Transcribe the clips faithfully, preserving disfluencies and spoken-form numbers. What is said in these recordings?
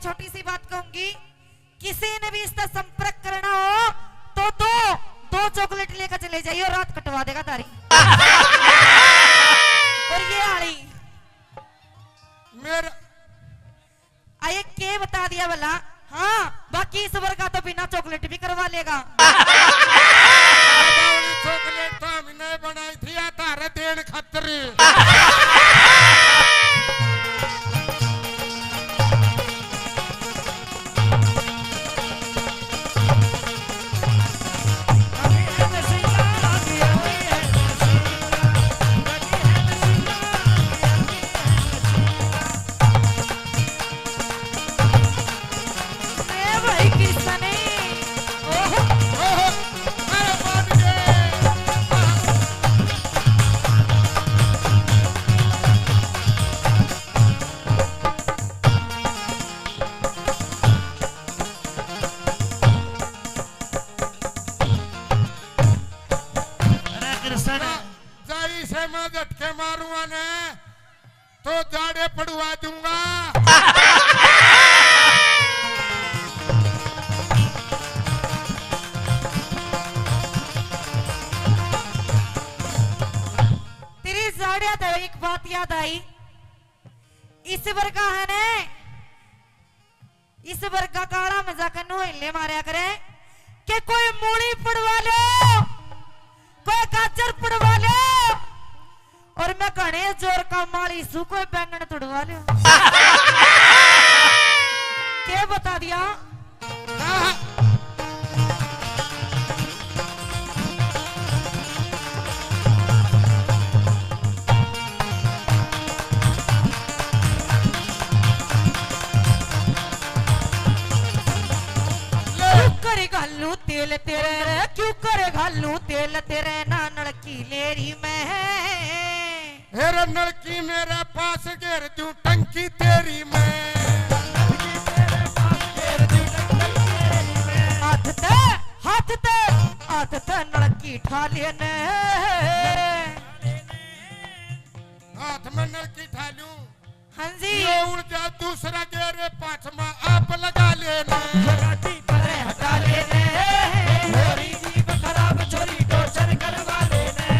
छोटी सी बात कहूंगी, किसी ने भी इसका संपर्क करना हो तो दो, दो चॉकलेट लेकर चले जाइए, रात कटवा देगा तारी। और ये आली मेरा आए के बता दिया भला। हाँ, बाकी इस वर्गा तो बिना चॉकलेट भी करवा लेगा। चॉकलेट तो हमने बनाई थी या तारे देन खातर। ए भाई किसने? ओहो। ओहो। अरे बाप रे। अरे कृष्ण। जाई से मैं झटके मारूंगा ने। तो जाड़े पड़वा दूंगा। तेरी जाड़िया तो एक बात याद आई, इस वर्गा है ने, इस वर्गा काला मजाक नु हिले मारया करे कि कोई मूली पड़वा लो, कोई गाजर पड़वा लो, और मैं घणे जोर का माली सू कोई बैंगन तुड़वा लो। के बता दिया? क्यों करे घालू तेल तेरे रे, क्यों करे घालू तेल तेरे, ना नलकी लेरी में। हे रे नलकी मेरे पास घेर दूं टंकी तेरी मैं। हाथ ते, हाथ ते, हाथ ते नलकी ठा लेने। हाथ में नलकी ठा लूं। हाँ जी। ये उड़ जा दूसरा गेरे पाछमा आप लगा लेना। ये गाड़ी परे हटा लेने। छोरी जीभ खराब, छोरी टोर्चर करवा लेने।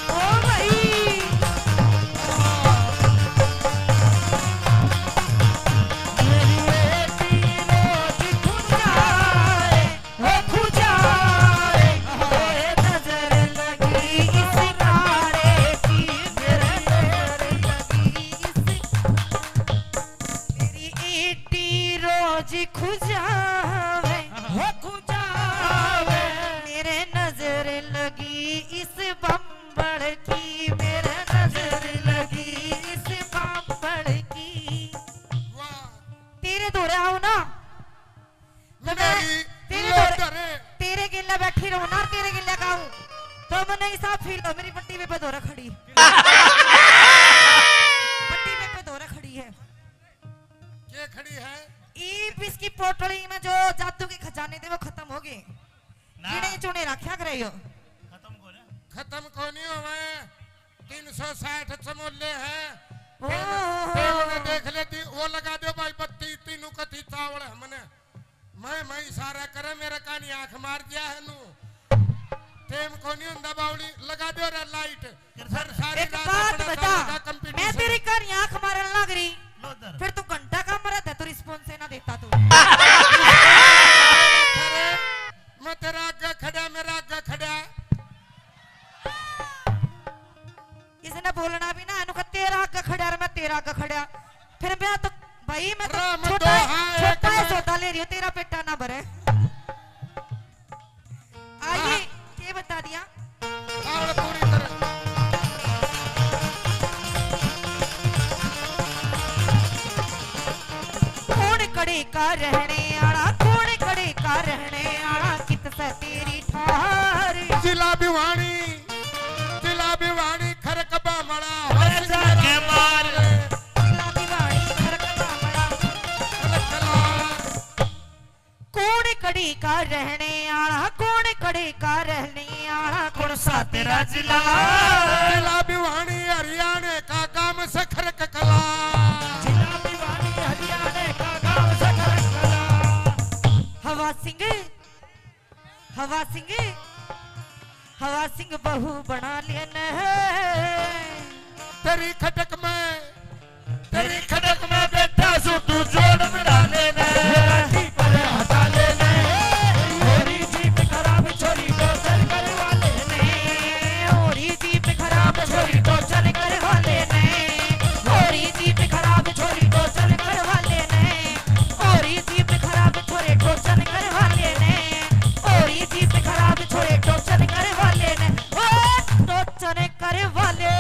ओ भाई। मेरी बेटी रोज खुद आए। ओ खुजाए, ओए नजर लगी इस काले की, मेरे नजर लगी इस, मेरी ईटी रोज खुजावे, ओ खुजावे, मेरे नजर लगी इस बम्बड़ की, मेरे नजर लगी इस बम्बड़ की। वाह। तेरे धोरे आऊं ना, तो मैं मेरी तेरे लोटर। तेरे गेले बैठी रहूं ना, तेरे गेले गाऊं, तो मन्ने ऐसा फील हो, मेरी बट्टी पे धोरे खड़ी। बट्टी पे धोरे खड़ी है। के खड़ी है? ईब इसकी पोटली में जो जादू के खजाने थे, वो खत्म हो गए। ना। गिने चुने रखा करे यो। खत्म को नहीं। खत्म को नहीं होवे। तीन सौ साठ चमोले हैं। ओहो। टेम, टेम ने देख लेती, वो लगा दो भाई बत्ती, तीनों कथी चावल हमने। मैं, मैं इशारा करे, मेरे कानी आंख मार दिया है नू। टेम को नहीं हुंदा बावली, लगा दो रे लाइट। फिर सारी एक रात बात अपना बता, सामने का कंपटीशन। मैं तेरी कानी आंख मारन लग रही, लो इधर। फिर तू घंटा का मरद है, तू रिस्पॉन्स ही ना देता तू। अरे, मैं तेरा आगे खड़ा, मेरा आगे खड़ा। इसने बोलना भी ना, इन्हों का तेरा आगे खड़ा और मैं तेरा आगे खड़ा। फिर मैं तो, भाई, मैं तो राम छोटा है, दोहा है छोटा है, कला। सौदा ले रही हूँ, तेरा पेटा ना भरे। आइए, हाँ। ये बता दिया। आवड़ पूरी तरह। कौन कड़े का रहने आला, कौन कड़े का रहने आला, कित से तेरी ठार। जिला भिवानी, जिला भिवानी, खरक बामड़ा, अरे जाके मार। जिला भिवानी, खरक बामड़ा। अरे कला। कौन कड़ी का रहने आला, कौन कड़ी का रहने आला, कौन सा तेरा जिला? जिला भिवानी हरियाणा का गांव से खरक कला। हवा सिंह, हवा सिंह बहू बना लेने। तेरी खटक में, तेरी खटक में बैठा सू, तू जोड़ मिला लेने। मेरा जीप पर हटा लेने। मेरी जीप खराब, छोरी टोचन करवा लेने। मेरी जीप खराब, छोरी टोचन करवा लेने। मेरी जीप खराब, छोरी टोचन करवा लेने। मेरी जीप खराब, छोरी टोचन करवा लेने। मेरी जीप खराब, छोरी टोचन करवा लेने। ओ टोचन करवा लेने।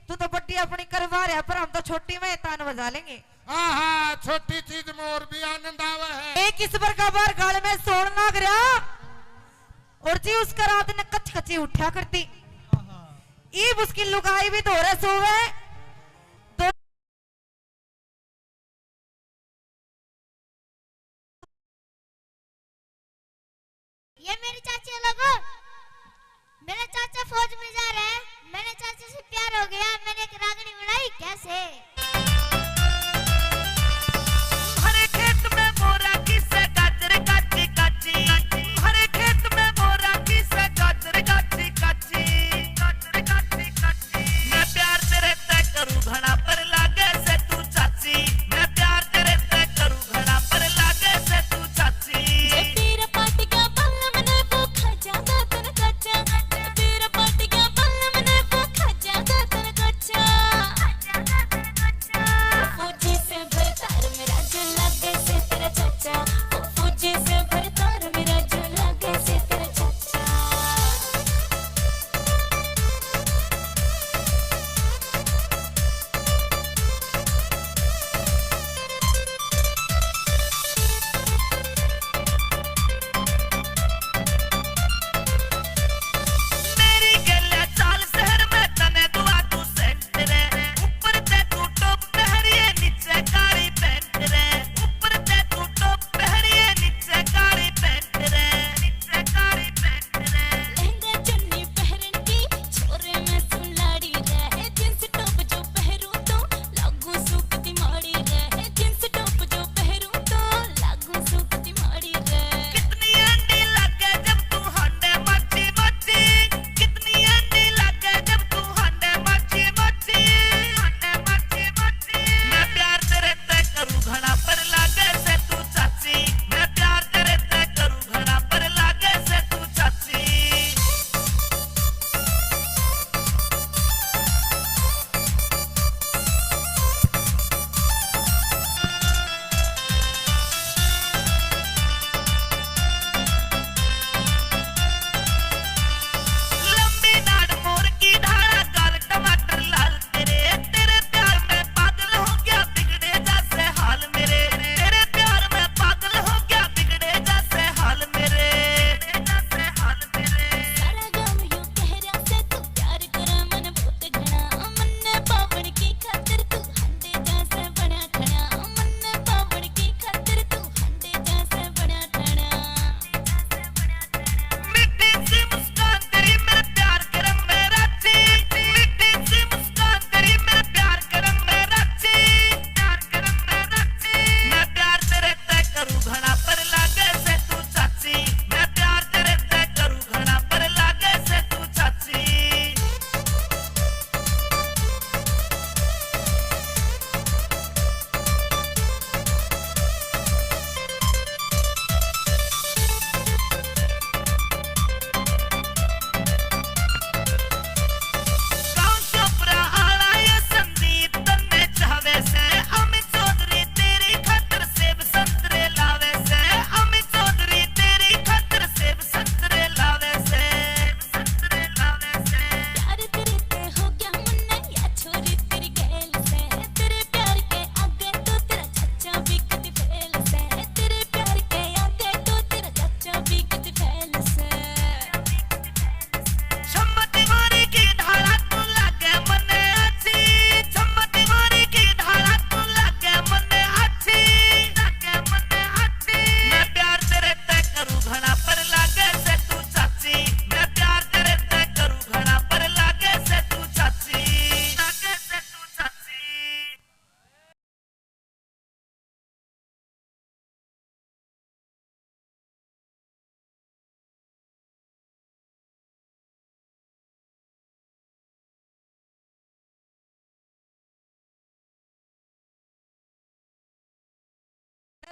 तू तो बड्डी अपनी करवा रहा, पर हम तो छोटी में ही तान बजा लेंगे। हाँ, हाँ, छोटी चीज में और भी आनंद आवे है। एक इस प्रकार बार गाल में सोन लाग रहा, और जी उसका रात ने कच कची उठा करती। ईब उसकी लुगाई भी धोरे सोवे। दो ये मेरे चाचे लोगों, मेरा चाचा फौज में जा रहा है। मैंने चाचा से प्यार हो गया। मैंने एक रागनी बनाई। कैसे? हरे खेत में मोरा किसे गाजर काची काची, हरे खेत में मोरा किसे गाजर काची काची, गाजर काची काची। मैं प्यार तेरे तै करूँ घना, पर लागे से तू चाची। मैं प्यार तेरे तै करूँ घना, पर लागे से तू चाची। जे पीर पाट गया बल्लम ने वो खा जाता तन कच्चा। पीर पाट गया बल्लम ने वो खा जाता तन कच्चा।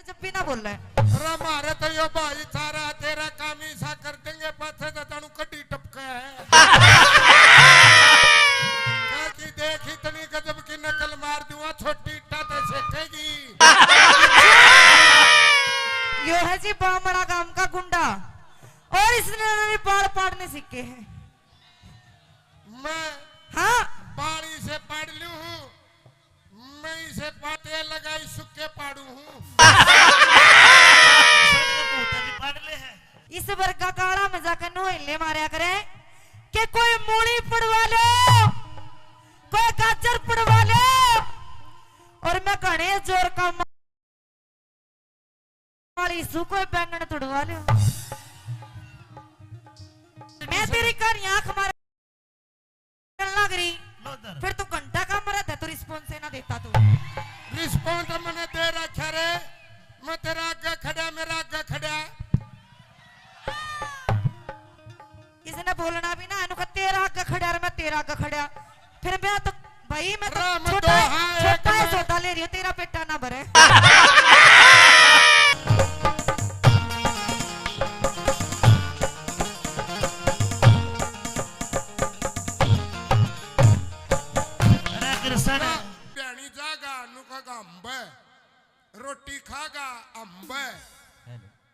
जब भी ना बोले। अरे म्हारे तो यो भाईचारा, तेरा काम ही सा कर देंगे, पाछे तो तनु कड्डी टपके है। कह की देख, इतनी गजब की नकल मार दूंगा, छोटी इट्टा तो सेकेगी। यो है जी बामड़ा गांव का गुंडा, और इसने भी बाल पाड़ने सीखे हैं। मैं हाँ। बाल इसे पाड़ लूं हूँ, मैं इसे पाते लगाई सुक्के पाड़ू हूँ। इस वर्गा काला में जाकर नोहले मारया करे कि कोई मूली पड़वा लो, कोई गाजर पड़वा लो, और मैं घणे जोर का माली सू कोई बैंगन तुड़वा लो। मैं तेरी कहानी आंख मार लग रही। लो इधर। फिर तू घंटा का मरा था, तू रिस्पॉन्स ना देता तू। रिस्पॉन्स मैंने दे रखा रे, मैं तेरा आगे खड़ा, मेरा आगे खड़ा। इसने बोलना भी ना, इनको तेरा आगे खड़ा और मैं तेरा आगे खड़ा। फिर मैं तो, भाई, मैं तो राम छोटा, दो, हाँ, एक छोटा है, में। सौदा ले रही हूँ, तेरा पेटा ना भरे। अरे कृष्ण। भ्याणी जागा, नु खागा अम्ब, रोटी खागा अम्ब।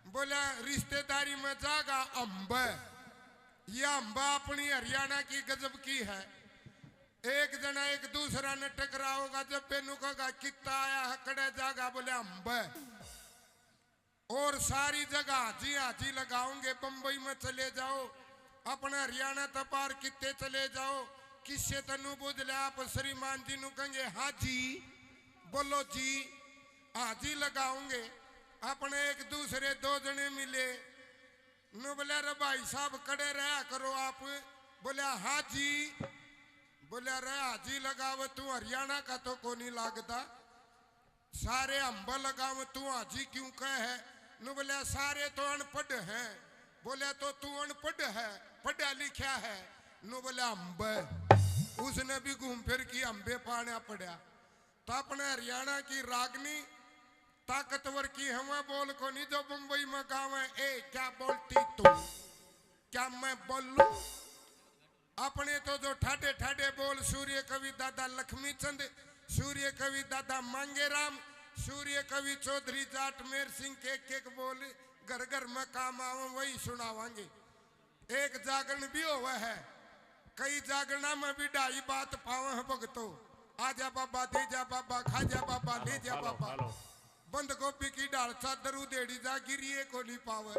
बोला रिश्तेदारी में जागा अम्ब। ये अम्ब अपनी हरियाणा की गजब की है। एक जना एक दूसरा ने टकराओगा, जब बेनू कहेगा कित्ता आया है, कड़े जागा, बोले अम्ब। और सारी जगह हाजी हाजी लगाओगे। बम्बई में चले जाओ, अपने हरियाणा तक बाहर कित्ते चले जाओ, किससे तनु बुझ ले, आप श्रीमान जी नु कहेंगे हाँ जी, बोलो जी, हाजी लगाओगे। अपने एक दूसरे दो जने मिले, नु बोले रे भाई साहब कड़े रहा करो आप, बोले हाँ जी, बोले रे हाजी लगावे तू हरियाणा का तो कोनी लागता। सारे अम्ब लगाव तू हाजी क्यों कह है? नु बोले सारे तो अनपढ़ हैं। बोले तो तू अनपढ़ है, पढ़ा लिखा है? नु बोले अम्ब। उसने भी घूम फिर की अम्बे पाना पड़ा। तो अपने हरियाणा की रागनी ताकतवर की हवा बोल को नहीं जो बम्बई में गावे, ए क्या बोलती तू, क्या मैं बोलूं? अपने तो जो ठाडे ठाडे बोल सूर्य कवि दादा लक्ष्मी चंद, सूर्य कवि दादा मांगेराम, सूर्य कवि चौधरी जाट मेर सिंह के एक एक बोल घर घर में काम आवे वही सुनावांगे। एक जागरण भी होवे है, कई जागरणा में भी ढाई बात पावे है भगतो। आजा बाबा, दे जा बाबा, खा जा बाबा, ले जा बाबा। बंद गोभी की ढाल चादर उधेड़ी जा गिरी, ये को नहीं पावे।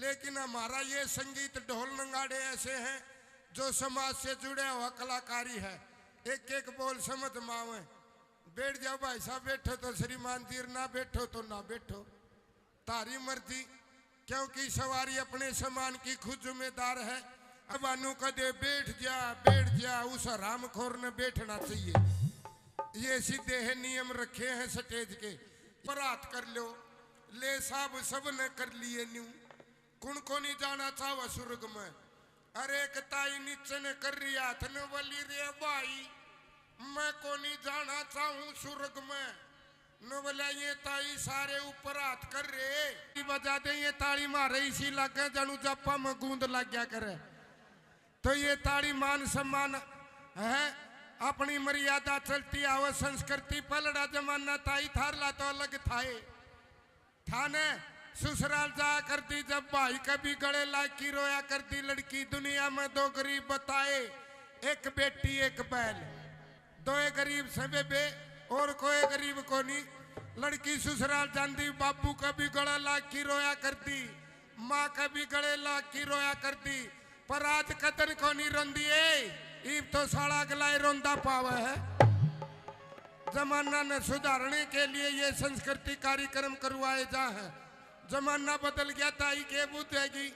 लेकिन हमारा ये संगीत ढोल नगाड़े ऐसे हैं जो समाज से जुड़े हुआ कलाकारी है। एक एक बोल समझ में आवे। बैठ जाओ भाई साहब, बैठो तो श्रीमान जी, ना बैठो तो ना बैठो, तारी मर्जी। क्योंकि सवारी अपने सामान की खुद जिम्मेदार है। अब अनु कदे बैठ जा, बैठ जा, उस हरामखोर ने बैठना चाहिए। ये सीधे है नियम रखे हैं स्टेज के। पर हाथ कर लो, ले साहब सब ने कर लिए न्यू। कुण को नहीं जाना चाहवा सुर्ग में? अरे एक ताई नीचे ने कर रही हाथ ने बोली, रे भाई, मैं को नहीं जाना चाहूं सुर्ग में। नु बोला, ये ताई सारे ऊपर हाथ कर रहे। बजा दे ये ताली मारे, इसी लागे जानू जापा में गूंद लग गया करे। तो ये ताली मान सम्मान है, अपनी मर्यादा चलती आवे, संस्कृति पलड़ा जमाना ताई थारला तो अलग थाए। थाने ससुराल जाया करती जब भाई कभी गले लाग की रोया करती लड़की, दुनिया में दो गरीब बताए, एक बेटी एक बैल। दोए गरीब से बेबे, और कोई गरीब कोनी। लड़की ससुराल जांदी, बाबू का भी गला लाग की रोया करती, माँ का भी गले लाग की रोया करती, पर आज कदर कोनी रोंदी ए। इब तो साला अगला ही रोंदा पावे है। जमाना ने सुधारने के लिए ये संस्कृति कार्यक्रम करवाए जा हैं। जमाना बदल गया, ताई के बुझेगी।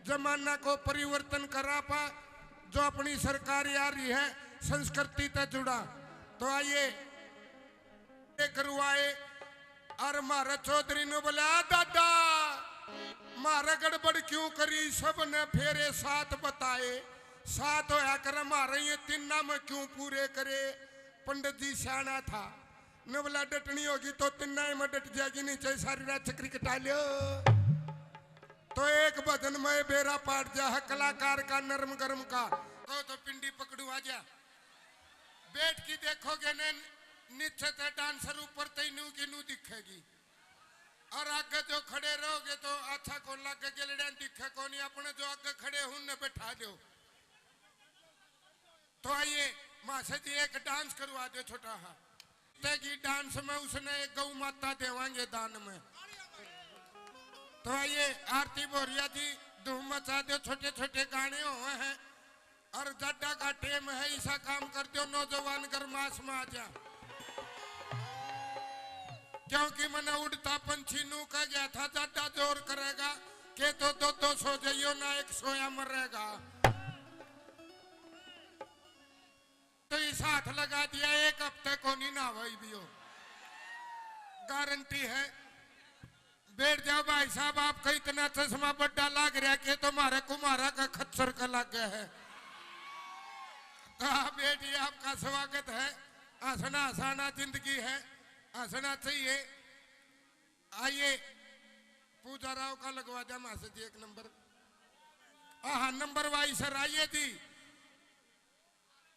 जमाना को परिवर्तन करा पा, जो अपनी सरकार आ रही है, संस्कृति तै जुड़ा। तो आइए, ये करवाए। और म्हारे चौधरी ने बोला, "आ दादा, म्हारे गड़बड़ क्यों करी?" सब ने फेरे सात बताए। सात होया करे, म्हारे ये तीना में क्यों पूरे करे? पंडित जी सियाणा था। नवला डटनी होगी तो तिन्ना ही में डट जाएगी, नीचे सारी रात चक्री कटा लियो। तो एक भजन में बेरा पाट जा है कलाकार का नरम गरम का। कहो तो पिंडी पकड़ू आ जा। बैठ की देखोगे ने नीचे ते डांसर ऊपर ते नू की नू दिखेगी। और आगे जो खड़े रहोगे तो अच्छा कौन लागे, गेलड़ियां दिखे कौन, अपने जो आगे खड़े हैं उनने बैठा दो। तो आइए माँ से जी एक डांस करवा दो छोटा हा। तेगी डांस में उसने एक गौ माता देवांगे दान में। तो आइए आरती भोरिया जी धूम मचा दो, छोटे छोटे गाने हुए हैं। और जाडा का टेम है, ऐसा काम कर दो नौजवान गरमास में आ जा। क्योंकि मैंने उड़ता पंछी नू कह गया था, जाडा जोर करेगा के तो दो दो सो जाइयो ना, एक सोया मरेगा। तो इस हाथ लगा दिया, एक हफ्ते को नहीं ना भाई भी हो, गारंटी है। बैठ जाओ भाई साहब, आपका इतना चश्मा बड्डा लाग रहा के तो म्हारे कुम्हारा का खच्चर का लाग गया है। तो आप बैठिए, आपका स्वागत है। हंसना हंसाना जिंदगी है, हंसना चाहिए। आइए पूजा राव का लगवा दे मास्टर जी एक नंबर। हाँ, नंबर वाइज सर आइए जी।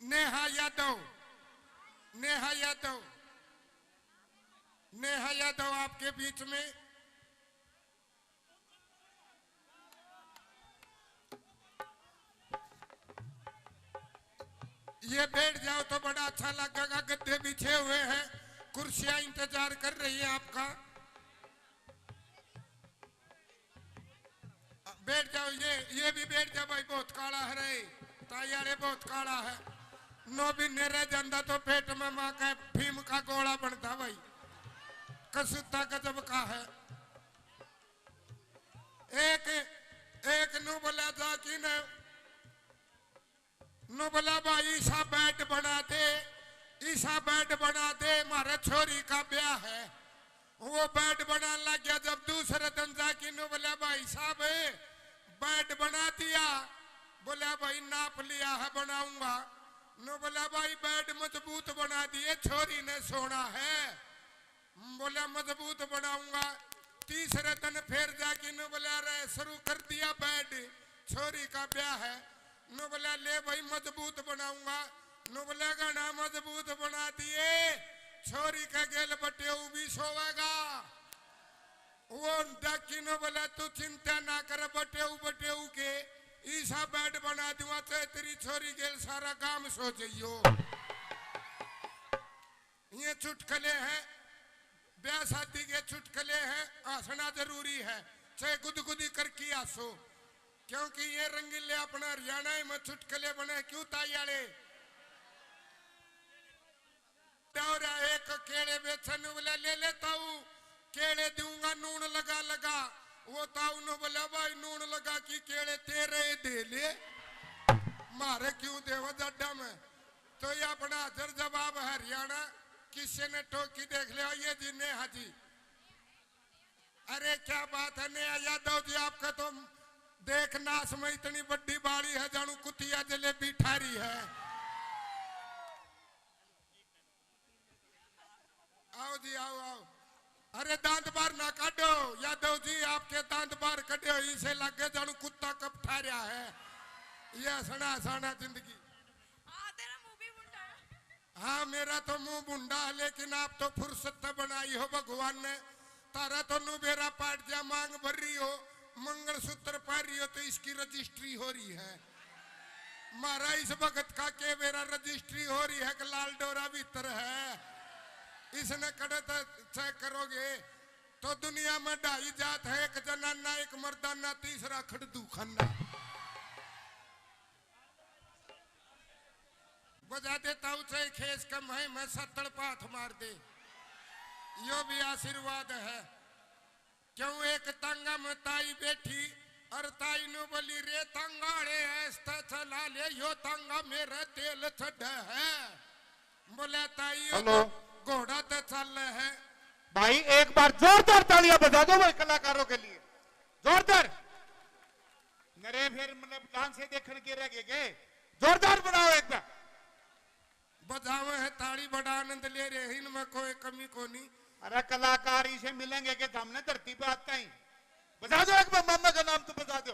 नेहा यादव, नेहा यादव, नेहा यादव आपके बीच में। ये बैठ जाओ तो बड़ा अच्छा लगेगा, गद्दे बिछे हुए हैं, कुर्सियां इंतजार कर रही है आपका। बैठ जाओ, ये ये भी बैठ जा भाई, बहुत काला है रे, ताई आले बहुत काला है। नौ महीने रह जांदा तो पेट में माँ का भीम का गोला बनता भाई, कसूता गजब का है। एक एक नू बोला जा कि न नू बोला भाई ईसा बेड बना दे, ईसा बेड बना दे, म्हारे छोरी का ब्याह है। वो बेड बनान लग गया। जब दूसरे दिन जाके नू बोला भाई साहब बेड बना दिया, बोला भाई नाप लिया है बनाऊंगा। नू बोला भाई बेड मजबूत बना दिए, छोरी ने सोना है। बोला मजबूत बनाऊंगा। तीसरे दिन फिर जाके नू बोला रे शुरू कर दिया बेड, छोरी का ब्याह है। नू बोला ले भाई मजबूत बनाऊंगा। नू बोला घना मजबूत बना दिए, छोरी के गेल बटेऊ भी सोवेगा। वो डाकी नू बोला तू चिंता ना कर बटेऊ बटेऊ के, ईसा बेड बना दूंगा, चाहे तेरी छोरी गेल सारा गांव सो जाइयो। ये चुटकले हैं, ब्याह शादी के चुटकले हैं, हंसना जरूरी है, चाहे गुदगुदी करके हंसो, क्योंकि ये रंगीले अपना हरियाणा में चुटकले बने क्यों ताई आले? दौरा एक केले बेचन वाला ले ले ताऊ, केले दूंगा नून लगा लगा। वो ताऊ ने बोला भाई नून लगा की केले तेरे ही दे ले, मारे क्यों देवा जाडा में। तो ये अपना हाजिर जवाब हरियाणा, किसी ने टोकी देख लिया, ये जी नेहा जी। अरे क्या बात है नेहा यादव जी, आपका तो देख नाश में इतनी बड़ी बाड़ी है, जानू कुतिया जलेबी ठारी है। आओ जी, आओ, आओ। अरे दांत बाहर ना काटो यादव जी, आपके दांत बाहर कटे हो, इसे लगे जानू कुत्ता कब ठा रहा है। ये हंसना हंसाना जिंदगी। हाँ, तेरा मुंह भी भुंडा है। हाँ, मेरा तो मुंह भुंडा है, लेकिन आप तो फुर्सत तो बनाई हो भगवान ने। तारा तो नु बेरा पाट जा, मांग भर रही हो, मंगलसूत्र पहन रही हो, तो इसकी रजिस्ट्री हो रही है। मारा इस भगत का के बेरा रजिस्ट्री हो रही है कि लाल डोरा भीतर है, इसने कड़े तो चेक करोगे। तो दुनिया में ढाई जात है, एक जनाना, एक मर्दाना, तीसरा खड़दू खाना। बजा देता हूँ चाहे खेस कम है, मैं सत्तड़ पाथ मार दे, यो भी आशीर्वाद है। क्यों एक तांगा में ताई बैठी और ताई नु बोली, रे तांगा आले ऐसा चला ले, यो तांगा मेरा तेल चढ़ है। बोले ताई यो हेलो। तो घोड़ा ते चल है। भाई एक बार जोरदार तालियां बजा दो भाई कलाकारों के लिए, जोरदार। नरे फिर मतलब डांस से देखण के रह गए के? जोरदार बनाओ एक बार। बजावे है ताली, बड़ा आनंद ले रहे हैं, इनमें कोई कमी कोनी। अरे कलाकार इसे मिलेंगे के सामने धरती पे आते ही। बजा दो एक बार मामा का नाम तो बजा दो।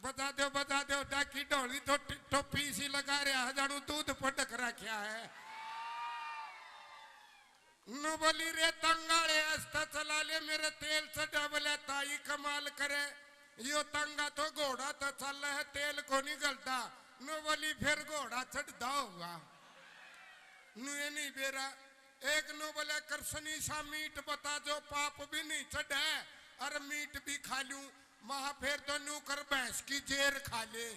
बजा दो, बजा दो, डाकी ढोली तो टि-, टोपी इसी लगा रहा है, जानू दूध पटक रखा है। नु बोली रे तंगाले अस्ता चला ले मेरे तेल चढ़ा बोले ताई कमाल करे। यो तंगा तो घोड़ा तो चल है, तेल को नहीं गलता। नु बोली फिर घोड़ा चढ़दा होगा। नु ये नहीं बेरा। एक नु बोले कृष्णी सा मीट बता जो पाप भी नहीं चढ़े और मीट भी खा लूं। महा फिर तो न्यू कर भैंस की जेर खा ले,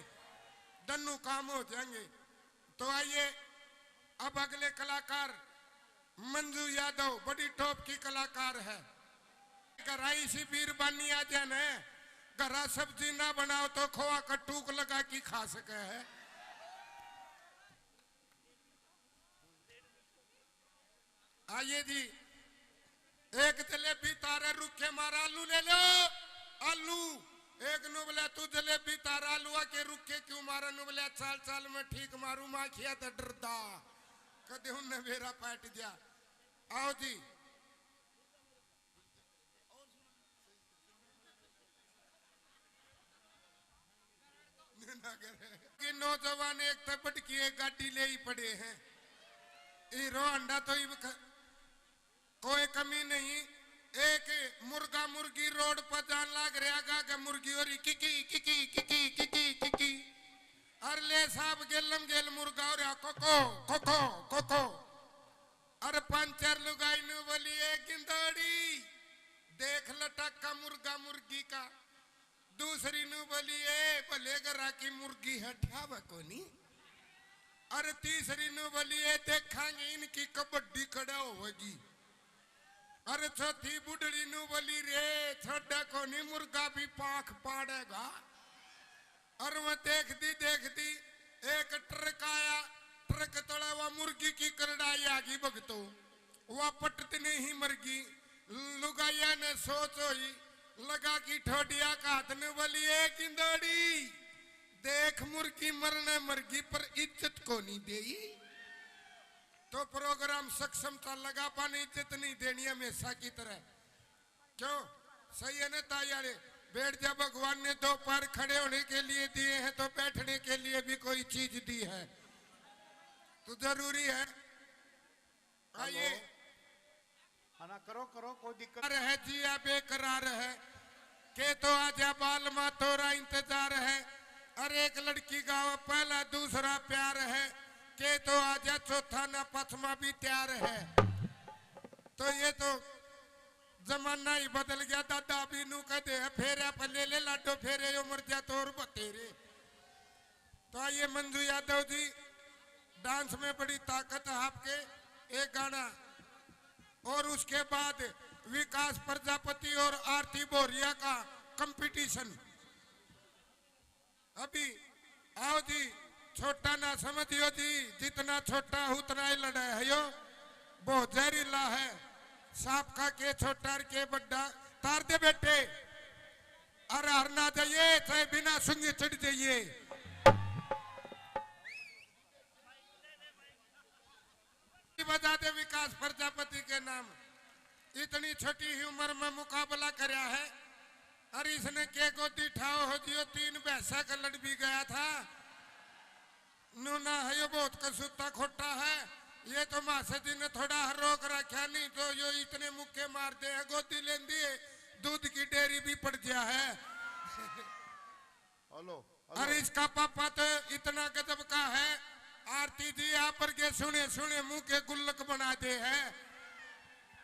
दन्नू काम हो जाएंगे। तो आइए अब अगले कलाकार मंजू यादव, बड़ी टॉप की कलाकार है। घरा इसी बीरबानी आ जाए न, घरा सब्जी ना बनाओ तो खोआ का टूक लगा के खा सके है। आइए जी, एक जलेबी तारे रुखे मारा आलू ले लो, आलू। एक नु बोला तू जलेबी तारा आलू आके रुखे क्यों मारा? नु बोला चाल चाल मैं ठीक मारू, माखिया तो डरदा कदे उनने बेरा पाट दिया। आओ जी। कि नौजवान एक तै बढ़ के एक गाड़ी ले ही पड़े हैं। हीरो होंडा तो इब ख-, कोई कमी नहीं। एक मुर्गा मुर्गी रोड पर जान लाग रहा गा के मुर्गी हो रही किकी किकी किकी किकी किकी। अरे ले साहब गेलम गेल मुर्गा हो रहा कोको कोको कोको। अरे पंचर लुगाई नु बोली ए गिंदड़ी, देख लटक्का मुर्गा मुर्गी का। दूसरी नु बोली ए भले घरा की मुर्गी है, ठावे कोनी। अरे तीसरी नु बोली ए देखांगे इनकी कबड्डी कड़ा होगी। अरे चौथी बुढ़ड़ी नु बोली रे छोड़ा कोनी मुर्गा भी पाख पाड़ेगा। अरे मैं देखती देखती एक ट्रक आया, ट्रक तले वा मुर्गी की करड़ाई आ गई भगतो, वा पटत नहीं मरगी। लुगाइया ने सोच होई, लगा की ठोडिया का हाथ ने बोली ए गिंदड़ी, देख मुर्गी मरने मरगी पर इज्जत कोनी देई। तो प्रोग्राम सक्षम था लगा, पाने इज्जत नहीं देनी हमेशा की तरह। क्यों? सही है ना ताई वाले? बैठ जा, भगवान ने दो पैर खड़े होने के लिए दिए हैं तो बैठने के लिए भी कोई चीज दी है, तो जरूरी है। आइए। हेलो। हाँ ना, करो करो, कोई दिक्कत। रह जिया बेकरार है, के तो आजा बालमा तोरा इंतजार है। अरे एक लड़की गावा पहला दूसरा प्यार है, के तो आजा चौथा ना पचमा भी तैयार है। तो ये तो जमाना ही बदल गया दादा, अभी नू कहते हैं फेरे पर ले ले लाडो फेरे, यो मर जा तो और बतेरे। तो आइए मंजू यादव जी, डांस में बड़ी ताकत है आपके, एक गाना और उसके बाद विकास प्रजापति और आरती बोरिया का कंपटीशन। अभी आओ जी, छोटा ना समझियो जी, जितना छोटा उतना ही लड़ा है यो। बहुत जहरीला है, सांप का के छोटा और के बड्डा। तार दे बेटे, अरे हर ना जाइए, चाहे बिना सुंगे चढ़ जाइए। बजा दे विकास प्रजापति के नाम। इतनी छोटी ही उम्र में मुकाबला करया है। अरे इसने के गोदी ठाओ हो जियो, तीन भैंसा का लड़ भी गया था। नूना है यो बहुत कसूता खोटा है। ये तो मासे जी ने थोड़ा हर रोक रखा, नहीं तो यो इतने मुक्के मार दे है, गोदी लेंदी है, दूध की डेयरी भी पड़ गया है। Hello, hello. अरे इसका पापा तो इतना गजब का है, आरती जी आप पर के सुने सुने मुंह के गुल्लक बना दे है।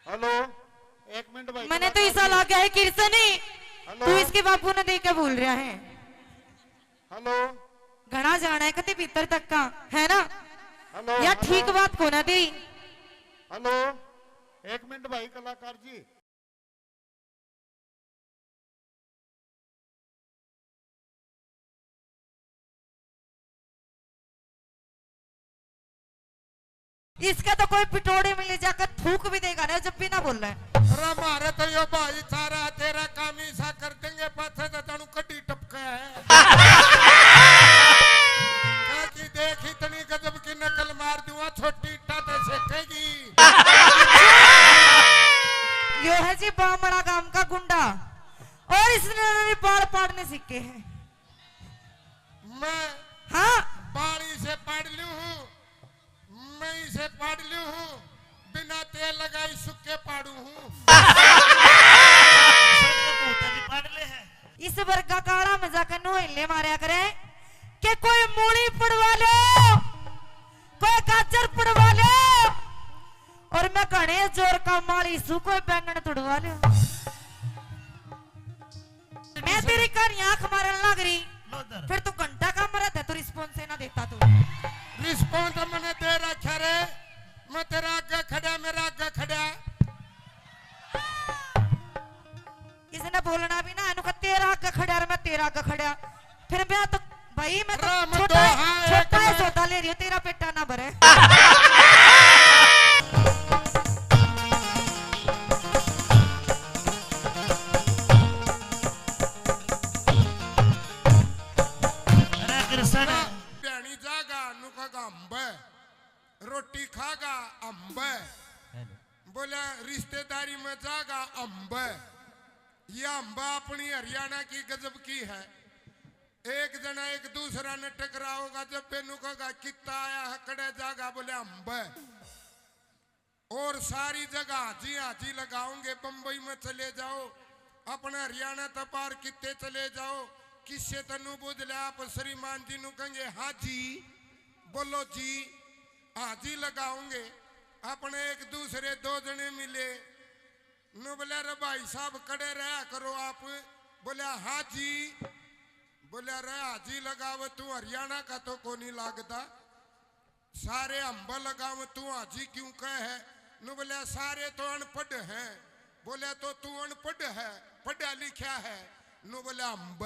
हेलो, एक मिनट भाई, मैंने तो कलाकार ऐसा जी। लगा है किरसनी, हेलो। तू इसके बापू ने देख के बोल रहा है। हेलो। घना जाना है कते भीतर तक का, है ना? हेलो, या हेलो। ठीक बात को ना दे। हेलो, एक मिनट भाई कलाकार जी। इसका तो कोई पिटोड़े में ले जाकर थूक भी देगा ना, जब भी ना बोल रहा है। अरे मारे तो यो भाई सारा तेरा काम ही सा कर देंगे, पाछे तो जानू कड्डी टपका है। क्या कि देख इतनी गजब की नकल मार दूंगा, छोटी इट्टा ते सेकेगी। यीशु को बैंगन तुड़वा लियो। मैं तेरी कहानी आंख मारन लग रही, लो इधर। फिर तू घंटा का मरा था, तू रिस्पॉन्स ही ना देता तू। रिस्पॉन्स मैंने दे रखा रे, मैं तेरा आगे खड़ा, मेरा आगे खड़ा। इसने बोलना भी ना, इनको तेरा आगे खड़ा और मैं तेरा आगे खड़ा। फिर मैं तो भाई, मैं तो राम छोटा, दोहा है छोटा है, कमाल। सौदा ले रही हूँ, तेरा पेटा ना भरे। अरे कृष्ण। भैणी जागा, नुका गांबे। रोटी खागा, अंबे। बोला, रिश्तेदारी में जागा, अंबे। ये अंबा अपनी हरियाणा की गजब की है। एक जना एक दूसरा ने टकराओगा, जब बेनू कहेगा, "कित्ता आया है, कड़े जागा?" बोले, "अंबे।" और सारी जगह हाजी हाजी लगाओगे। बम्बई में चले जाओ, अपने हरियाणा तक पार कित्ते चले जाओ, किससे तनु बुझ ले, आप श्रीमान जी नु कहेंगे, "हाँ जी, बोलो जी।" हाजी लगाओगे। अपने एक दूसरे दो जने मिले, नु बोले, "रे भाई साहब, कड़े रहा करो आप।" बोले, "हाँ जी।" बोले, "रे हाजी लगावे, तू हरियाणा का तो कोनी लागदा, सारे अंब लगावे, तू हाजी क्यों कहे है?" नु बोले, "सारे तो अनपढ़ हैं।" बोले, "तो तू अनपढ़ है, पढ़ा लिखा है?" नु बोले, "अंब।"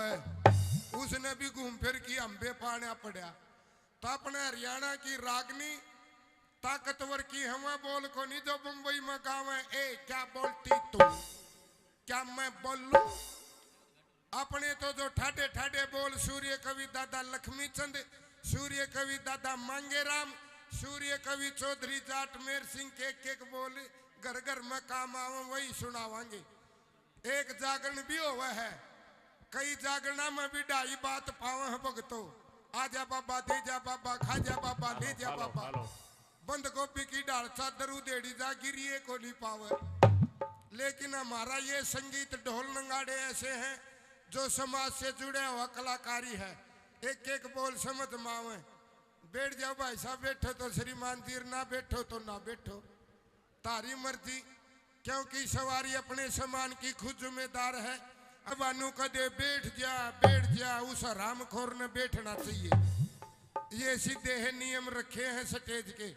उसने भी घूम फिर की अंबे पाना पड़ा। तो अपने हरियाणा की रागनी ताकतवर की हवा बोल कोनी जो बम्बई में गावे, "ए, क्या बोलती तू? क्या मैं बोलूं?" अपने तो जो ठाडे ठाडे बोल सूर्य कवि दादा लक्ष्मी चंद, सूर्य कवि दादा मांगेराम, सूर्य कवि चौधरी जाट मेर सिंह के एक एक बोल घर घर में काम आवे, वही सुनावांगे। एक जागरण भी होवे है, कई जागरणा में भी ढाई बात पावे हैं भगतो। आ जा बाबा, दे जा बाबा, खा जा बाबा, ले जा बाबा। बंद गोभी की ढाल चादर उधेड़ी जा, गिरिए को नहीं पावे। लेकिन हमारा ये संगीत ढोल नगाड़े ऐसे हैं जो समाज से जुड़े हुआ कलाकारी है। एक एक बोल समझ में आवे। बैठ जाओ भाई साहब, बैठो तो श्रीमान जी, ना बैठो तो ना बैठो, तारी मर्जी। क्योंकि सवारी अपने सामान की खुद जिम्मेदार है। अब अनु कदे बैठ जा, बैठ जा, उस हरामखोर ने बैठना चाहिए। ये सीधे है नियम रखे हैं स्टेज के।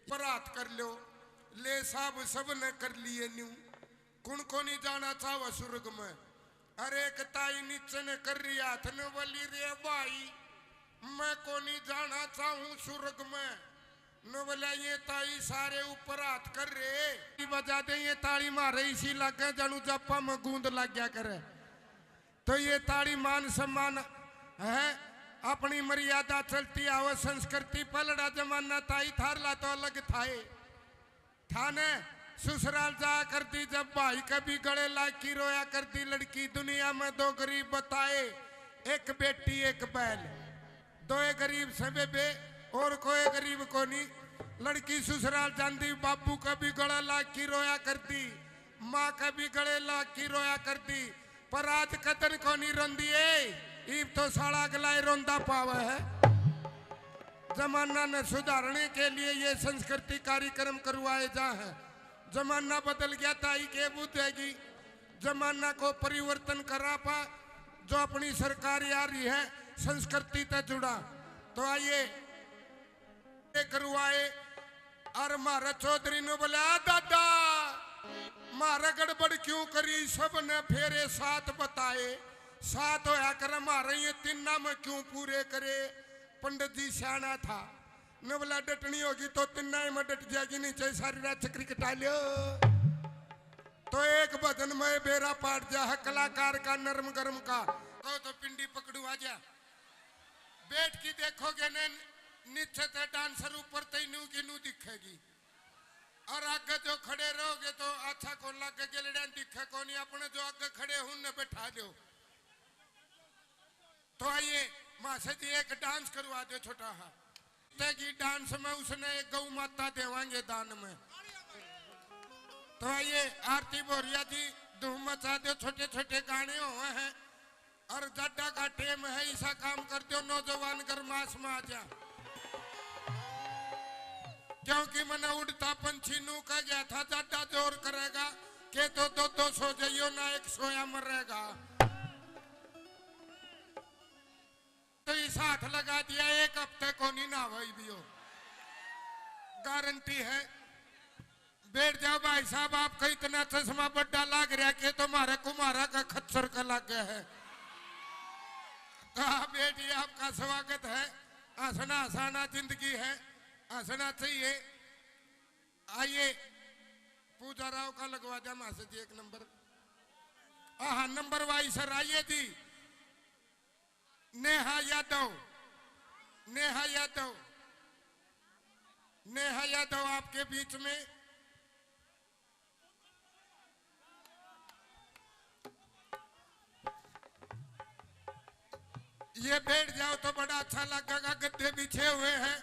पर हाथ कर लो, ले साहब सब ने कर लिए न्यू। कुण को नहीं जाना चाहवा स्वर्ग में? अरे एक ताई नीचे ने कर रही हाथ ने बोली, "रे भाई, मैं को नहीं जाना चाहूं स्वर्ग में।" नो बोला, "ये ताई सारे ऊपर हाथ कर रे।" बजा दे ये ताली मारे, इसी लागे जानू जापा में गूंद लग गया करे। तो ये ताली मान सम्मान है, अपनी मर्यादा चलती आवे, संस्कृति पलड़ा जमाना ताई थारला तो अलग थाए। थाने ससुराल जाया करती जब भाई कभी गले लाग की रोया करती लड़की, दुनिया में दो गरीब बताए, एक बेटी एक बैल। दोए गरीब से बेबे, और कोई गरीब कोनी। लड़की ससुराल जांदी, बाबू का भी गला लाग की रोया करती, माँ का भी गले लाग की रोया करती, पर आज कदन कोनी रोंदी ए। इब तो साला अगला ही रोंदा पावे है। जमाना ने सुधारने के लिए ये संस्कृति कार्यक्रम करवाए जा है। जमाना बदल गया, ताई के बुझेगी। जमाना को परिवर्तन करा पा, जो अपनी सरकार आ रही है, संस्कृति तै जुड़ा। तो आइए, ये करवाए। और म्हारे चौधरी ने बोला, "आ दादा, म्हारे गड़बड़ क्यों करी? सब ने फेरे सात बताए, सात होया करे, म्हारे ये तीना में क्यों पूरे करे?" पंडित जी सियाणा था, ने बोला, "डटनी होगी तो तीना ही में डट जाएगी, नीचे सारी रात चक्री कटा लियो।" तो एक भजन में बेरा पाट जा है कलाकार का, नरम गरम का। कहो तो पिंडी पकड़ू आ जा। बैठ के देखोगे ने, नीचे ते डांसर, ऊपर ते नू की नू दिखेगी। और आगे जो खड़े रहोगे तो अच्छा को लागे, गेलड़ियां दिखे कोनी। अपने जो आगे खड़े हैं उनने बैठा दो। तो आइए मासा जी, एक डांस करवा दो छोटा हा। तेगी डांस में उसने एक गौ माता देवांगे दान में। तो आइए आरती भोरिया जी, धूम मचा दो, छोटे छोटे गाने हुए हैं। और जाडा का टेम है, ऐसा काम कर दो, नौजवान गरमास में आ जा। क्योंकि मैंने उड़ता पंछी नू कह गया था, ज्यादा जोर करेगा के तो दो दो सो जाइयो ना, एक सोया मरेगा। तो इस हाथ लगा दिया, एक हफ्ते को नहीं ना भाई भी हो, गारंटी है। बैठ जाओ भाई साहब, आपका इतना चश्मा बड्डा लाग रहा के तुम्हारा कुमारा का खच्चर का लाग गया है। तो आप बैठिए, आपका स्वागत है। हंसना हंसाना जिंदगी है, हंसना चाहिए। आइए, पूजा राव का लगवा दिया मास्टर जी एक नंबर। हाँ, नंबर वाइज सर आइए जी। नेहा यादव, नेहा यादव, नेहा यादव आपके बीच में। ये बैठ जाओ तो बड़ा अच्छा लगेगा। गद्दे बिछे हुए हैं,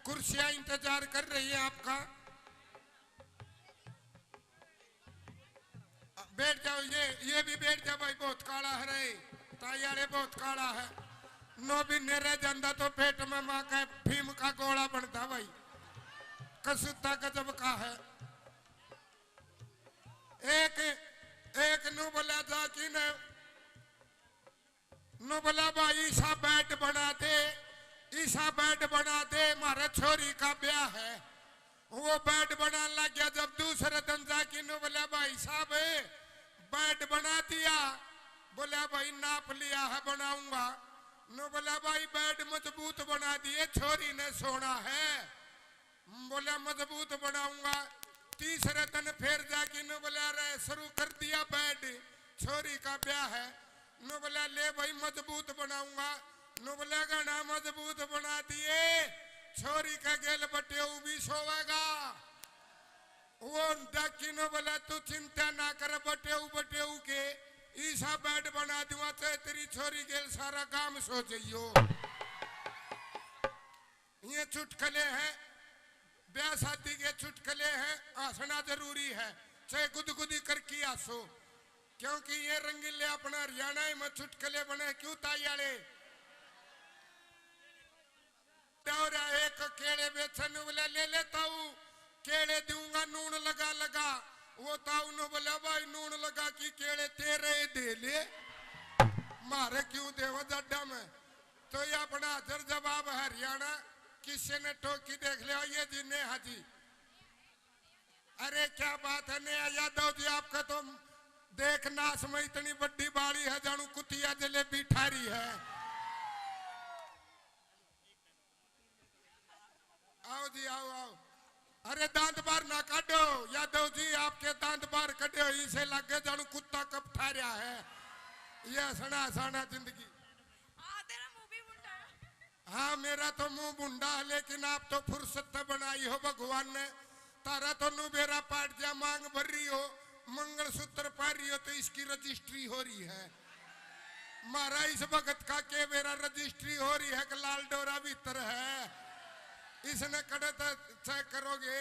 कुर्सियां इंतजार कर रही है आपका। बैठ जाओ, ये ये भी बैठ जाओ भाई, बहुत काला है रे, ताई आले बहुत काला है। नौ महीने रह जाता तो पेट में माँ का भीम का गोला बनता भाई, कसूता गजब का है। एक एक नू बोला जा कि ने नू बोला, भाई, ईसा बेड बना दे, ईसा बेड बना दे, म्हारे छोरी का ब्याह है। वो बेड बनाने लग गया। जब दूसरे दिन जाके नू बोला, भाई साहब, बेड बना दिया। बोला, भाई, नाप लिया है, बनाऊंगा। नू बोला, भाई, बेड मजबूत बना दिए, छोरी ने सोना है। बोला, मजबूत बनाऊंगा। तीसरे दिन फिर जाके नू बोला, रे, शुरू कर दिया बेड, छोरी का ब्याह है। नू बोला, ले भाई, मजबूत बनाऊंगा। नू बोला, घना मजबूत बना दिए, छोरी का गेल बटेऊ भी सोवेगा। वो डाकी नू बोला, तू चिंता ना कर, बटेऊ बटेऊ के ईसा बेड बना दूंगा, चाहे तेरी छोरी गेल सारा गांव सो जाइयो। ये चुटकले हैं, ब्याह शादी के चुटकले हैं, हंसना जरूरी है, चाहे गुदगुदी करके हंसो, क्योंकि ये रंगीले अपना हरियाणा में चुटकले बने। क्यों ताई आले? दौरा एक केले बेचन वाला ले ले ताऊ, केले दूंगा नून लगा लगा। वो ताऊ ने बोला, भाई, नून लगा की केले तेरे दे ले, मारे क्यों देवा जाडा में। तो ये अपना हाजिर जवाब हरियाणा, किसी ने टोकी देख लिया, ये जी नेहा जी। अरे क्या बात है नेहा यादव जी, आपका तो देख नाश में इतनी बड़ी बाड़ी है, जानू कुतिया जलेबी ठारी है। आओ जी, आओ, आओ। अरे दांत बाहर ना काढो यादव जी, आपके दांत बाहर कढे हो, इसे लगे जानू कुत्ता कब ठा रहा है। ये हंसना हंसाना जिंदगी। हाँ, तेरा मुंह भी मुंडा है। हाँ, मेरा तो मुंह मुंडा है, लेकिन आप तो फुर्सत तो बनाई हो भगवान ने। तारा तो नू बेरा पाट जा, मांग भर रही हो, मंगलसूत्र पा रही हो, तो इसकी रजिस्ट्री हो रही है। म्हारा इस भगत का के बेरा रजिस्ट्री हो रही है कि लाल डोरा भीतर है, इसने कड़े तो चेक करोगे।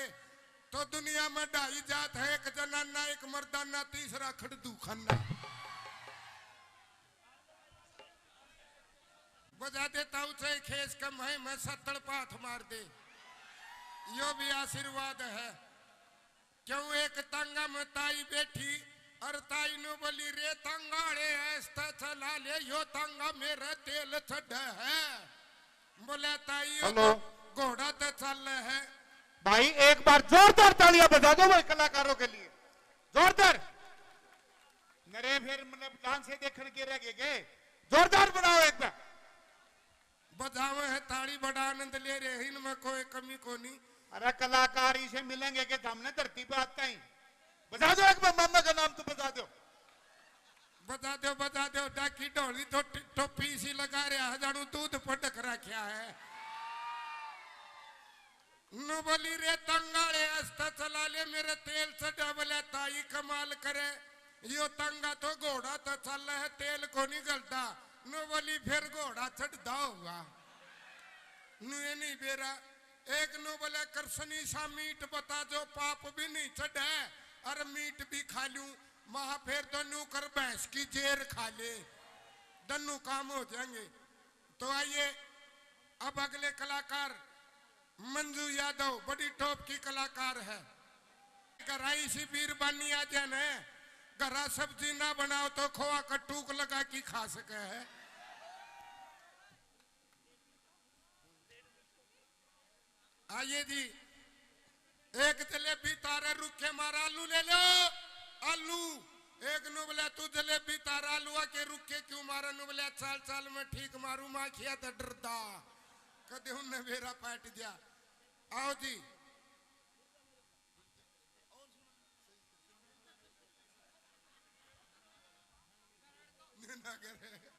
तो दुनिया में ढाई जात है, एक जनाना, एक मर्दाना, तीसरा खड़दू खाना। बजा दे ताऊ चाहे खेस कम है, मैं सत्तड़ पाथ मार दे, यो भी आशीर्वाद है। क्यों एक तांगा में ताई बैठी और ताई नू बोली, रे तांगा आले, ऐसता चला ले, यो तांगा मेरा तेल चढ़ है। बोले, ताई, यो हेलो। तो घोड़ा तो चल है। भाई, एक बार जोरदार तालियां बजा दो भाई कलाकारों के लिए, जोरदार। नरे फिर मतलब डांस से देखण के रह गए के? जोरदार बनाओ एक बार। बजावे है ताली, बड़ा आनंद ले रहे हैं, इनमें कोई कमी कोनी। अरे कलाकार इसे मिलेंगे के सामने धरती पे आता ही। बजा दो एक बार, मामा का नाम तो बजा दो। बजा दो, बजा दो, डाकी ढोली तो ट-, टोपी इसी लगा रहा है, जानू दूध पटक रखा है। नू बोली, रे तंगाले, आस्ता चला ले, मेरे तेल चढ़ा। बोले, ताई कमाल करे, यो तंगा तो घोड़ा तो चल है, तेल को नहीं गलता। नू बोली, फिर घोड़ा चढ़दा होगा। नू ये नहीं बेरा। एक नू बोले, कृष्णी सा मीठ बता, जो पाप भी नहीं चढ़े और मीठ भी खा लूं। महा, फिर तो नू कर भैंस की जेर खा ले, दन्नू काम हो जाएंगे। तो आइए, अब अगले कलाकार मंजू यादव बड़ी टॉप की कलाकार है। घरा इसी बीरबानी आ जाए न, घरा सब्जी ना बनाओ तो खोआ का टूक लगा के खा सके है। आइए जी, एक जलेबी तारे रुखे मारा, आलू ले लो, आलू। एक नु बोला, "तू जलेबी तारा आलूआ के रुखे क्यों मारा?" नु बोला, "चाल चाल मैं ठीक मारू, माखिया तो डरदा, कदे उनने बेरा पाट दिया।" आओ जी।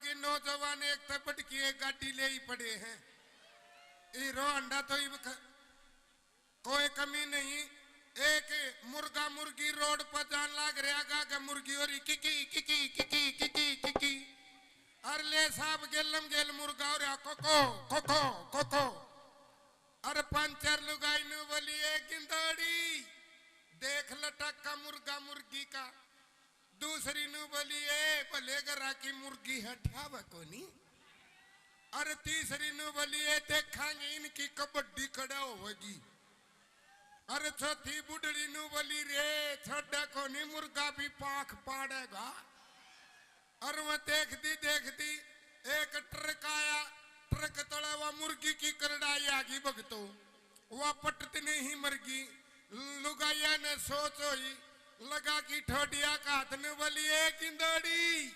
कि नौजवान एक तो बटकी एक गाड़ी ले ही पड़े हैं। हीरो होंडा तो इब ख-, कोई कमी नहीं। एक मुर्गा मुर्गी रोड पर जान लाग रहा, गा के मुर्गी हो रही किकी किकी किकी किकी किकी। अर ले साहब गेलम गेल मुर्गा हो रहा कोको कोको कोको। अर पंचर लुगाई नु बोली, "ए गिंदोड़ी, देख लटक का मुर्गा मुर्गी का।" दूसरी नु बोली, "ए भले घरा की मुर्गी है, ठावे कोनी।" अर तीसरी नु बोली, "ए देखांगे इनकी कबड्डी कड़ा होवेगी।" अर चौथी बुढ़ड़ी नु बोली, "रे छोड़ा कोनी, मुर्गा भी पाख पाड़ेगा।" अर वह देखती देखती एक ट्रक आया, ट्रक तले वह मुर्गी की करड़ाई आ गई भगतो। वह पटत नहीं मर गई। लुगाइया ने सोच होई, लगा की ठोडिया का हाथ ने बोली, "ए गिंदोड़ी,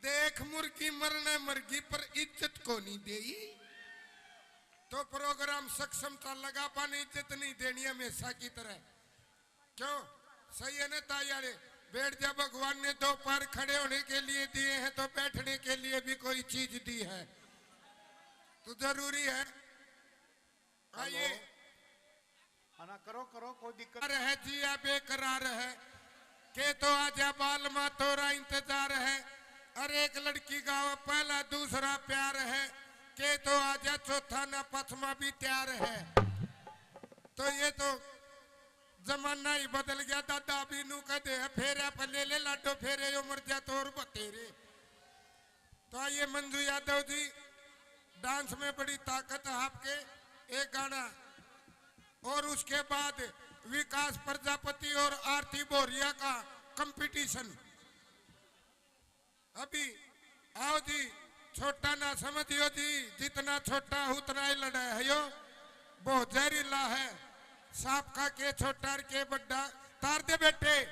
देख मुर्गी मरने मर गई पर इज्जत को नहीं देई।" तो प्रोग्राम सक्षम था, लगा पाने इज्जत नहीं देनी हमेशा की तरह। क्यों? सही है ना ताई आले? बैठ जा, भगवान ने दो पैर खड़े होने के लिए दिए हैं तो बैठने के लिए भी कोई चीज दी है, तो जरूरी है। आइए। हाँ ना, करो, करो, कोई दिक्कत। रह जिया बेकरार है, के तो आजा बाल मा तोरा इंतजार है। अरे एक लड़की गावे पहला दूसरा प्यार है, के तो आजा चौथा ना पथमा भी तैयार है। तो ये तो जमाना ही बदल गया दादा, अभी नू कहते हैं फेरा पर ले ले लाडो फेरे, यो मर जा तो और बतेरे। तो आइए मंजू यादव जी, डांस में बड़ी ताकत है आपके। एक गाना और उसके बाद विकास प्रजापति और आरती भोरिया का कंपटीशन। अभी आओ जी, छोटा ना समझियो जी, जितना छोटा उतना ही लड़ा है यो, बहुत जहरीला है। सांप का के छोटा और के बड्डा, तार दे बेटे।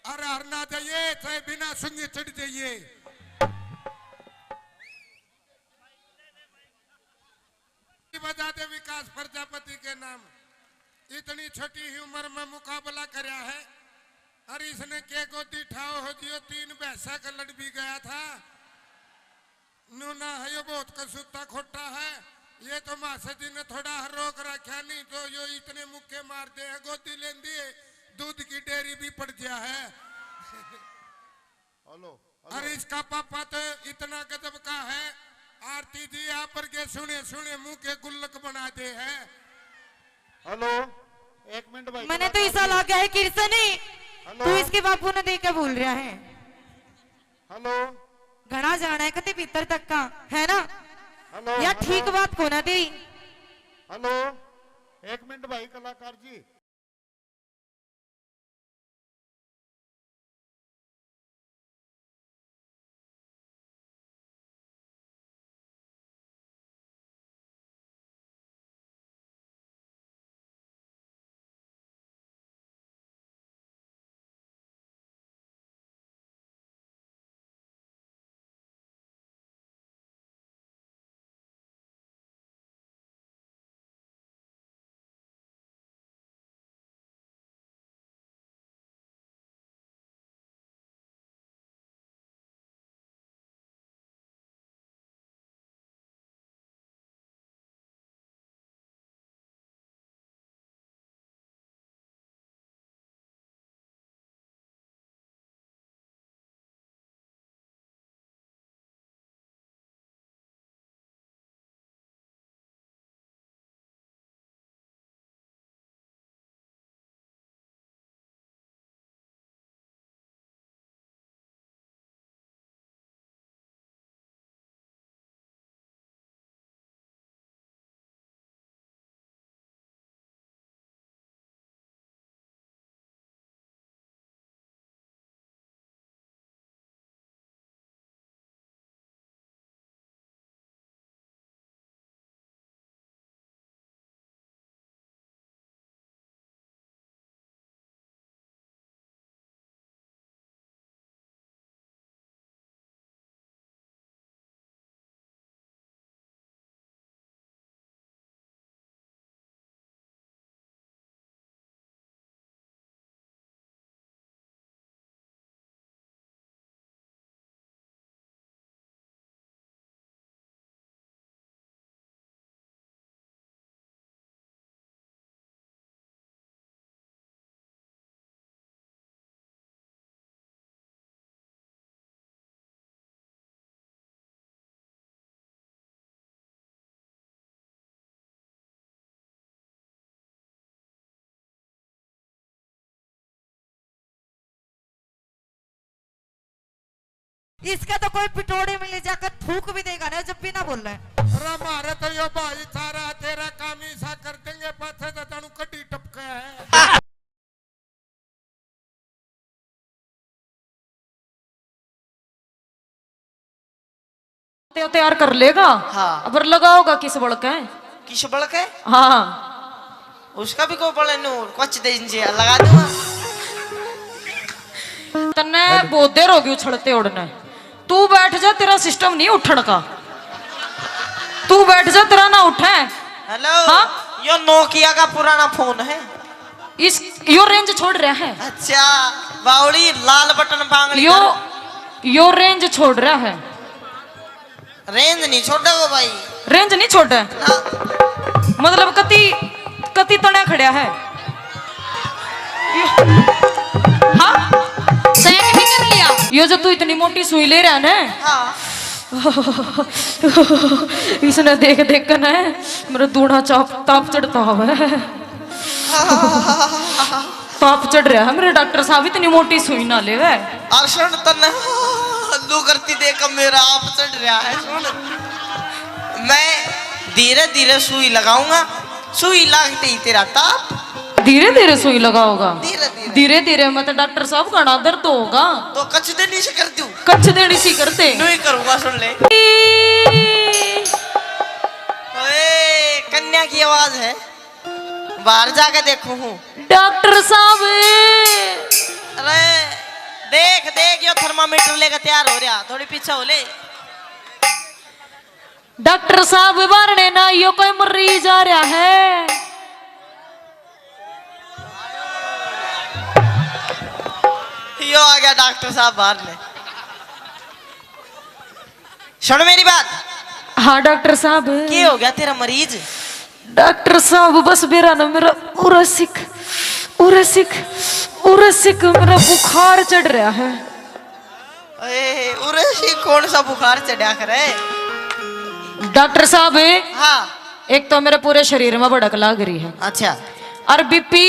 अरे हर ना जाइए, चाहे बिना सुंगी चढ़ जाइए। बजा दे विकास प्रजापति के नाम। इतनी छोटी ही उम्र में मुकाबला करया है। अरे इसने के गोदी ठाओ हो जियो, तीन भैंसा का लड़ भी गया था। नूना है यो बहुत कसूता खोटा है। ये तो मासा जी ने थोड़ा रोक रखा, नहीं तो यो इतने मुक्के मार दे है, गोदी लेंदी है, दूध की डेयरी भी पड़ गया है। Hello, hello. अरे इसका पापा तो इतना गजब का है, आरती जी आप पर के सुने सुने मुंह के गुल्लक बना दे है। हेलो, एक मिनट भाई, मैंने तो कलाकार ऐसा जी। लगा है कृष्ण ही, हेलो। तू इसके बापू ने देख के बोल रहा है। हेलो। घना जाना है कते भीतर तक का, है ना? हेलो, या हेलो। ठीक बात को ना दे। हेलो, एक मिनट भाई कलाकार जी। इसका तो कोई पिटोड़ी में ले जाकर थूक भी देगा ना, जब भी ना बोले। अरे, मारे तो यो भाई सारा तेरा काम ही सा कर देंगे, पाछे तो तनु कड्डी टपके है। ते तैयार कर लेगा। हाँ। अबर लगाओगा किस बल के? किस बल के? हाँ। उसका भी कोई बल नु कुछ दे इंजे लगा दूंगा। तन्ने बहुत देर होगी उछलते उड़ने। तू बैठ जा, तेरा सिस्टम नहीं उठण का। तू बैठ जा, तेरा ना उठे। हेलो। हाँ? यो नोकिया का पुराना फोन है। इस, यो रेंज छोड़ रहा है। अच्छा, बावली लाल बटन बांगड़ी यो, करो। यो रेंज छोड़ रहा है। रेंज नहीं छोड़ेगा भाई। रेंज नहीं छोड़े? ना। मतलब कति, कति तड़ा खड़ा है। हाँ? सैक नहीं कर लिया। यो जो तू इतनी मोटी सुई ले रहा ना, हाँ। इसने देख देख कर ना मेरा दूना चाप, ताप चढ़ता हुआ है। ताप चढ़ रहा है मेरे डॉक्टर साहब, इतनी मोटी सुई ना लेवे। अरे सुन तन्ने लू करती देख मेरा आप चढ़ रहा है। सुन, मैं धीरे धीरे सुई लगाऊंगा, सुई लागते ही तेरा ताप। धीरे धीरे सुई लगाओगा? धीरे धीरे। धीरे धीरे में तो डॉक्टर साहब घना दर्द होगा। तो कच देनी से कर दूं? कच देनी सी कर दे। नहीं करूंगा, सुन ले। ओए, कन्या की आवाज है। बाहर जाके देखूं हूँ। डॉक्टर साहब। अरे, देख, देख, यो थर्मामीटर लेकर तैयार हो रहा, थोड़ी पीछे हो ले। डॉक्टर साहब, बारणे ना, यो कोई मरीज आ रहा है। यो आ गया डॉक्टर साहब बाहर ने। सुन मेरी बात। हाँ डॉक्टर साहब। के हो गया तेरा मरीज? डॉक्टर साहब, बस बेरा ना मेरा उरे सिक, उरे सिक, उरे सिक मेरा बुखार चढ़ रहा है। ए, उरे सिक कौन सा बुखार चढ़ा करे? डॉक्टर साहब, हाँ। एक तो मेरे पूरे शरीर में भड़क लाग रही है। अच्छा। और बीपी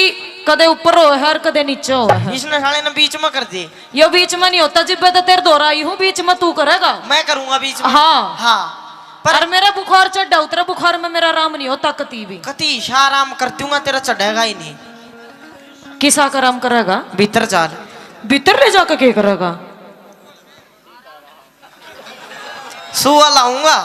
कदे ऊपर हो है और कदे नीचे हो है। इसने साले ने बीच में कर दी। यो बीच में नहीं होता, जिब्बे तो तेरे दौरा आई हूँ, बीच में तू करेगा। मैं करूंगा बीच में। हाँ। हाँ। पर और मेरा बुखार चढ़ा, उतरा बुखार में मेरा आराम नहीं होता कती भी। कती सा आराम कर दूंगा, तेरा चढ़ेगा ही नहीं। किसा का आराम करेगा? भीतर चाल। भीतर ले जाकर क्या करेगा? सुआ लाऊंगा।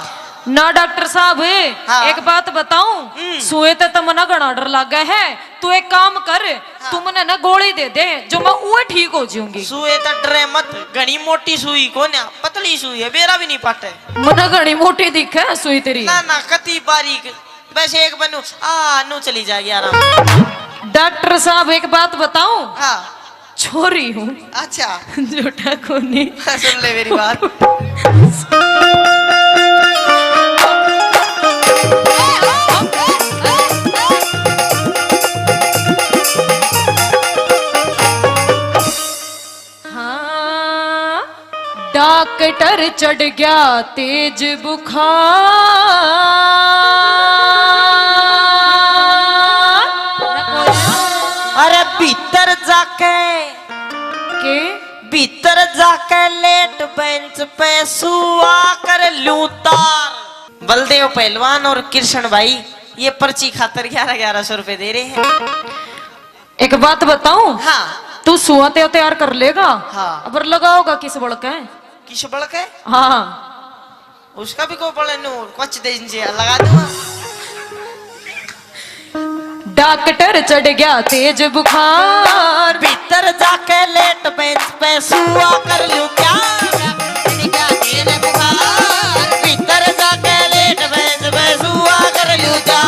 ना डॉक्टर साहब, हाँ। एक बात बताऊं, हम्म। सुए ते तो मना घना डर लागे है। तू एक काम कर, हाँ। तू मने ना गोली दे दे, जो मैं उए ठीक हो जाऊंगी। सुए तो डरे मत, घनी मोटी सुई कोन्या, पतली सुई है, बेरा भी नहीं पाटे। मने घनी मोटी दिखे है सुई तेरी। ना ना, कती बारीक, बस एक बनू आ नू चली जाएगी आराम। डॉक्टर साहब, एक बात बताऊं? हाँ। छोरी हूँ। अच्छा। झूठा कोनी। सुन ले मेरी बात। हाँ, डॉक्टर चढ़ गया तेज बुखार। अरे भीतर जाके के? भीतर जाके लेट बेंच पे सुआ कर लूं तार। बलदेव पहलवान और कृष्ण भाई ये पर्ची खातर ग्यारह ग्यारह सौ रुपए दे रहे हैं। एक बात बताऊं? हाँ। तू सुआ ते तैयार कर लेगा? हाँ। अबर लगाओगा किस बल के? किस बल के? हाँ। उसका भी कोई बल नु कुछ दे इंजे लगा दूंगा। डॉक्टर चढ़ गया तेज बुखार। भीतर जाके लेट बेंच पे सुआ कर लूं क्या? भीतर जाके लेट बेंच पे सुआ कर लूं क्या?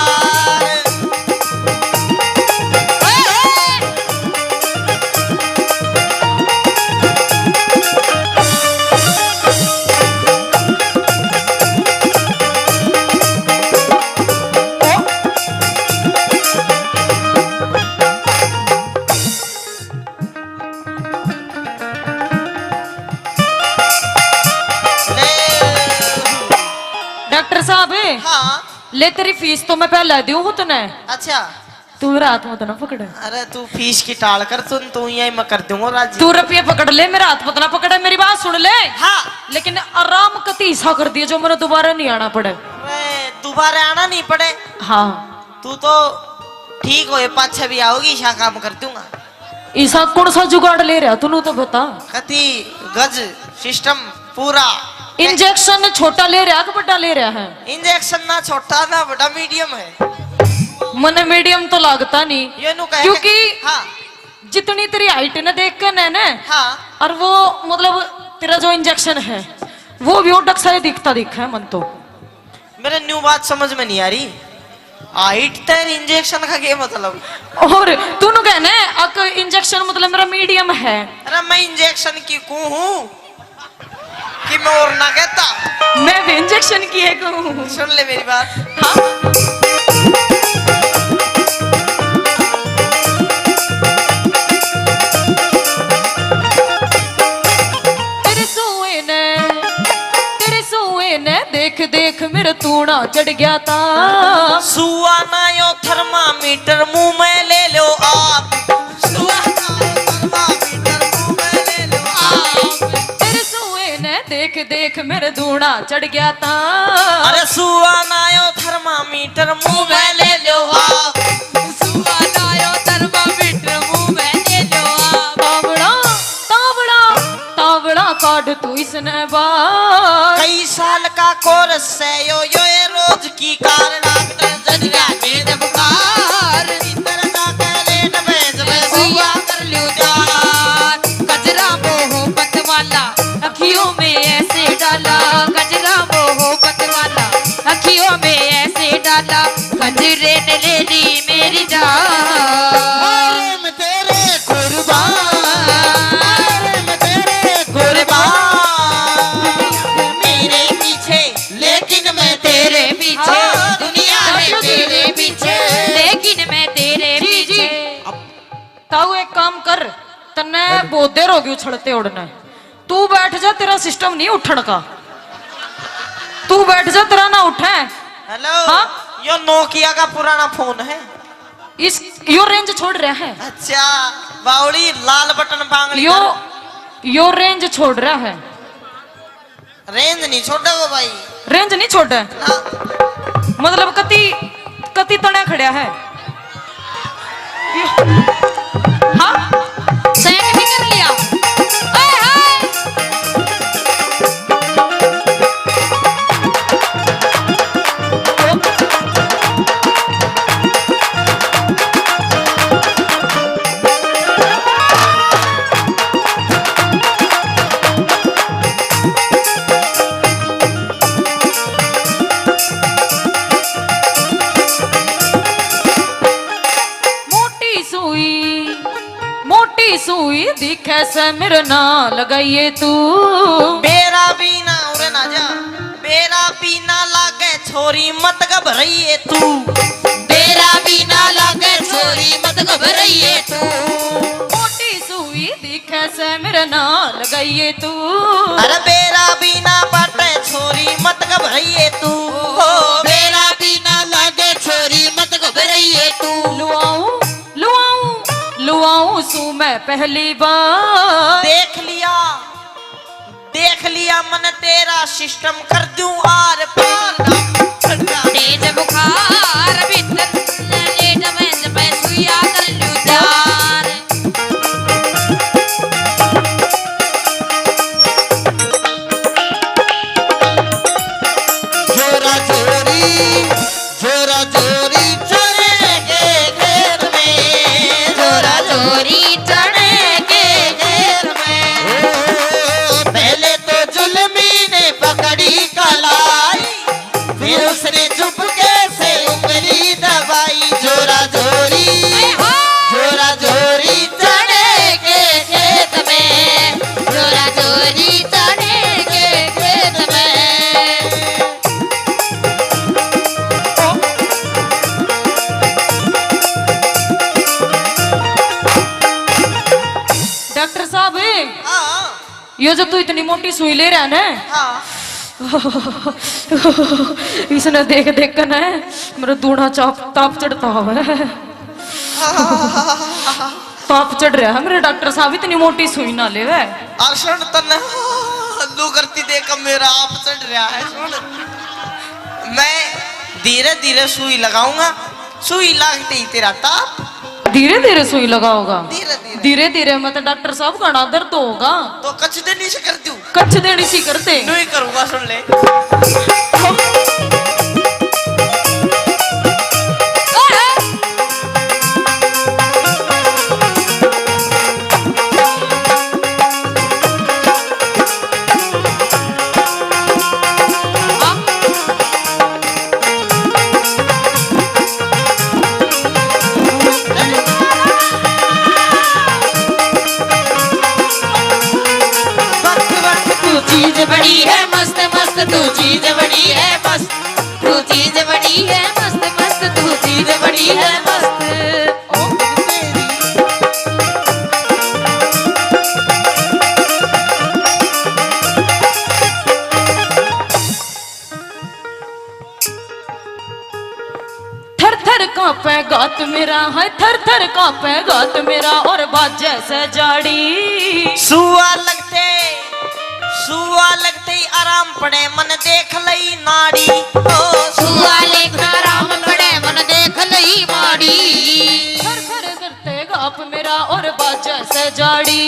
डॉक्टर साहब, हाँ। ले तेरी फीस तो मैं पहले दूं हूँ तने। अच्छा। तू मेरा हाथ मत ना पकड़। अरे तू फीस की टाल कर, तू, तू यही मैं कर दूंगा राजी। तू रुपये पकड़ ले, मेरा हाथ मत ना पकड़, मेरी बात सुन ले। हाँ। लेकिन आराम कती सा कर दिए जो मैंने दोबारा नहीं आना पड़े। अरे दोबारा आना नहीं पड़े। हाँ। तू तो ठीक होए पाछे भी आओगी, ईसा काम कर दूंगा। ईसा कौन सा जुगाड़ ले रहा तू, नू तो बता। कती गज सिस्टम पूरा। इंजेक्शन छोटा ले रहा कि बड़ा ले रहा है? इंजेक्शन ना छोटा ना बड़ा, मीडियम है। मने मीडियम तो लागता नहीं, ये नू कहे क्योंकि हाँ। जितनी तेरी हाइट ने देख के ने, ने हाँ। और वो मतलब तेरा जो इंजेक्शन है वो भी ओडक सा ही दिखता दिखा है मन तो। मेरे न्यू बात समझ में नहीं आ रही, हाइट तेरी इंजेक्शन का क्या मतलब? और तूने कहना है अक इंजेक्शन मतलब मेरा मीडियम है। अरे मैं इंजेक्शन की कूँ हूँ कि मैं और ना कहता। मैं भी इंजेक्शन की एक हूँ। सुन ले मेरी बात। हाँ। तेरे सुए ने, तेरे सुए ने देख देख मेरा तूड़ा चढ़ गया था। सुआ ना यो थर्मामीटर मुंह में ले लो आप। सुआ ना यो थर्मामीटर मुंह में ले लो आप। तेरे सुए ने देख देख मेरा धूड़ा चढ़ गया था। अरे सुआ ना यो थर्मामीटर मुंह में ले लो आप। सुआ ना यो थर्मामीटर मुंह में ले लो आप। तावड़ा, तावड़ा, तावड़ा काट तू इसने बाहर। कई साल का कोर्स है यो, यो ये रोज की कार। डॉक्टर जज गया तेज बुखार। इधर जाके लेट में जब सुआ कर ल्यू जान। गजरा मोहब्बत वाला अखियों में ऐसे डाला। गजरा मोहब्बत वाला अखियों में ऐसे डाला। गजरे ने ले ली मेरी जान। मैं तेरे कुर्बान, मैं तेरे कुर्बान। मेरे पीछे, लेकिन मैं तेरे पीछे। हाँ। दुनिया है तेरे पीछे, लेकिन मैं तेरे जी, जी। पीछे। ताऊ एक काम कर, तन्ने बहुत देर होगी उछलते उड़ने। तू बैठ जा, तेरा सिस्टम नहीं उठण का। तू बैठ जा, तेरा ना उठे। हेलो। हाँ? यो नोकिया का पुराना फोन है। इस, यो रेंज छोड़ रहा है। अच्छा, बावली लाल बटन बांगड़ी यो, कर। यो रेंज छोड़ रहा है। रेंज नहीं छोड़े वो भाई। रेंज नहीं छोड़े? ना। मतलब कति, कति तने खड़ा है। हाँ? सैक भी कर लिया। ओए हाय। मोटी सुई, मोटी सुई दिखे से मेरे ना लगाइए तू। बेरा भी ना उरे ना जा, बेरा भी ना लागे छोरी मत घबराइए तू। बेरा भी ना लागे छोरी मत घबराइए तू। मोटी सुई दिखे से मेरे ना लगाइए तू। अरे बेरा भी ना बाटे छोरी मत घबराइए तू। ओ, बेरा भी ना लागे छोरी मत घबराइए तू। लुआऊं, लुआऊं, लुआऊं सू मैं पहली बार। देख लिया, देख लिया मन तेरा सिस्टम कर दूं आर पार। तेज बुखार भीतर लेट में जब सुइया कर लूं जान। जोरा जोरी, जोरा जोरी चने के घेर में, जोरा जोरी चने के घेर में। ओ, पहले तो जुल्मी ने पकड़ी कलाई, फिर उसने चुपके से उंगली दबाई। जोरा जोरी, जोरा जोरी चने के खेत में, जोरा जोरी चने के खेत में। डॉक्टर साहब, हाँ। यो जो तू इतनी मोटी सुई ले रहा है ना, हाँ। इसने देख देख कर ना मेरा दूना चाप ताप चढ़ता हुआ है। ताप चढ़ रहा है मेरे डॉक्टर साहब, इतनी मोटी सुई ना लेवे। और सुन, तन्ने लू करती देख, मेरा आप चढ़ रहा है। सुन, मैं धीरे धीरे सुई लगाऊंगा, सुई लागते ही तेरा ताप। धीरे धीरे सुई लगाओगा? धीरे धीरे। धीरे धीरे में तो डॉक्टर साहब घना दर्द होगा। तो कच देनी से कर दूं? कच देनी सी कर दे। न्यू ही करूंगा, सुन ले। तू चीज बड़ी है मस्त मस्त, तू चीज बड़ी है मस्त, तू चीज बड़ी है मस्त मस्त, तू चीज बड़ी है मस्त। थर थर कांपे गात मेरा, हाय थर थर कांपे गात मेरा, और बाजे से जाड़ी। सुआ लगते, सुआ लगते ही आराम पड़े, मन देख लई नाड़ी। ओ, सुआ लगते आराम पड़े, मन देख लई माड़ी। थर थर करते गाप मेरा, और बाजे से जाड़ी।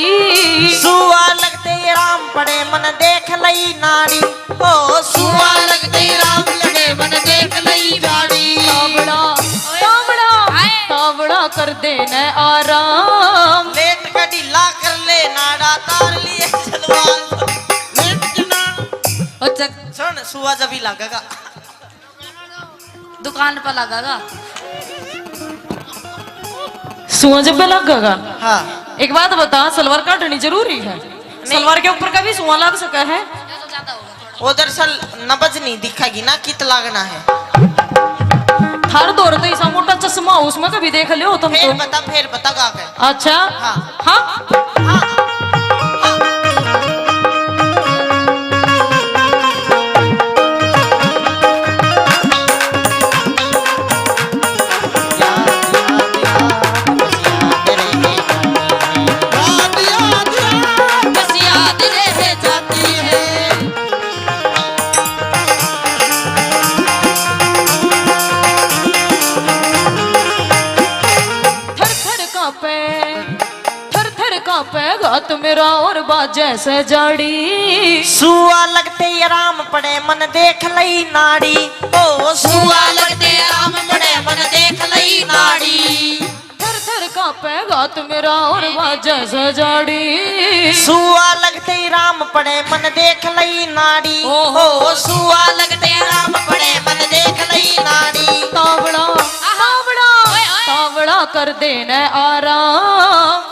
सुआ लगते ही आराम पड़े, मन देख लई नाड़ी। ओ सुआ लगते राम लड़े, मन देख लई जाड़ी। तावड़ा, तावड़ा, हाय। तावड़ा कर देने आराम। लेट का ढीला कर ले नाड़ा, तार लिए सलवार। लेट की ना। अच्छा। सुन, सुआ जब ही लागेगा। दुकान पर लागेगा। सुआ जब पे लागेगा? हाँ। एक बात बता, सलवार काटनी जरूरी है? नहीं। सलवार के ऊपर का भी सुआ लाग सका है? वो दरअसल नब्ज नहीं दिखेगी ना, कित लागना है। थार दौर तो ऐसा मोटा चश्मा हो, उसमें कभी देख लियो तुम फिर तो। बता, फिर बता गा के। अच्छा। हाँ। हाँ। हाँ। थर थर कांपे, थर थर कांपे गात मेरा और बाजे से जाड़ी। सुआ लगते ही आराम पड़े मन देख लई नाड़ी। ओ सुआ लगते आराम पड़े मन देख लई नाड़ी। थर थर कांपे गात मेरा और बाजे से जाड़ी। सुआ लगते ही राम पड़े मन देख लई नाड़ी। ओहो। ओ सुआ लगते राम पड़े मन देख लई नाड़ी। तावड़ा, आहा। तावड़ा, ओए, ओए। तावड़ा कर देने आराम।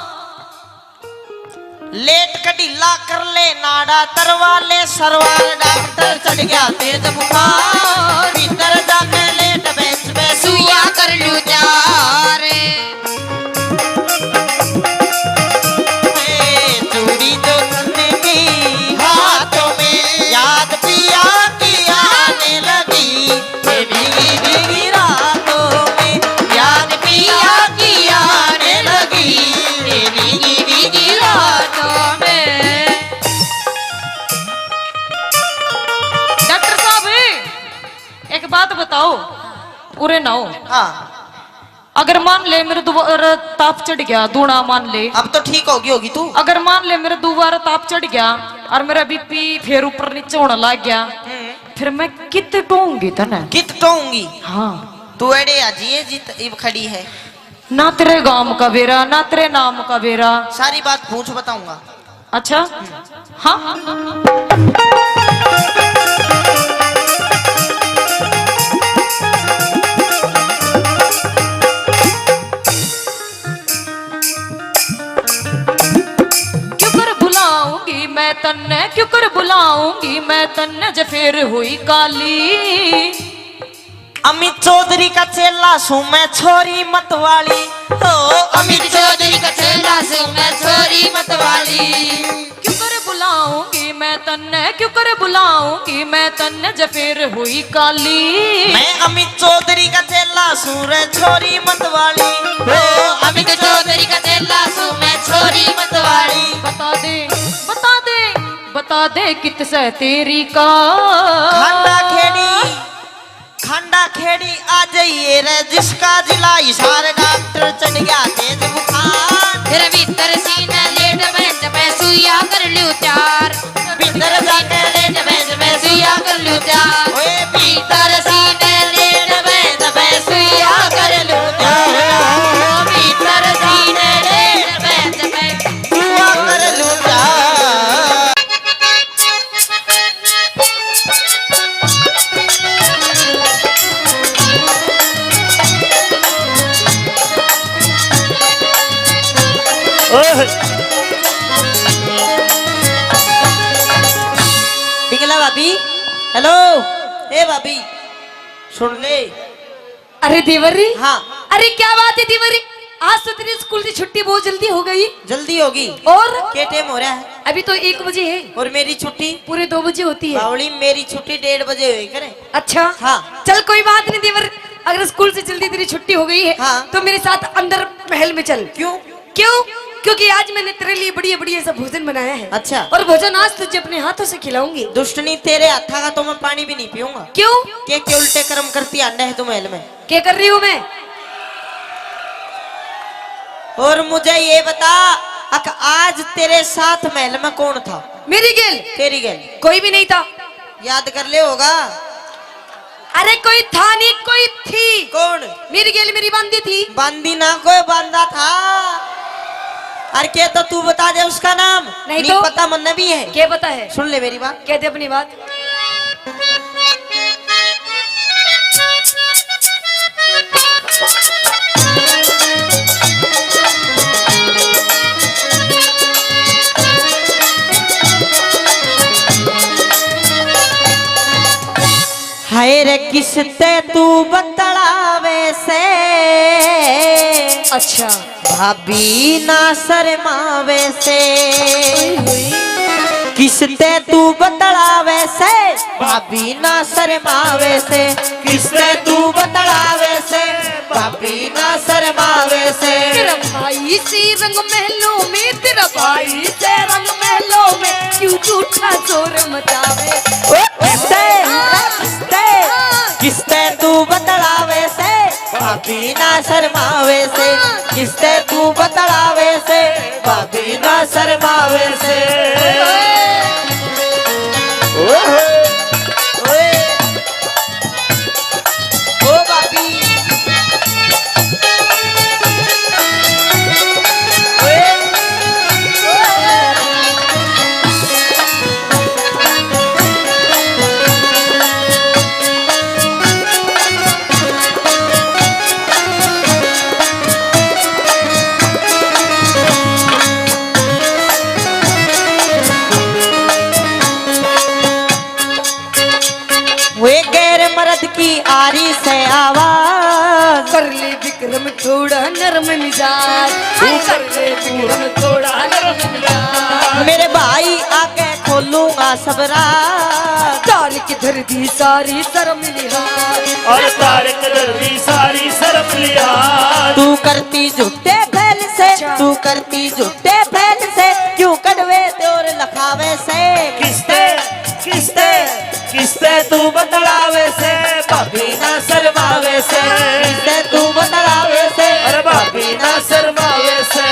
लेट का ढीला कर ले नाड़ा, तरवा ले सरवार, डॉक्टर चढ़ गया तेज बुखार। भीतर जाके लेट बेंच पे सुइया कर लूं चार। ए, चूड़ी जो तन्ने की हाथों में, याद पिया की आने लगी। ये भीगी भीगी रातों में याद पिया की आने लगी, ये भीगी भीगी रातों में। डॉक्टर साहब, एक बात बताओ, उरे ना हो। हाँ। अगर मान ले मेरे दोबारा ताप चढ़ गया, दूना मान ले। अब तो ठीक होगी होगी तू। अगर मान ले मेरे दोबारा ताप चढ़ गया और मेरा बीपी फिर ऊपर नीचे होने लग गया, हम्म। फिर मैं कित टोऊंगी तने? कित टोऊंगी? हाँ। तू एड़े आ जिए जित इब खड़ी है। ना तेरे गांव का बेरा, ना तेरे नाम का बेरा। सारी बात पूछ, बताऊंगा। अच्छा? हाँ? क्यों कर बुलाऊंगी मैं तन्ने, क्यों कर बुलाऊंगी मैं तन्ने, जे फेर हुई काली। अमित चौधरी का चेला सूं मैं, छोरी मत वाली। ओ, अमित चौधरी का चेला सूं मैं, छोरी मत वाली। क्यों कर बुलाऊंगी मैं तन्ने, क्यों कर बुलाऊंगी मैं तन्ने, जे फेर हुई काली। मैं अमित चौधरी का चेला सूं रे, छोरी मत वाली। ओ, अमित चौधरी का चेला सू मैं, छोरी मतवाली। बता दे, बता दे, बता दे कित से तेरी का। खांडा खेड़ी, खांडा खेड़ी आ जाइए रे, जिसका जिला हिसार, डॉक्टर चढ़ गया तेज बुखार। तेरे भीतर सीने लेट बेंच पे सुइया कर लूं तैयार। भीतर जाके लेट बेंच पे सुइया कर लूं तैयार। ओए भीतर सीने लेट बेंच पे सुइया कर लूं तैयार। भीतर सीने लेट बेंच पे सुइया कर लूं तैयार। ओह। पिंगला भाभी, हेलो। ए भाभी, सुन ले। अरे देवर री। हाँ। अरे क्या बात है देवर री, आज तो तेरे स्कूल की छुट्टी बहुत जल्दी हो गई। जल्दी होगी। और? क्या टाइम हो रहा है? अभी तो एक बजे है। और मेरी छुट्टी? पूरे दो बजे होती है। बावली, मेरी छुट्टी डेढ़ बजे हुई करे। अच्छा। हाँ। चल कोई बात नहीं देवर, अगर स्कूल से जल्दी तेरी छुट्टी हो गई है, हाँ। तो मेरे साथ अंदर महल में चल। क्यों? क्यों? क्योंकि आज मैंने तेरे लिए बढ़िया बढ़िया सा भोजन बनाया है। अच्छा। और भोजन आज तुझे अपने हाथों से खिलाऊंगी। दुष्टनी, तेरे हाथा का तो मैं पानी भी नहीं पीऊंगा। क्यों? के, के उल्टे कर्म करती आंडे है तू महल में। क्या कर रही हूँ मैं? और मुझे ये बता, अक आज तेरे साथ महल में कौन था? मेरी गेल? तेरी गेल। कोई भी नहीं था। याद कर ले होगा। अरे कोई था नहीं, कोई थी। कौन? मेरी गेल मेरी बांदी थी। बांदी ना, कोई बांदा था। अरे के तो तू बता दे उसका नाम। नहीं नहीं तो? पता मन्ने भी है। क्या पता है? सुन ले मेरी बात। कह दे अपनी बात। हाय रे किसते तू बतलावे से। अच्छा। भाभी ना शर्मावे से। किसते तू बतलावे से, भाभी ना शर्मावे से। किसते तू बतलावे से, भाभी ना शर्मावे से। तेरा भाई से रंग महलों में, तेरा भाई से रंग महलों में, क्यों झूठा शोर मचावे। ओ, किसते, हाँ। किसते, हाँ। किसते तू बतलावे से, भाभी ना शर्मावे से। हाँ। किसते तू बतलावे से, भाभी ना शर्मावे से। ओए। ओए। ओ भाभी। ओए। वे गैर मर्द की आ रही से आवाज। कर ले विक्रम थोड़ा नरम मिजाज। हाय, कर ले विक्रम थोड़ा नरम मिजाज। मेरे भाई आके खोलूंगा सब राज। तारक धर दी सारी शर्म लिहाज। और तारक धर दी सारी शर्म लिहाज। तू करती झूठे फैल से, अच्छा। तू करती झूठे फैल से, क्यों कड़वे त्योर लखावे से। किसते, किसते, किसते तू बतलावे से, भाभी ना शर्मावे से। किसते तू बतलावे से, अरे भाभी ना शर्मावे से।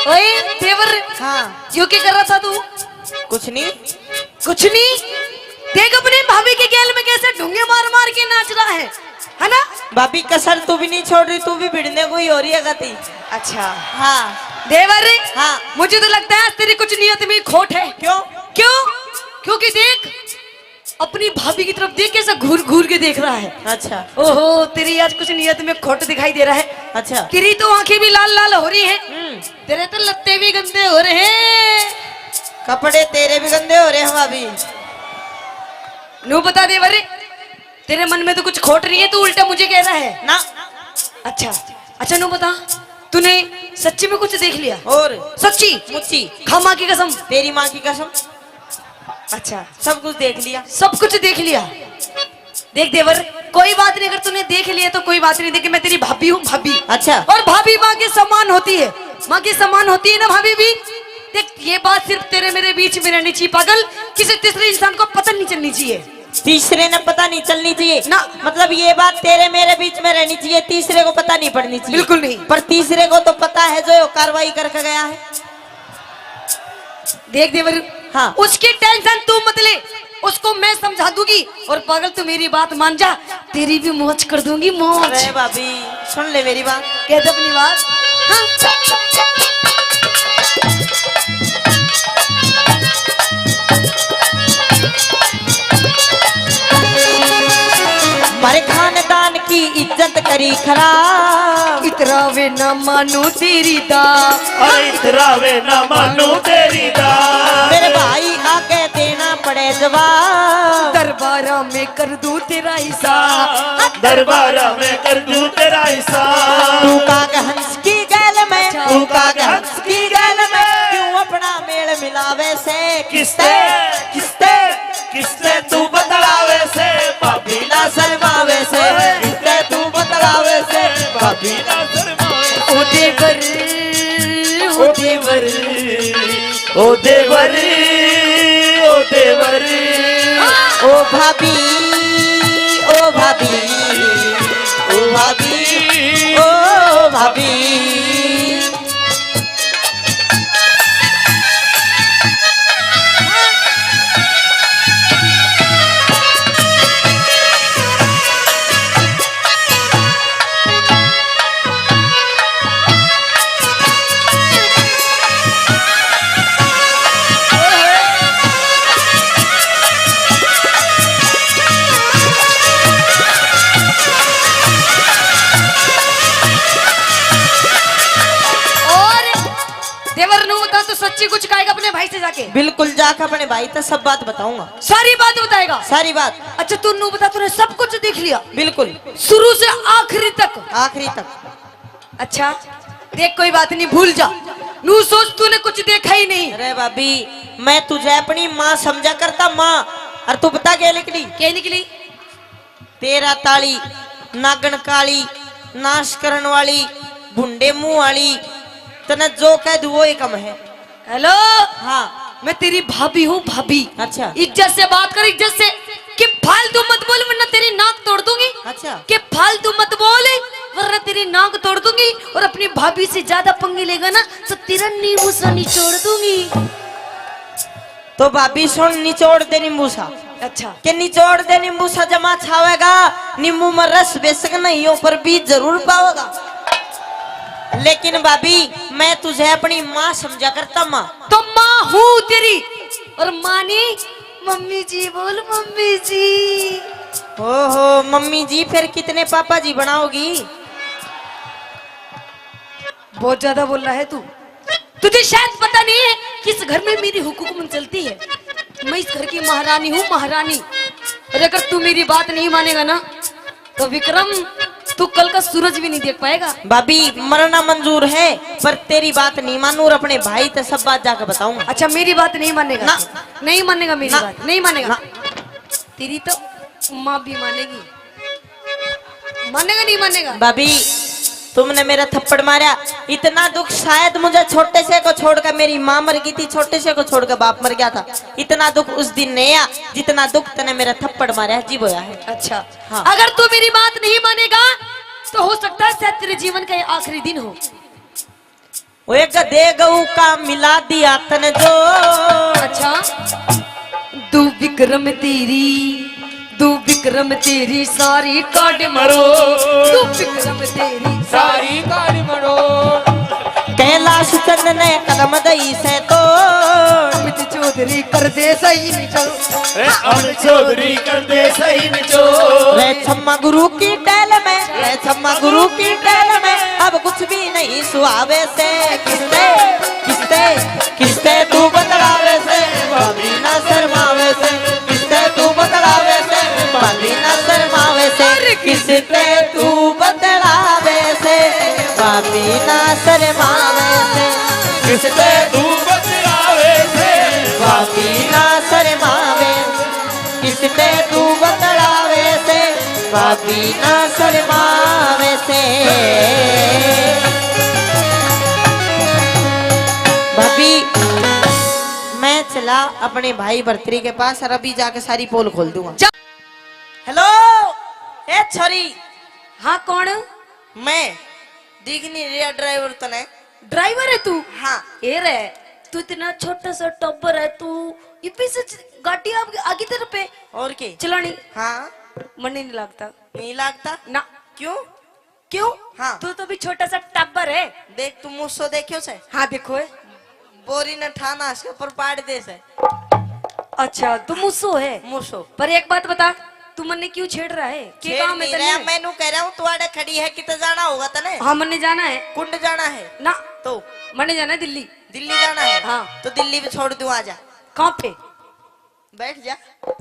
ओए, देवर, हाँ। यो क्या कर रहा था तू? कुछ नहीं। कुछ नहीं? देख अपने भाभी के गैल में कैसे ढूंगे मार मार के नाच रहा है, है ना? भाभी कसर तू भी नहीं छोड़ रही, तू भी भिड़ने को ही हो रही है गति। अच्छा। हाँ। देवर, हाँ। मुझे तो लगता है आज तेरी कुछ नियत में खोट है। क्यों? क्यों? क्योंकि देख, अपनी भाभी की तरफ देख, कैसा घूर घूर के देख रहा है। अच्छा। ओहो, तेरी आज कुछ नियत में खोट दिखाई दे रहा है। अच्छा। तेरी तो आंखें भी लाल लाल हो रही हैं। हम्म। तेरे तो लत्ते भी गंदे हो रहे हैं। कपड़े तेरे भी गंदे हो रहे हैं भाभी। नू बता देवर, तेरे मन में तो कुछ खोट नहीं है, तू उल्टा मुझे कह रहा है ना। अच्छा, अच्छा नू बता, तूने सच्ची में कुछ देख लिया? और? सच्ची? मुच्ची। खा माँ की कसम। तेरी माँ की कसम। अच्छा। सब कुछ देख लिया। सब कुछ देख लिया। देख देवर, कोई बात नहीं, अगर तूने देख लिया तो कोई बात नहीं। देख, मैं तेरी भाभी हूँ, भाभी। अच्छा। और भाभी माँ के समान होती है, माँ के समान होती है ना भाभी भी। देख, ये बात सिर्फ तेरे मेरे बीच में रहनी चाहिए पागल, किसी तीसरे इंसान को पता नहीं चलनी चाहिए। तीसरे ने पता नहीं चलनी चाहिए ना। मतलब ये बात तेरे मेरे बीच में रहनी चाहिए, तीसरे को पता नहीं पड़नी चाहिए। बिल्कुल नहीं। पर तीसरे को तो पता है जो कार्रवाई करके गया है। देख देवर, हाँ। उसकी टेंशन तू मत ले, उसको मैं समझा दूंगी। और पागल, तू मेरी बात मान जा, तेरी भी मौज कर दूंगी, मौज। अरे भाभी, सुन ले मेरी बात। कह दे अपनी बात। हाँ। मारे खानदान की इज्जत करी खराब। इतरावे ना मानू तेरी दा। अरे इतरावे ना मानू तेरी दा। मेरे भाई आगे देना पड़े जवाब। दरबारा में कर दूं तेरा हिसाब। दरबारा में कर दूं तेरा हिसाब। तू काग हंस की गैल में, तू काग हंस की गैल में क्यों अपना मेल मिलावे से? किसते, किसते, किसते तू बतलावे से? भाभी ना शर्मावे से। किसते तू बतलावे से? भाभी ना शर्मावे से। ओ देवर, ओ देवर, ओ देवर, ओ देवर, ओ भाभी, ओ भाभी, ओ भाभी, ओ भाभी। और देवर नू बता, तू सच्ची कुछ कहेगा अपने भाई से जाके? बिल्कुल, जाके अपने भाई तक सब बात बताऊंगा। सारी बात बताएगा? सारी बात। अच्छा, तू नू बता, तूने सब कुछ देख लिया? बिल्कुल। शुरू से आखिरी तक? आखिरी तक। अच्छा, देख, कोई बात नहीं, भूल जा। नू सोच, तूने कुछ देखा ही नहीं। अरे भाभी, मैं तुझे अपनी माँ समझा करता, माँ। और तू बता, क्या निकली? क्या निकली? तेरा ताली, नागण काली, नाश करण वाली, भुंडे मुंह वाली, तने जो कह दूं वो ही कम है। हेलो। हाँ। मैं तेरी भाभी हूँ, भाभी। अच्छा। इज्जत से बात कर, इज्जत से। कि फालतू मत बोल, वरना तेरी नाक तोड़ दूंगी। अच्छा। कि फालतू मत बोल, वरना तेरी नाक तोड़ दूंगी। और अपनी भाभी से ज्यादा पंगे लेगा ना, तो तेरा नींबू सा निचोड़ दूंगी। तो भाभी सुन, निचोड़ दे नींबू सा। अच्छा। के निचोड़ दे नींबू सा, जमा छावेगा, नींबू में रस बेशक नहीं हो, पर बीज जरूर पावेगा। लेकिन भाभी, मैं तुझे अपनी माँ समझा करता, माँ। तो माँ हूँ तेरी, और माँ नहीं, मम्मी जी बोल, मम्मी जी। ओहो, मम्मी जी, फिर कितने पापा जी बनाओगी? बहुत ज्यादा बोल रहा है तू। तुझे शायद पता नहीं है कि इस घर में मेरी हुकूमत चलती है। मैं इस घर की महारानी हूँ, महारानी। और अगर तू मेरी बात नहीं मानेगा ना, तो विक्रम, तू कल का सूरज भी नहीं देख पाएगा। भाभी, मरना मंजूर है, पर तेरी बात नहीं मानू और अपने भाई ते सब बात जाके बताऊंगा। अच्छा, मेरी बात नहीं मानेगा? ना। नहीं मानेगा मेरी ना। बात? नहीं मानेगा? ना। तेरी तो माँ भी मानेगी। मानेगा, नहीं मानेगा? भाभी, तुमने मेरा थप्पड़ मारा, इतना दुख शायद मुझे छोटे से को छोड़कर, मेरी माँ मर गई थी, छोटे से को छोड़कर बाप मर गया था, इतना दुख उस दिन नहीं आया, जितना दुख तने मेरा थप्पड़ मारा है, जी बोया है। अच्छा, हाँ। अगर तू मेरी बात नहीं मानेगा, तो हो सकता है शायद तेरे जीवन का ये आखिरी दिन हो। ओए गधे गऊ का मिला दिया तने जो। अच्छा। दू विक्रम तेरी, दू विक्रम तेरी सारी काट मरो। दू विक्रम तेरी सारी काट मरो। कैलाश चंद ने कदम दई से तो। चौधरी कर दे सही निचो। रे अमर चौधरी कर दे सही निचो। रे छम्मा गुरु की टहल में, रे छम्मा गुरु की टहल में, अब कुछ भी नहीं सुहावे से। किस्ते, किस्ते, किस्ते तू बतलावे से, भाभी ना शर्मावे से। किस्ते तू बतलावे से, भाभी ना शर्मावे से। अरे किस्ते तू बतलावे से, भाभी ना शर्मावे से। किस्ते तू बतलावे से, भाभी ना शर्मावे। किस्ते तू बतलावे से, भाभी ना शर्मावे से। भाभी, मैं चला अपने भाई भरतरी के पास और अभी जाके सारी पोल खोल दूंगा। जा। हेलो, ए छोरी। हाँ, कौन? मैं। दिख नहीं रहा ड्राइवर तने? ड्राइवर है तू? हाँ। ए रे, तू इतना छोटा सा टब्बर है, तू इपी से च-, गाड़ी आ-, आगी तेरे पे। और के? चलानी? हाँ। मन ही नहीं लगता। नहीं लगता? ना। क्यों? क्यों? हाँ। तू तो भी छोटा सा टब्बर है। देख, तू मूसो देख्यो से? हाँ, देखो है। बोरी ने ठाना इसके ऊपर पाड़ दे से। अच्छा, तू मूसो है? मूसो। पर एक बात बता, तू मन्ने क्यों छेड़ रहा है? के छेड़ काम है नहीं तन्ने? रहा, मैं नू कह रहा हूँ, तू आड़े खड़ी है, किते जाना होगा तने? हाँ, मन्ने जाना है। कुंड जाना है? ना। तो? मन्ने जाना है दिल्ली। दिल्ली जाना है? हाँ। तो दिल्ली भी छोड़ दूँ, आजा। कहाँ पे? बैठ जा।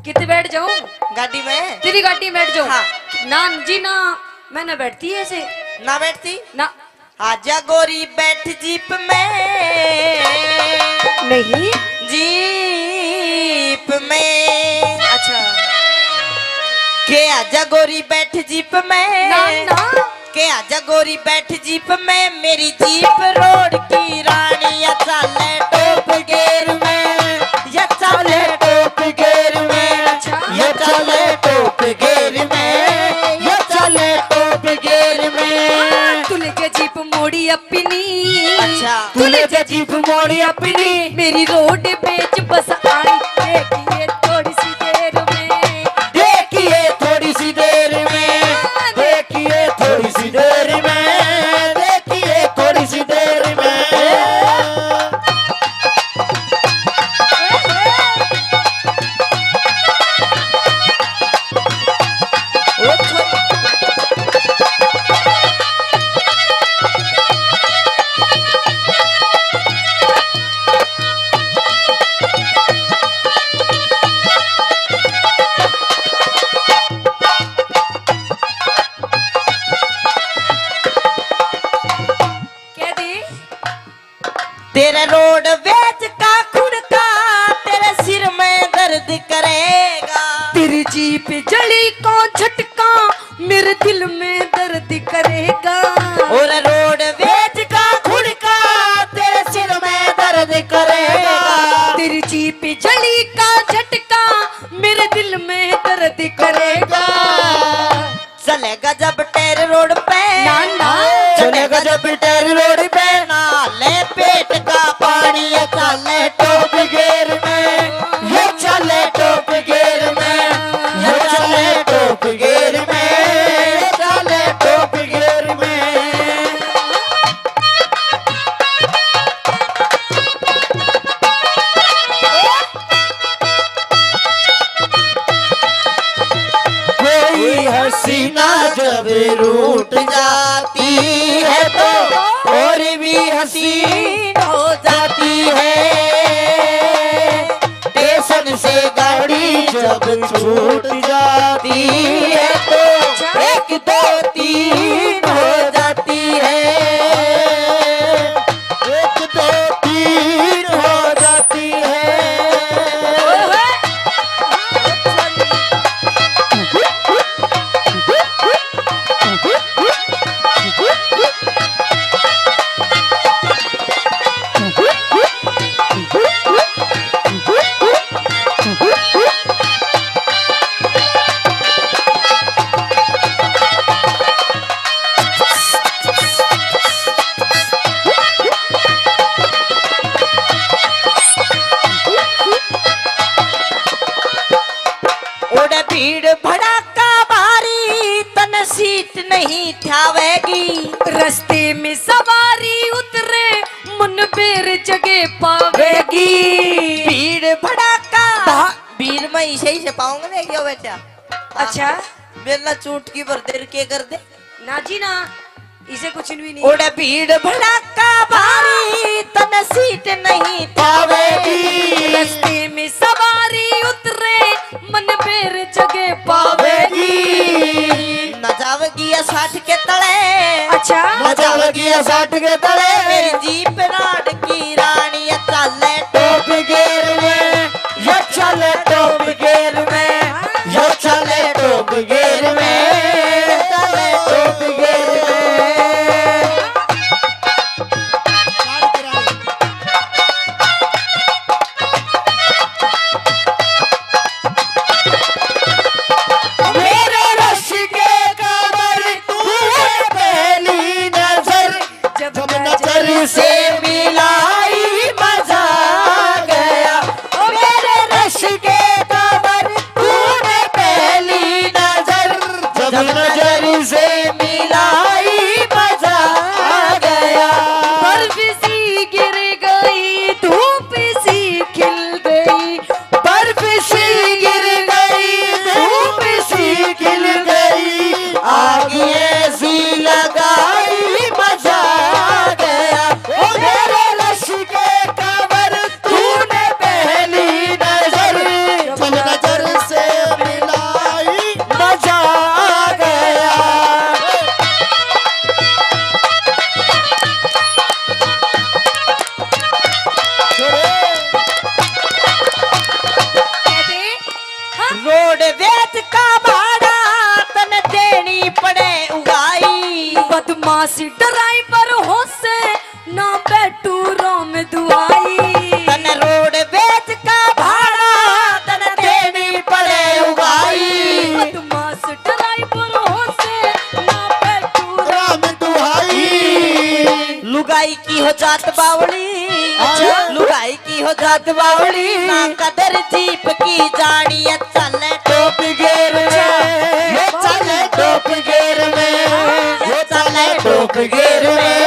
किते बैठ जाऊं? गाड़ी में। तेरी गाड़ी में बैठ जाऊं? हाँ। ना जी ना, मैं ना बैठती ऐसे। ना बैठती? ना। आजा गोरी बैठ जीप में। नहीं। जीप में। अच्छा। के आजा गोरी बैठ जीप में। ना, ना। के आजा गोरी बैठ जीप में, मेरी जीप रोड की रानी, या चाले टॉप गियर में, या चाले टॉप गियर में, अच्छा। या चाले टॉप गियर में, या चाले टॉप गियर में। तूने के जीप मोड़ी अपनी, अच्छा। तूने के जीप मोड़ी अपनी, मेरी रोड पे च बस आई, देखिए थोड़ी सी देर में। देखिए थोड़ी सी देर में, देखिए थोड़ी सी देर में, देखिए थोड़ी सी देर में। कह दी। तेरे रोड वेच का खुड़का तेरे सिर में दर्द करेगा। तेरी जीप जली को झटका मेरे दिल में दर्द करेगा। और रोड वेच का खुड़का तेरे सिर में दर्द करेगा। तेरी जीप जली का झटका मेरे दिल में दर्द करेगा। चलेगा जब टेर रोड पे, ना, ना। चलेगा जब टेर रोड पे, ना ले पेट का पानी, ये चाले टॉप गियर में, ये चाले टॉप गियर में, ये चाले टॉप गियर में, ये चाले टॉप गियर में। कोई हसीना जब रूठ जाती है तो और भी हसीन हो जाती है। स्टेशन से गाड़ी जब छूट जाती है तो एक दो तीन हो जाती है। एक दो तीन हो जाती है। ओड़े भीड़ भड़ाका भारी, तन सीट नहीं ठावेगी। रस्ते में सवारी उतरे, मन बेर जगह पावेगी। भीड़ भड़ाका ये पाऊंगा नहीं क्यों बेटा? अच्छा। मेरे ना चूट की भर देर के कर दे। ना जी ना, इसे कुछ भी नहीं। ओड़े भीड़ भड़ाका भारी, तन सीट नहीं पावेगी। रस्ते में सवारी उतरे, मन बेर जगह पावेगी। ना जावेगी या साठ के तले। अच्छा। ना जावेगी या साठ के तले। मेरी जीप राड की रानी या चाले टॉप गियर में, या चाले टॉप गियर में, या चाले टॉप गियर में, चाले टॉप गियर में। मेरे रश के कमर तूने पहली नजर, जब नजर से मिलाई मजा आ गया। ओ मेरे रश के कमर तूने पहली नजर, जब नजर से मिलाई मजा आ गया। बर्फ सी गिर गई, धूप सी खिल गई, बर्फ सी गिर गई, धूप सी खिल गई, आग ऐसी लगाई मजा आ गया। ओ मेरे रश के कमर तूने पहली नजर, जब नजर से मिलाई मजा आ गया। रोड वेच का भाड़ा तन देनी पड़े उगाई। बदमाश ड्राइवर होसे ना बैठू रोम दुआई। तन रोड वेच का भाड़ा तन देनी पड़े उगाई। बदमाश ड्राइवर होसे ना बैठू रोम दुआई। लुगाई की हो जात बावली, अच्छा। लुगाई की हो जात बावली, ना कदर जीप की जानी है, चले टॉप गियर में, ये चले टॉप गियर में, ये चले टॉप गियर में,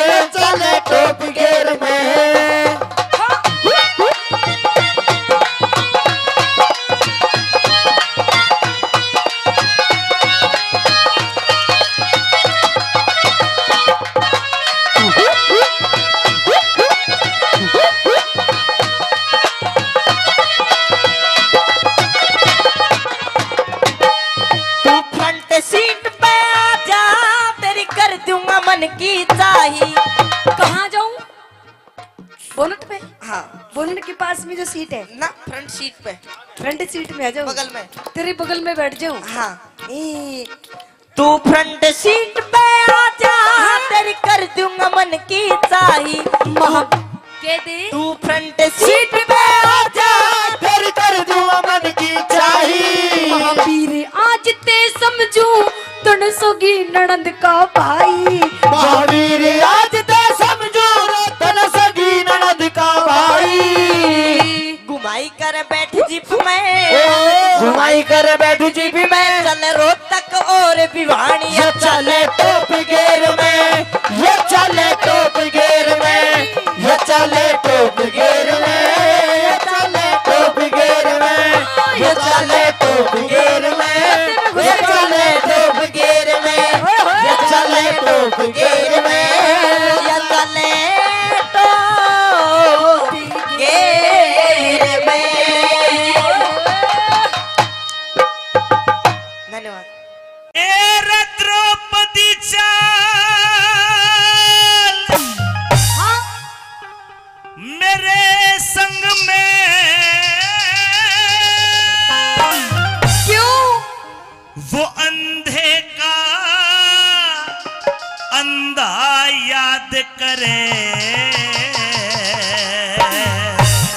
ये चले टॉप गियर में। तू फ्रंट सीट पे आ जा, तेरी कर दूंगा मन की चाही। कहाँ जाऊं? बोनट पे? हाँ। बोनट के पास में जो सीट है ना, फ्रंट सीट पे। फ्रंट सीट में आ जाऊं? बगल में। तेरे बगल में बैठ जाऊं? हाँ। ए, तू फ्रंट सीट पे आ जा, हाँ। तेरी कर दूंगा मन की चाही। महा-, कह दे। तू फ्रंट सीट पे आ जा, तेरी कर दूंगा मन की चाही। महावीर आज ते समझू, तन सगी ननद का भाई। महावीर आज ते समझू, तन सगी ननद का भाई। घुमाई कर बैठ जीप में, ओ। घुमाई कर बैठ जीप में, चल रोहतक और भिवानी, ये चले टॉप गियर में, ये चले टॉप गियर में, ये चले टॉप गियर में, ये चले टॉप गियर में, ये चले टॉप गियर में, ये चले टॉप गियर में, ये चले टॉप गियर में, ये चले टॉप गियर में। धन्यवाद। ए रे द्रौपदी चाल, हाँ? मेरे संग में। क्यों? वो अंधे का अंधा याद करे।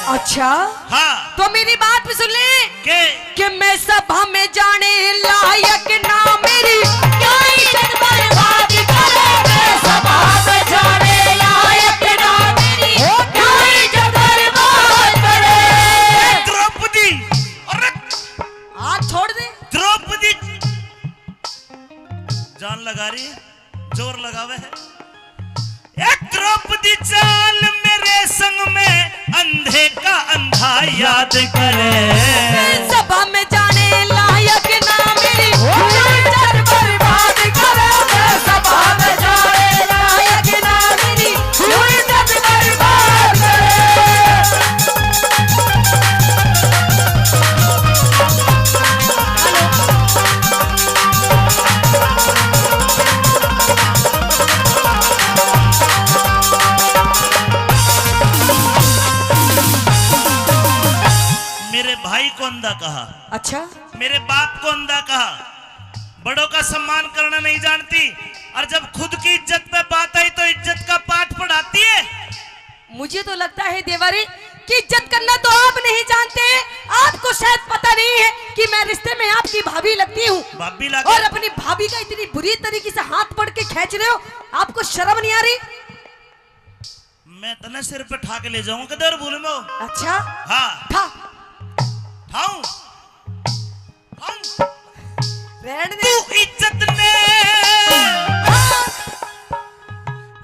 अच्छा? हाँ। तो मेरी बात भी सुन ले। के? कि मैं सभा में जाने लायक ना मेरी, क्या इज्जत बर्बाद करे? मैं सभा में जाने लायक ना मेरी, क्या इज्जत बर्बाद करे? द्रौपदी, अरे हाथ छोड़ दे। द्रौपदी जान लगा रही है, जोर लगावे है। ए द्रौपदी चाल मेरे संग में, अंधे का अंधा याद करे। सभा में भाई को अंधा कहा, अच्छा। मेरे बाप को अंधा कहा, बड़ों का सम्मान करना नहीं जानती, और जब खुद की इज्जत पे बात आई तो इज्जत का पाठ पढ़ाती है। मुझे तो लगता है देवर जी कि इज्जत करना तो आप नहीं जानते। आपको शायद पता नहीं है कि मैं रिश्ते में आपकी भाभी लगती हूँ। भाभी लगे। और अपनी भाभी का इतनी बुरी तरीके से हाथ पकड़ के खींच रहे हो, आपको शर्म नहीं आ रही? मैं तने सिर पे ठा के ले जाऊंगा, किधर भूल में हो? अच्छा। हाँ। ठा। ठाऊं। ठाऊं। रहने दे। तू इज्जत ने,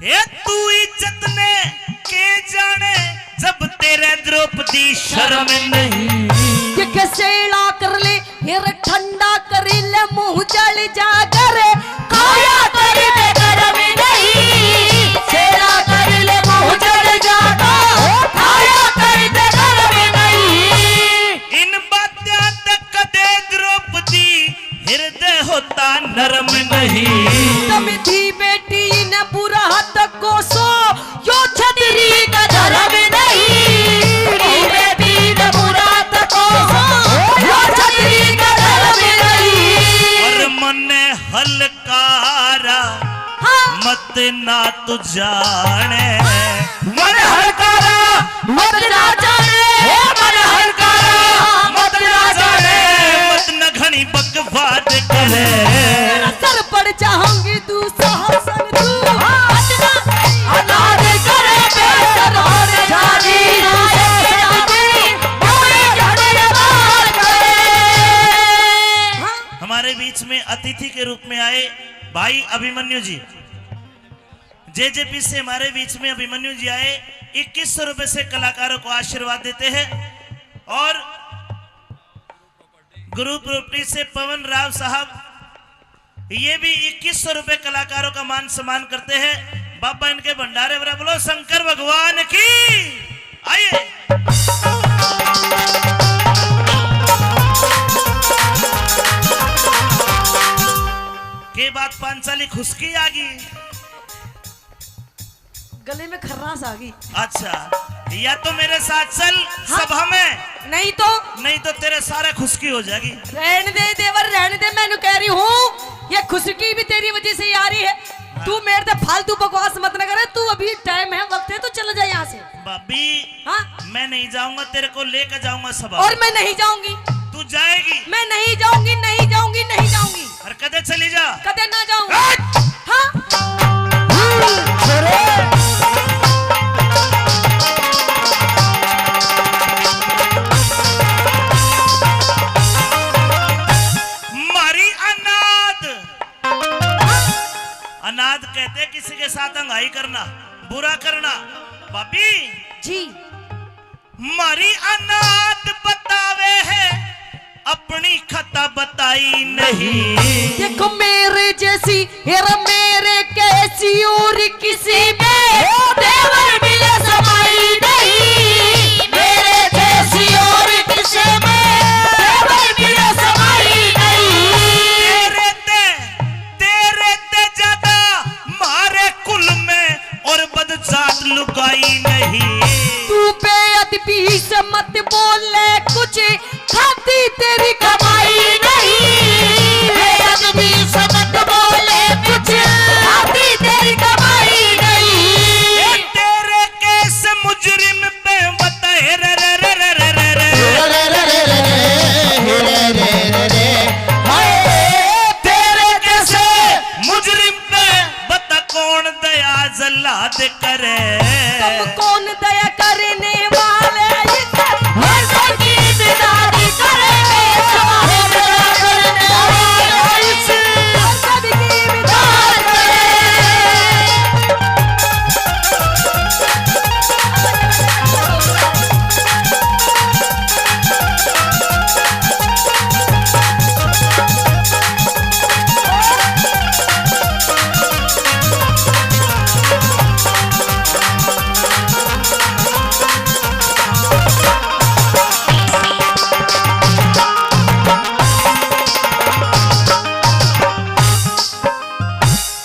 हे तू इज्जत ने के जाने, जब तेरे द्रौपदी शर्म नहीं। ये कसेला कर ले, फिर ठंडा कर ले, मुंह जल जा कर, खाया कर दे गरम नहीं। सेला कर ले, मुंह जल जा कर, खाया कर दे गरम नहीं। इन बात्यां तक कदे द्रौपदी हृदय होता नरम नहीं। तम थी बेटी न बुरा तक कोसो, यो छतरी का धर्म नहीं। थी बेटी न बुरा तक कोसो, यो छतरी का धर्म नहीं। और मने हलकारा हाँ। मत ना तू जाने। मन हलकारा मत ना जाने। हे मन हलकारा मत ना जाने। मत न घणी बकवाद करे। सर पड़ जाऊंगी तू सहसन तू। हाँ। मत ना अनाज करे बेसर और जानी तू सहसन तू। बोले झगड़े बात करे। हाँ। हमारे बीच में अतिथि के रूप में आए भाई अभिमन्यु जी, जेजेपी से हमारे बीच में अभिमन्यु जी आए, इक्कीस सौ रुपए से कलाकारों को आशीर्वाद देते हैं। और गुरु प्रॉपर्टी से पवन राव साहब, ये भी इक्कीस सौ रुपए कलाकारों का मान सम्मान करते हैं। बाबा इनके भंडारे भरा, बोलो शंकर भगवान की। आइए। के बात पांचाली खुशकी आ गई। गले में खर्रास आ गई। अच्छा, या तो मेरे साथ चल हाँ। सभा में। नहीं तो? नहीं तो तेरे सारे खुशकी हो जाएगी। रहने दे देवर, रहने दे, मैं कह रही हूँ, ये खुशकी भी तेरी वजह से ही आ रही है। हाँ। तू मेरे से फालतू बकवास मत ना करे, तू अभी टाइम है, वक्त है, तू चला जा यहाँ से। भाभी, हाँ? मैं नहीं जाऊंगा, तेरे को लेकर जाऊंगा सभा। और मैं नहीं जाऊंगी। तू जाएगी? मैं नहीं जाऊंगी, नहीं जाऊंगी, नहीं जाऊंगी। और कदे चली जा। कदे ना जाऊं। हट! हाँ? मारी अनाथ। अनाथ कहते किसी के साथ अंगाई करना, बुरा करना। भाभी। जी। मारी अनाथ बतावे है, अपनी खता बताई नहीं। देखो मेरे जैसी, हेरा मेरे कैसी और किसी में देवर मिले समाई नहीं। मेरे जैसी और किसी में देवर मिले समाई नहीं। तेरे ते, तेरे ते ज्यादा मारे कुल में और बदजात लुगाई नहीं। तू बेअदबी से मत बोले कुछ, खाती तेरी कमाई नहीं। बेअदबी से मत बोले कुछ, खाती तेरी कमाई नहीं। ए, तेरे केस मुजरिम पे बता, रे, रे, रे, रे। हाय, तेरे केस मुजरिम पे बता कौन दया जल्लाद करे। तुम कौन दया करने वाले, इस हसन की इमदाद करेंगे। हसन की इमदाद करेंगे।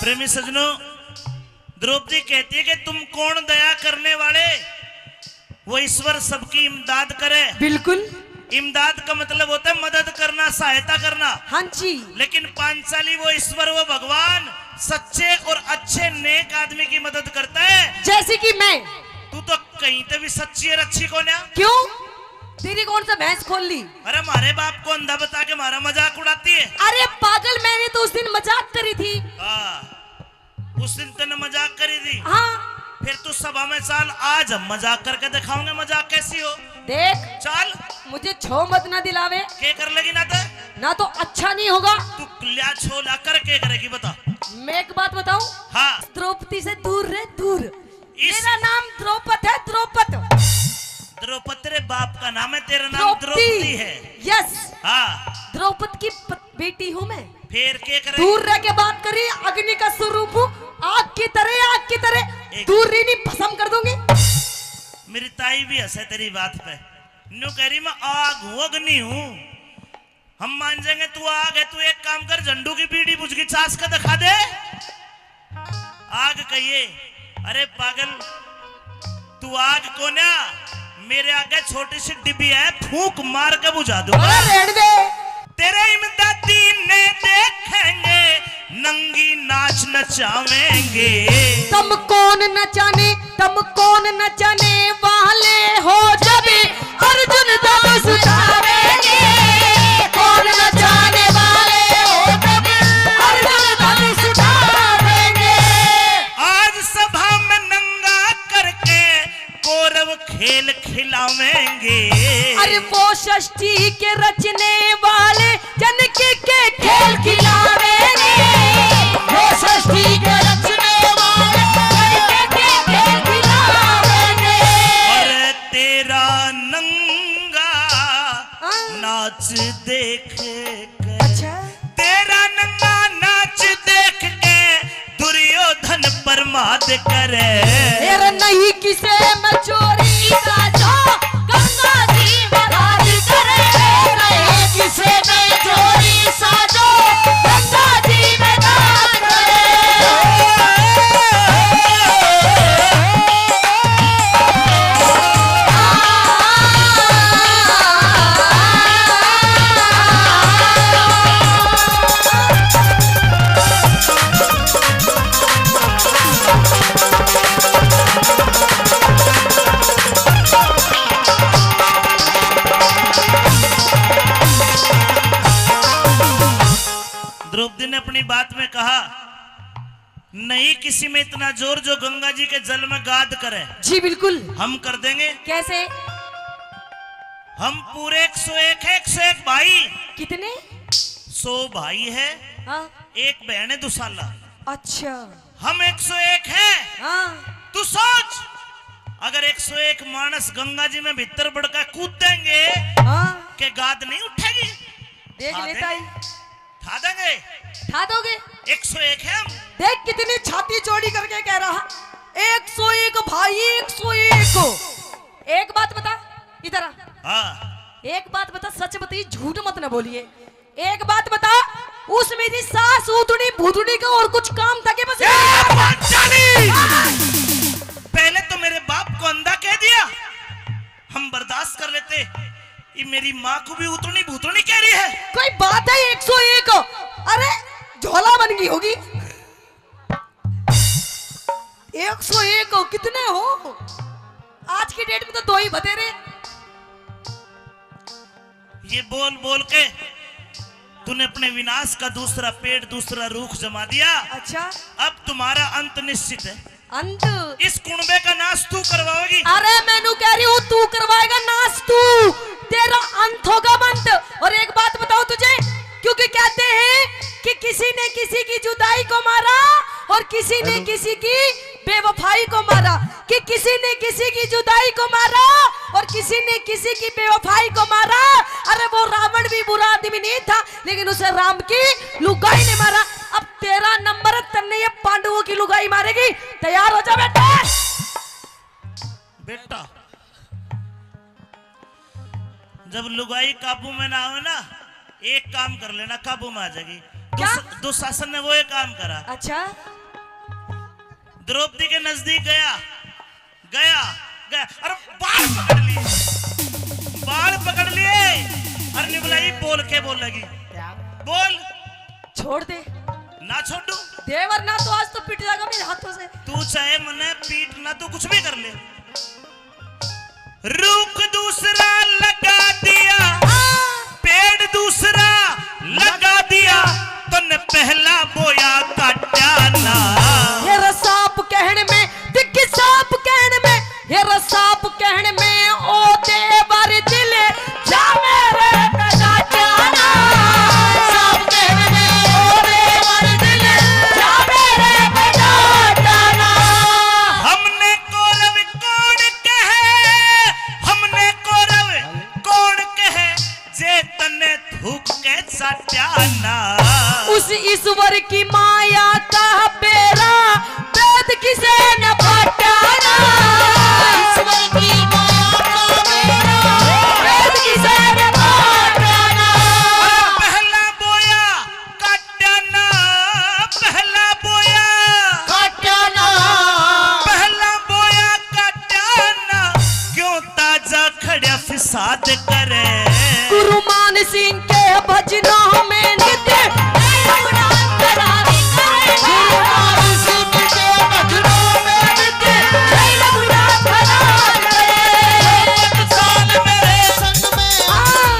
प्रेमी सजनों, द्रौपदी कहती है कि तुम कौन दया करने वाले, वो ईश्वर सबकी इमदाद करे। बिल्कुल। इमदाद का मतलब होता है मदद करना, सहायता करना। हाँ जी। लेकिन पांचाली वो ईश्वर, वो भगवान सच्चे और अच्छे नेक आदमी की मदद करता है। जैसे कि मैं। तू तो कहीं ते भी सच्ची और अच्छी कोन्या। क्यों? तेरी कौन सा भैंस खोल ली? अरे, हमारे बाप को अंधा बता के हमारा मजाक उड़ाती है। अरे पागल, मैंने तो उस दिन मजाक करी थी। हाँ, उस दिन तूने मजाक करी थी। हाँ। फिर तू सभा में चाल, आज हम मजाक करके दिखाओगे मजाक कैसी हो। देख, चल। मुझे छो मत ना दिलावे। के कर लेगी ना तो? ना तो अच्छा नहीं होगा। तू लिया छो ला कर के करेगी, बता। मैं एक बात बताऊं? हाँ। द्रौपदी से दूर रह, दूर। इस मेरा नाम द्रौपद है, द्रौपद। द्रौपद तेरे बाप का नाम है, तेरा नाम द्रौपदी। द्रौपदी है। Yes। हाँ। द्रौपद की प-, बेटी हूँ मैं। फिर के करे? दूर रह के बात करी, अग्नि का स्वरूप हूँ, आग की तरह, आग की तरह। एक दूर रही नहीं, भस्म कर दूंगी। मेरी ताई भी हंसे तेरी बात पे, न्यू कह रही, मैं आग हूँ, अग्नि हूँ। हम मान जाएंगे तू आग है। तू एक काम कर, झंडू की बीड़ी बुझ गई, चास का दिखा दे। आग कहिए, अरे पागल, तू आग कोन्या, मेरे आगे छोटी सी डिब्बी है, फूंक मार के बुझा दूंगा। अरे रहने दे। तेरे इमदादी ने देखेंगे, नंगी नाच नचावेंगे। तुम कौन नचाने, तुम कौन नचाने वाले हो जब अर्जुन धनुष उठावेंगे। कौन नचाने वाले हो जब अर्जुन धनुष उठावेंगे। आज सभा में नंगा करके कौरव खेल खिलावेंगे। अरे वो षष्ठी के रचने वाले जनक के खेल खिलावेंगे। वो षष्ठी के रचने वाले जनक के खेल खिलावेंगे। अरे तेरा नंगा हाँ। नाच देख के, अच्छा। तेरा नंगा नाच देख के दुर्योधन प्रमाद करे। तेरा नहीं किसे में चोरी साजो, गंगा जी में दान करे। नहीं किसे में चोरी साजो, गंगा जी में दान करे। द्रौपदी ने अपनी बात में कहा, नहीं किसी में इतना जोर जो गंगा जी के जल में गाद करे। जी बिल्कुल। हम कर देंगे। कैसे? हम पूरे एक सौ एक है, एक सौ एक भाई। कितने? सौ भाई है, हाँ। एक बहन है दुसाला। अच्छा। हम एक सौ एक हैं। हाँ। तू सोच, अगर एक सौ एक मानस गंगा जी में भीतर बड़का कूद देंगे, हाँ। के गाद नहीं उठेगी? देख लेता है। ठा देंगे। ठा दोगे? एक सौ एक है हम। देख कितनी छाती चौड़ी करके कह रहा, एक सौ एक भाई, एक सौ एक। एक बात बता, इधर आ। हाँ। एक बात बता, सच बताइए, झूठ मत ना बोलिए। एक बात बता, उस मेरी सास उतनी भूतनी का और कुछ काम था के बस? ए, पांचाली! पहले तो मेरे बाप को अंधा कह दिया, हम बर्दाश्त कर लेते। ये मेरी माँ को भी उतनी भूतनी कह रही है। कोई बात है एक सौ एक? अरे झोला बन गई होगी। एक सौ एक हो, कितने हो? आज की डेट में तो दो ही बतेरे। ये बोल बोल के तूने अपने विनाश का दूसरा पेड़, दूसरा रूख जमा दिया। अच्छा। अब तुम्हारा अंत निश्चित है। अंत? इस कुणबे का नाश तू करवाओगी। अरे मैं नू कह रही हूँ, तू करवाएगा नाश तू, तेरा अंत होगा मंत। और एक बात बताओ तुझे, क्योंकि कहते हैं कि किसी ने किसी की जुदाई को मारा और किसी ने किसी की बेवफाई को मारा, कि किसी ने किसी की जुदाई को मारा और किसी ने किसी की बेवफाई को मारा। अरे वो रावण भी बुरा आदमी नहीं था, लेकिन उसे राम की लुगाई ने मारा। अब तेरा नंबर है, तन्ने ये पांडवों की लुगाई मारेगी। तैयार हो जा बेटा। बेटा, जब लुगाई काबू में ना आवे ना, एक काम कर लेना, काबू में आ जाएगी। क्या? दुस-, दुशासन ने वो एक काम करा। अच्छा। द्रौपदी के नजदीक गया, गया, गया, अरे बाल पकड़ लिए, बाल पकड़ लिए। बोल के बोलेगी। क्या? बोल। छोड़ दे। ना छोड़ू। देवर ना तो आज तो पिट जाएगा मेरे हाथों से। तू चाहे मने पीट ना, तू कुछ भी कर ले। रुख दूसरा लगा दिया, पेड़ दूसरा लगा दिया, तन्ने पहला बोया काट्या ना। ये रसाप कहण में, दिख साप कहण में, ये रसाप कहण में, ओ देवर दिल जा मेरे पे काट्या ना। साप कहण में, ओ देवर दिल जा मेरे पे काट्या ना। हमने कौरव कौन कहे, हमने कौरव कौन कहे, जे तन्ने थूक के चाट्या ना। उस ईश्वर की माया का बेरा, वेद किसे न पाट्या ना। ईश्वर की माया का बेरा, वेद किसे न पाट्या ना। पहला बोया काट्या ना, पहला बोया काट्या ना। पहला बोया काट्या ना, क्यों ताजा खड़ा फिसाद करे। गुरु मान सिंह के भजनों में नित्य गुरु मान सिंह के भजनों में नित्य साल मेरे संग में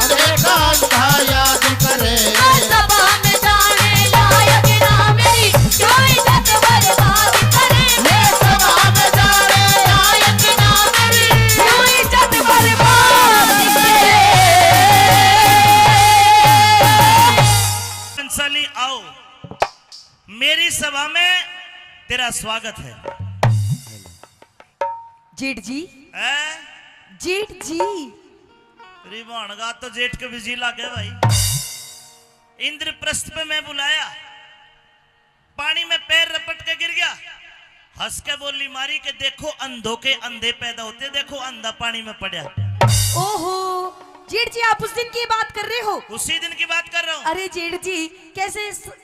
अनेकां याद करे। सभा में जाने लायक ना मेरी, क्यों इज्जत बर्बाद करे। ये सभा में जाने लायक ना मेरी, क्यों इज्जत बर्बाद करे। पंचाली आओ, मेरी सभा में तेरा स्वागत है। जेठ जी। हैं? जेठ जी। तेरी भाण का तो जेठ के बिजी लागे भाई। इंद्रप्रस्थ पे मैं बुलाया, पानी में पैर रपट के गिर गया, हंस के बोली मारी कि देखो अंधों के अंधे पैदा होते, देखो अंधा पानी में पड़ा। ओहो, जेठ जी आप उस दिन की बात कर रहे हो? उसी दिन की बात कर रहा हूँ। अरे जेठ जी, कैसे स-,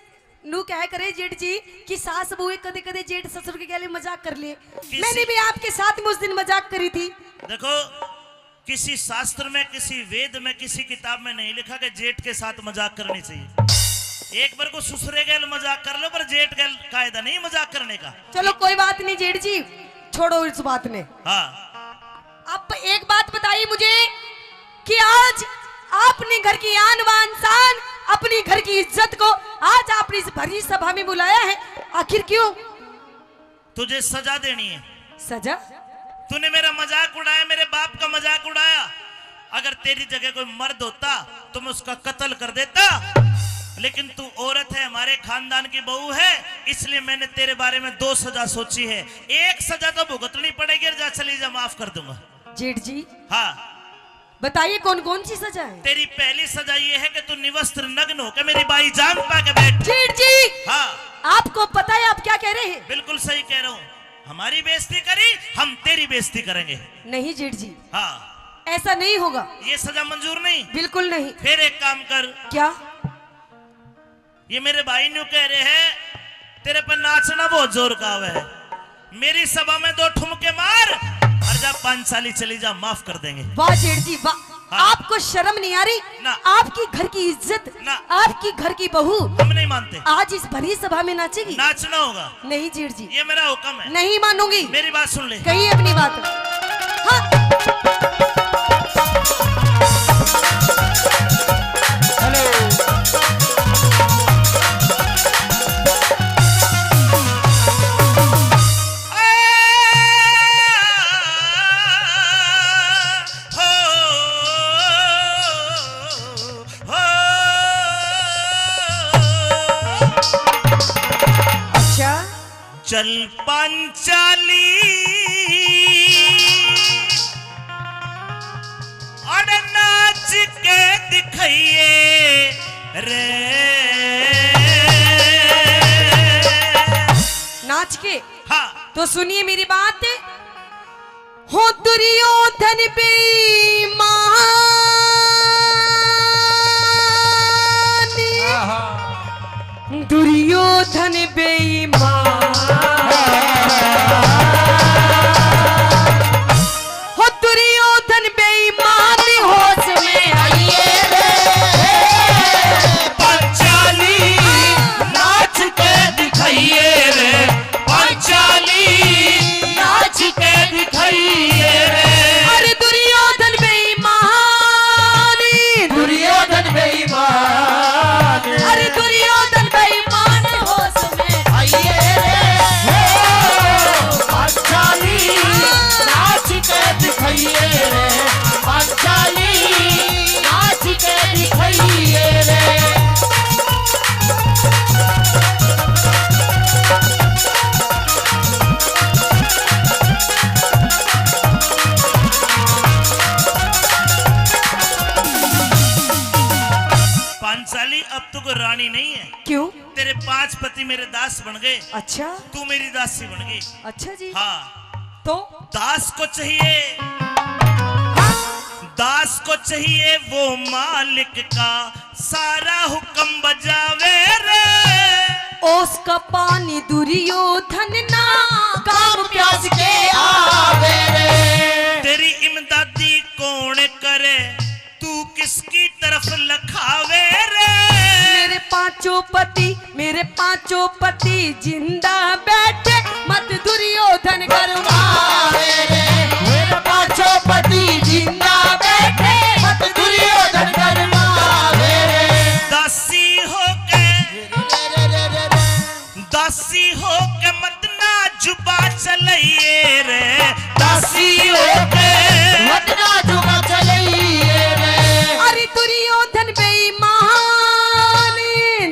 नू कह करे जेठ जी कि सास बहू कदे कदे जेठ ससुर के गले मजाक कर ले। किसी मैंने भी आपके साथ में उस दिन मजाक करी थी। देखो, किसी शास्त्र में, किसी वेद में, किसी किताब में नहीं लिखा कि जेठ के साथ मजाक करनी चाहिए। एक बार को ससुरे गैल मजाक कर लो, पर जेठ गैल कायदा नहीं मजाक करने का। चलो कोई बात नहीं जेठ जी, छोड़ो इस बात ने। हाँ। आप एक बात बताइए मुझे कि आज आपने घर की आन बान शान, अपनी घर की इज्जत को आज आपने इस भरी सभा में बुलाया है, आखिर क्यों? तुझे सजा देनी है। सजा? तूने मेरा मजाक उड़ाया, मेरे बाप का मजाक उड़ाया। अगर तेरी जगह कोई मर्द होता तो मैं उसका कत्ल कर देता, लेकिन तू औरत है, हमारे खानदान की बहू है, इसलिए मैंने तेरे बारे में दो सजा सोची है। एक सजा तो भुगतनी पड़ेगी, और जा चली जा, माफ कर दूंगा। जेठ जी। हाँ। बताइए कौन कौन सी सजा है? तेरी पहली सजा ये है कि तू निवस्त्र नग्न होकर मेरी बाई जांग पा के बैठ। जेठ जी। हाँ। आपको पता है आप क्या कह रहे हैं? बिल्कुल सही कह रहा हूँ। हमारी बेइज्जती करी, हम तेरी बेइज्जती करेंगे। नहीं जेठ जी। हाँ। ऐसा नहीं होगा। ये सजा मंजूर नहीं? बिल्कुल नहीं। फिर एक काम कर। क्या? ये मेरे भाई न्यू कह रहे हैं, तेरे पे नाचना बहुत जोर का आवे है। मेरी सभा में दो ठुमके मार और जा पांच साली चली जा, माफ कर देंगे। वाह जेठ जी वाह। हाँ। आपको शर्म नहीं आ रही? ना। आपकी घर की इज्जत, ना। आपकी घर की बहू हम नहीं मानते। आज इस भरी सभा में नाचेगी? नाचना होगा। नहीं जेठ जी। ये मेरा हुक्म है। नहीं मानूंगी। मेरी बात सुन ले। कही अपनी बात। हाँ। हेलो। अच्छा। चल पांचाली, अड़ नाच के दिखाइए रे। नाच के? हाँ। तो सुनिए मेरी बात। हो दुर्योधन बेईमान, आहा। दुर्योधन बेईमान, हो दुर्योधन बेईमान, होश में आइए रे। तू कोई रानी नहीं है। क्यों? तेरे पांच पति मेरे दास बन गए। अच्छा। तू मेरी दासी बन गई। अच्छा जी। हाँ। तो? दास को चाहिए, दास को चाहिए वो मालिक का सारा हुक्म बजावे रे। उसका पानी दुर्योधन ना काम प्यास के आवे रे। तेरी इमदादी कौन करे, तू किसकी तरफ लखावे रे? मेरे पांचों पति, मेरे पांचों पति जिंदा बैठे, मत दुर्योधन गरमावे रे। मेरे पांचों पति जिंदा बैठे, मत दुर्योधन गरमावे रे। दासी होके, दासी होके मत ना जुबा चलइए रे, दासी होके मत ना जुबा चलइए रे। अरे दुर्योधन बेईमान,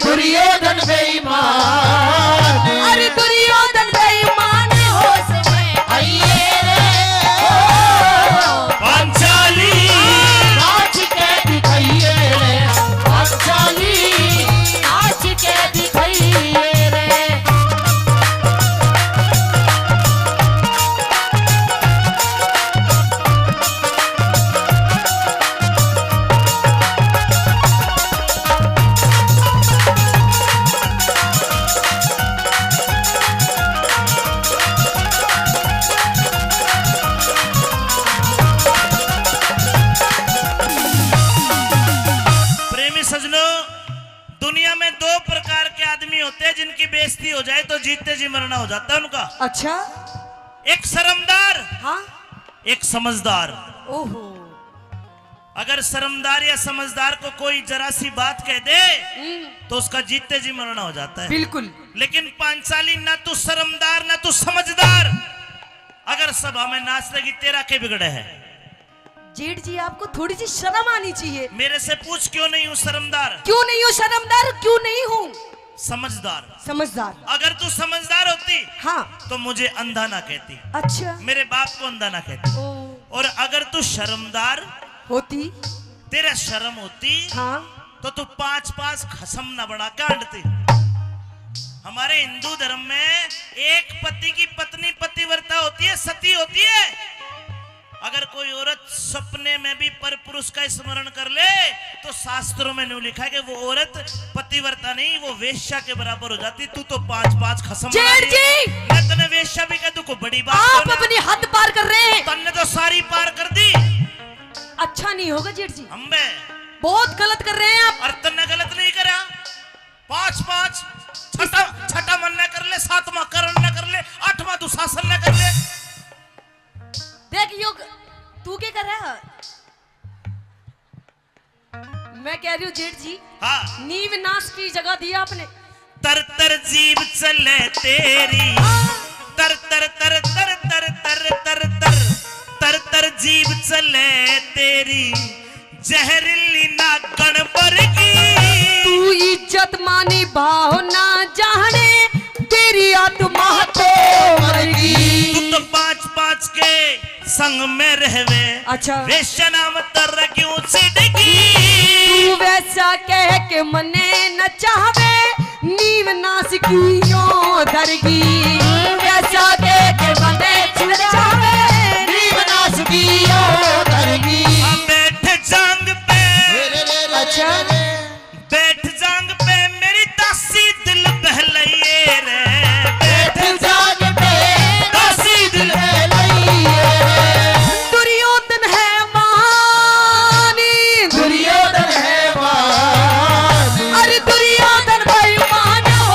दुर्योधन बेईमान। अरे दुर्योधन बेईमान, होश में आइए रे। ओ पांचाली, नाच के दिखाइए रे, पांचाली, नाच के दिखाइए रे। प्रेमी सजनों, दुनिया में दो प्रकार के आदमी होते हैं जिनकी बेइज्जती हो जाए तो जीते जी मरना हो जाता है उनका। अच्छा। एक शर्मदार, हाँ। एक समझदार। ओहो। अगर शर्मदार या समझदार को कोई जरा सी बात कह दे, हम्म। तो उसका जीते जी मरना हो जाता है। बिल्कुल। लेकिन पांचाली, ना तू शर्मदार, ना तू समझदार, अगर सभा में नाच लेगी, तेरा के बिगड़े है? जेठ जी, आपको थोड़ी सी शर्म आनी चाहिए। मेरे से पूछ, क्यों नहीं हूँ शर्मदार? क्यों नहीं हो शर्मदार? क्यों नहीं हूँ समझदार? समझदार। अगर तू समझदार होती, हाँ। तो मुझे अंधा ना कहती। अच्छा। मेरे बाप को अंधा ना कहती। ओ। और अगर तू शर्मदार होती, तेरा शर्म होती, हाँ। तो तू पांच पांच खसम ना बना कांडती। हमारे हिंदू धर्म में एक पति की पत्नी पतिव्रता होती है, सती होती है। अगर कोई औरत सपने में भी पर पुरुष का स्मरण कर ले, तो शास्त्रों में न्यू लिखा है कि वो औरत पतिव्रता नहीं, वो वेश्या के बराबर हो जाती। तू तो पांच पांच खसम बना जेठ रही है। जी। मैं तन्ने वेश्या भी कह दूं, कोई बड़ी बात आप तो ना। अपनी हद पार कर रहे हैं। तन्ने तो सारी पार कर दी। अच्छा नहीं होगा जेठ जी। अम्बे। बहुत गलत कर रहे हैं आप। और तन्ने गलत नहीं करा। पांच पांच, छठा, छठा मन न कर ले, सातवां करण न कर ले, आठवां दुशासन न कर ले। देख योग, तू क्या कर रहा है? मैं कह रही हूँ जेठ जी, हाँ। नीव नाश की जगह दी आपने। तर तर जीभ चले तेरी, तर तर तर तर तर तर तर तर तर तर जीभ चले तेरी, जहरीली नागण वर्गी। तू इज्जत मानी भाव ना जाने, तेरी आत्मा तो मरगी। तू तो पांच पांच के संग में रहवे, अच्छा। वेश्या नाम तर क्यों छिड़गी? तू वैसा कह के मने नचावे, नीव नाश की यो धरगी। वैसा कह के मने नचावे, नीव नाश की यो धरगी। आ बैठ जांग पे, अच्छा। बैठ जांग पे मेरी दासी दिल बहलाइए रे। बैठ जांग पे दासी दिल बहलाइए रे। दुर्योधन है मानी। दुर्योधन है मानी। अरे दुर्योधन भाई मान हो।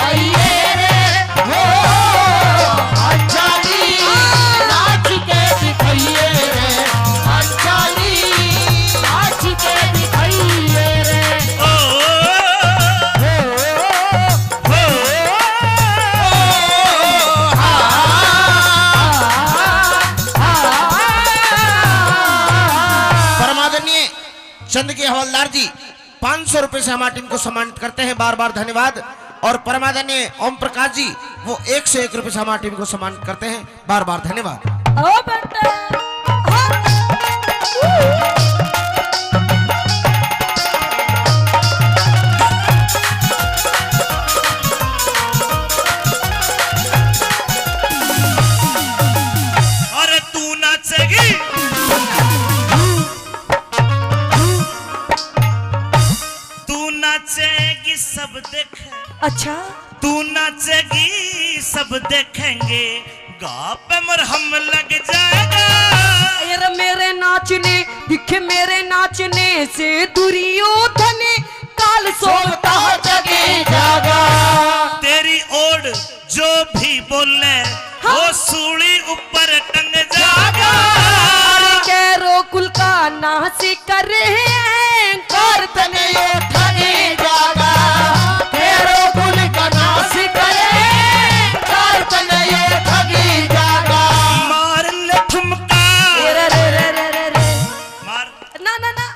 आइए रे। हो, पांचाली नाच के दिखाइए रे, पांचाली नाच के दिखाइए रे। ओ, ओ, ओ, ओ, ओ, हा, हा, हा। परमादरणीय चंद के हवलदार जी, पाँच सौ रुपए से हमारी टीम को सम्मानित करते हैं, बार बार धन्यवाद। और परमादरणीय ओम प्रकाश जी, वो एक सौ एक रुपए से हमारी टीम को सम्मानित करते हैं, बार बार धन्यवाद। ओ बंदा, हाँ। अच्छा। तू नाचेगी, सब देखेंगे, घाव पे मरहम लग जाएगा। यार, मेरे नाचने, दिखे मेरे नाचने से दुर्योधन काल सोता जगे जागा। तेरी ओर जो भी बोले, हाँ। वो सूली ऊपर टंग जागा। अरे, कैरो कुल का नाश करे, कार तने यो ठगे जागा। कैरो कुल का नाश करे, कार तने यो ठगे जागा। मार ले ठुमका। रे, रे, रे, रे, रे, रे। मार। ना, ना, ना।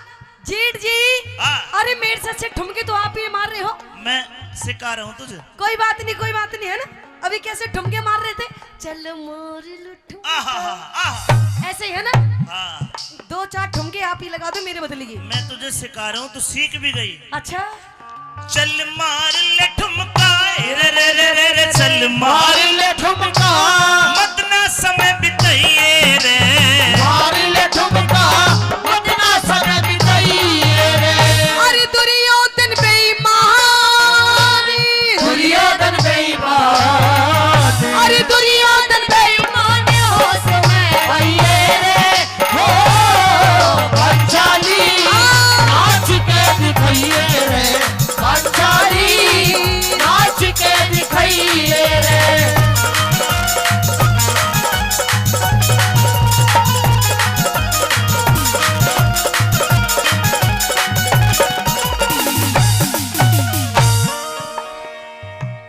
जेठ जी, हाँ। अरे, मेरे से अच्छे ठुमके तो आप ही मार रहे हो। मैं सिखा रहा हूँ तुझे। कोई बात नहीं, कोई बात नहीं, है ना? अभी कैसे ठुमके मार रहे थे, चल मार लो ठुमका। आहा, आहा। ऐसे ही है ना? हाँ। दो चार ठुमके आप ही लगा दो मेरे बदले की। मैं तुझे सिखा रहा हूँ, तू सीख भी गई। अच्छा। चल मार ले ठुमका, रे, रे, रे, रे, रे, चल मार मार ले ठुमका। मत ना समय बिताइए रे। मार ले ठुमका, मत ना समय बिताइए रे। अरे दुर्योधन बेईमान। दुर्योधन बेईमान। अरे दुर्योधन बेईमान, होश में आइए रे। हो, पंचाली, नाच के दिखाइए रे, पंचाली, नाच के दिखाइए रे।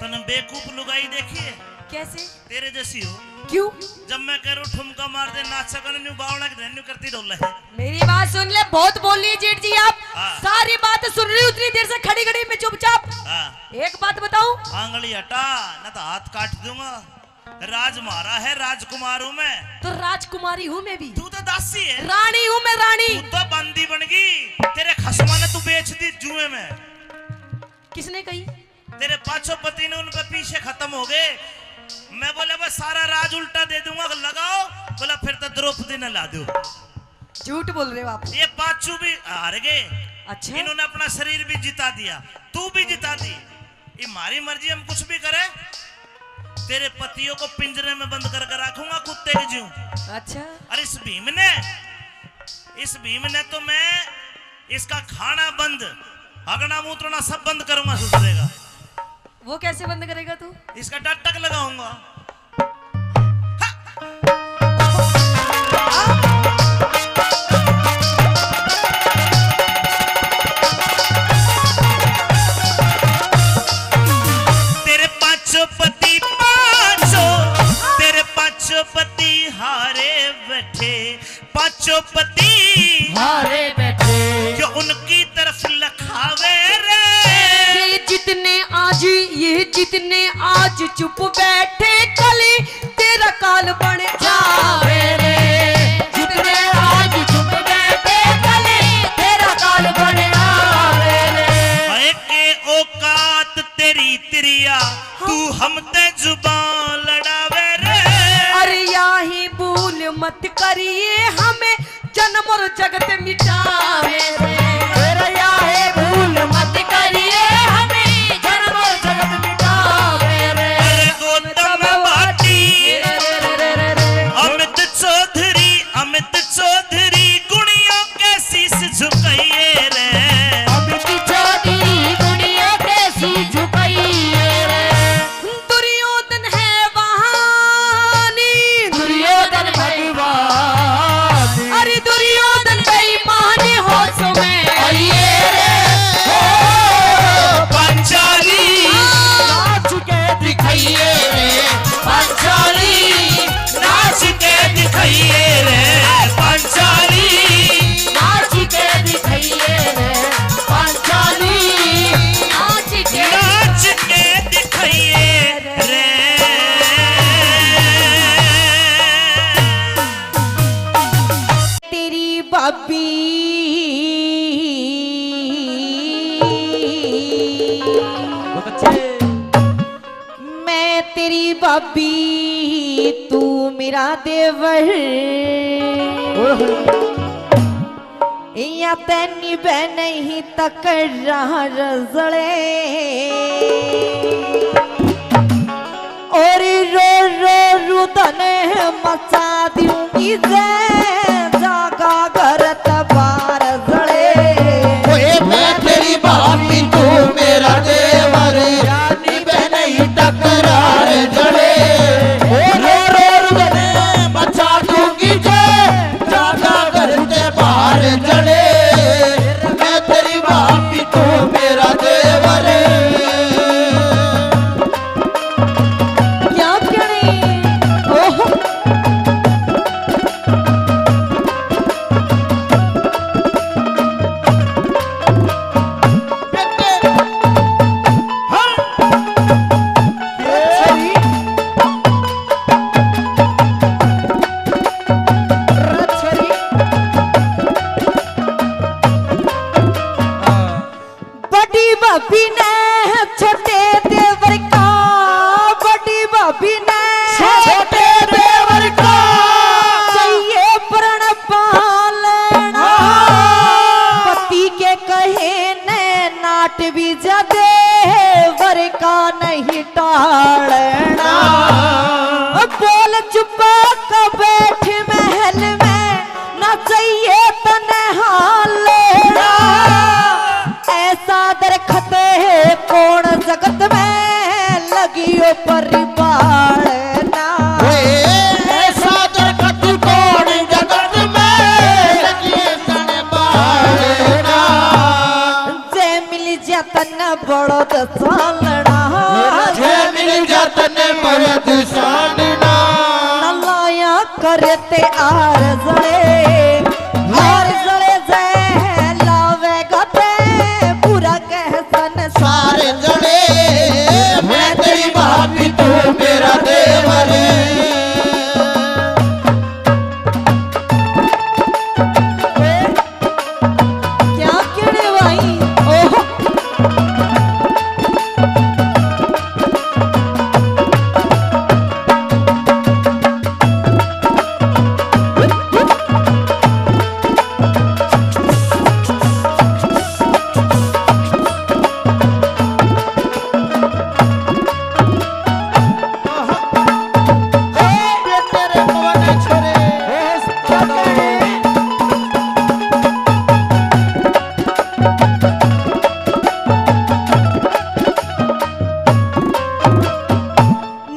तने बेवकूफ लुगाई देखी है? कैसे? तेरे जैसी हो। क्यों? जब मैं कह रहा हूँ ठुमका मार दे, नाच सकन, न्यू बावला के न्यू करती डोले है। मेरी बात सुन ले, बहुत बोल लिए जेठ जी आप। हाँ। सारी बात सुन रही, उतनी देर से खड़ी खड़ी मैं चुपचाप। हाँ। एक बात बताऊं? आंगली हटा, ना तो हाथ काट दूंगा। राज म्हारा है, राजकुमार हूँ मैं। तो राजकुमारी हूँ मैं भी। तू तो दासी है। रानी हूँ मैं, रानी। तू तो बंदी बन गई, तेरे खसमा ने तू बेच दी जुए में। किसने कही? तेरे पाछो पति ने उन पे पीछे खत्म हो गए। मैं बोला, बस सारा राज उल्टा दे दूंगा, लगाओ। बोला, फिर तो द्रौपदी ने ला दो। झूठ बोल रहे हो आप। ये पाछू भी हार गए। अच्छा। इन्होंने अपना शरीर भी जिता दिया, तू भी जिता दी। ये हमारी मर्जी, हम कुछ भी करें। तेरे पतियों को पिंजरे में बंद करके रखूंगा, कुत्ते के जीव। अच्छा। और इस भीम ने, इस भीम ने तो मैं इसका खाना बंद, हगना मूत्रना सब बंद करूंगा, सुधरेगा। वो कैसे बंद करेगा तू? इसका डटक लगाऊंगा। तेरे पांचों पति, पांचों, तेरे पांचों पति हारे बैठे, पांचों पति हारे बैठे। जो उनकी तरफ लखावे रे। ये जितने आज, ये जितने आज चुप बैठे, कल तेरा काल बन जावे रे। जितने आज चुप बैठे, कल तेरा काल बन जावे रे। हाय के औकात तेरी तिरिया, तू हम ते जुबान लड़ावे रे। अरे याही भूल मत करिए, हमें जन्म और जगत मिटावे रे। तेरा याही भूल मत करिए, हमें जन्म और जगत मिटावे रे। अरे गौतम बाटी, अमित चौधरी, अमित चौधरी गुणियों के शीश झुकाइए रे। अमित चौधरी गुणियों के शीश झुकाइए रे। दुर्योधन है वहानी। दुर्योधन भगवान। अरे दुर्योधन बेईमान, होश में आइए रे। ओ पंचाली, नाच के दिखाइए रे। पंचाली, नाच के दिखाइए रे। पंचाली, नाच के दिखाइए रे। पंचाली, नाच के, नाच के दिखाइए रे। तेरी भाभी। बहुत अच्छे। मैं तेरी भाभी, तू मेरा देवर। ओए होए। या तैनी बे नहीं तकरार जले, और रो रो रुदन मचा दूंगी जै जागा घर ते बाहर जले। ओए मैं तेरी भाभी, तू मेरा देवर, या नी बे नहीं तकरार जले। ओ रो रो रुदन मचा दूंगी जै जागा घर ते बाहर जले। मैं तेरी भाभी, तू मेरा देवर। क्या कहने? ओहो। बड़ी भाभी ने छोटे देवर का, बड़ी भाभी ने छोटे देवर का चाहिए प्रण पालना। हाँ। पति के कहे ने नाट भी जा, देवर का नहीं टालना। हाँ। बोल चुपा का बैठ महल में, ना चाहिए तने हाल लेना। ऐसा दरखत है कौन जगत में लगियो परिपालना। ओए, ऐसा दरखत कौन जगत में लगियो परिपालना। जय मिल जा तन्ने बड़द सालना। जय मिल जा तन्ने बड़द सालना। न लाया करते आर जले, आर जले जय लावेगा ते बुरा कह संसार जले। मैं तेरी भाभी, तू मेरा देवर। क्या कहने भाई? ओहो।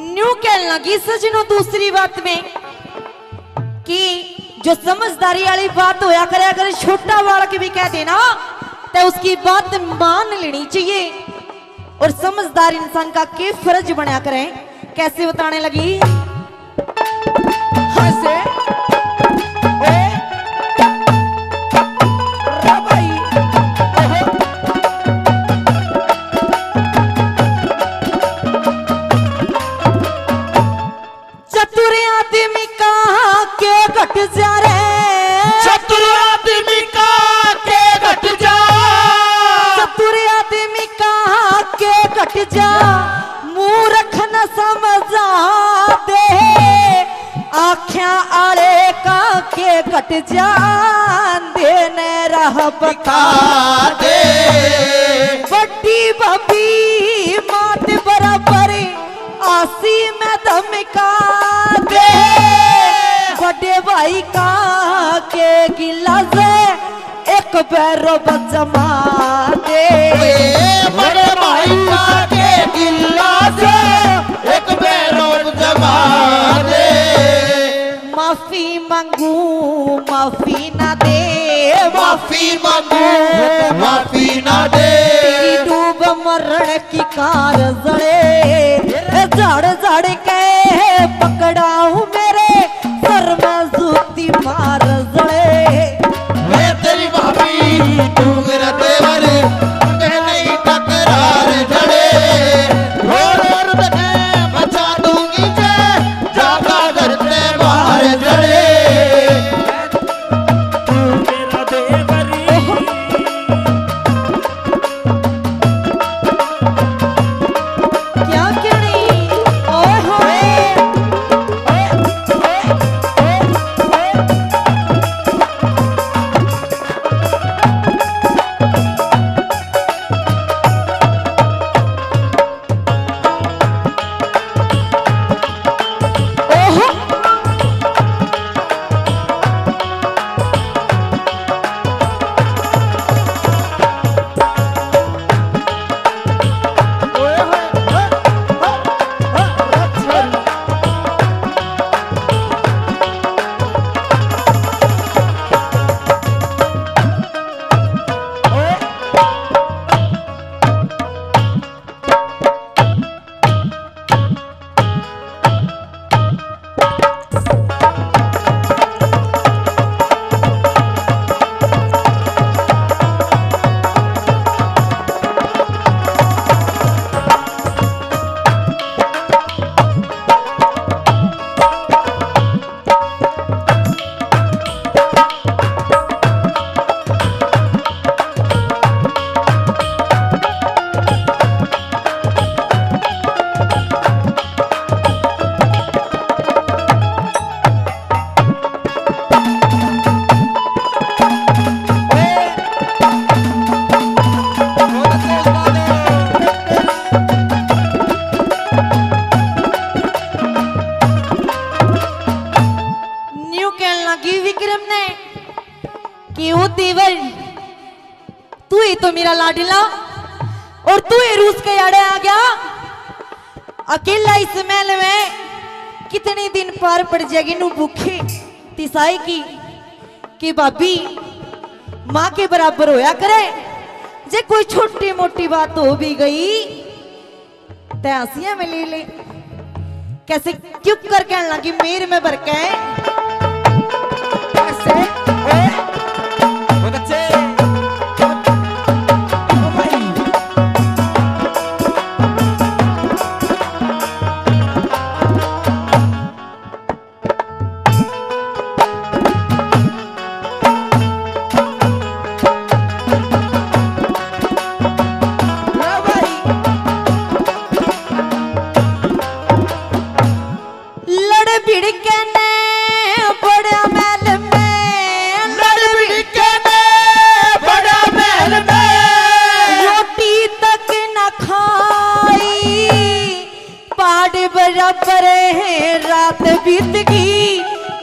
न्यू कहने लगी सजनों दूसरी बात में कि जो समझदारी वाली बात होया करे, अगर छोटा बालक भी कह देना तो उसकी बात मान लेनी चाहिए। और समझदार इंसान का के फर्ज बनया करे, कैसे बताने लगी? कैसे? ओए, रे भाई, ओहो। चतुर आदमी का के घट जा रे। चतुर आदमी का के घट जा। चतुर आदमी का के घट जा। मूर्ख न समझा दे। आख्या आले का के घट जा। दे ने राह बता दे। बड़ी भाभी मात बराबर आसी में धमका दे। बड़े भाई का के गिला से एक बैरो जमा दे। ए, बड़े भाई का के गिला से एक बैरो जमा दे। माफी मांगू, माफी ना दे, माफी मांगू, माफी ना दे। तेरी डूब मरण की कार जले, झाड़ झाड़ के पकड़ाऊं मेरे सर में जूती मार जले। मैं तेरी भाभी, तू मेरा देवर, मैं नहीं तकरार जले। रो रो रुदन मचा दूंगी जय, जागा घर ते बाहर जले। तू मेरा देवर। पर तू ही तो मेरा लाडला, और तू ही रूस के आड़े आ गया। अकेला इस महल में कितने दिन पार पड़ जाएगी नू भूखे तिसाई की, कि भाभी माँ के बराबर होया करे, जे कोई छोटी मोटी बात हो भी गई, तै हंसिया में ले ले। कैसे क्यों कर कहने लगी मेर में भर के। कैसे? ओए, बहुत अच्छे। ओ भाई। लड़ भिड़ के ने बड़ा महल में, लड़ भिड़ के ने बड़ा महल में, रोटी तक न खाई। पहाड़ बराबर है रात बीत गई,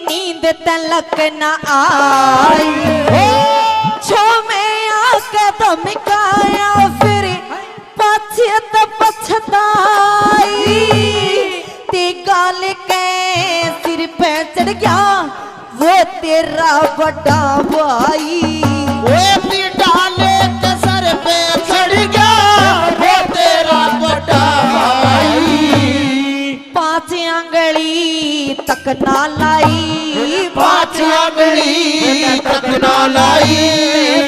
नींद तलक न आई। ओ छो में आके धमकाया, फिर पाछे तो पछताई। ते गाल के सिर पे चढ़ गया वो तेरा बड़ा भाई। ओए पीटा लेके सर पे चढ़ गया वो तेरा बड़ा भाई। पाँच आंगली तक ना लाई, पाँच आंगली तक ना लाई।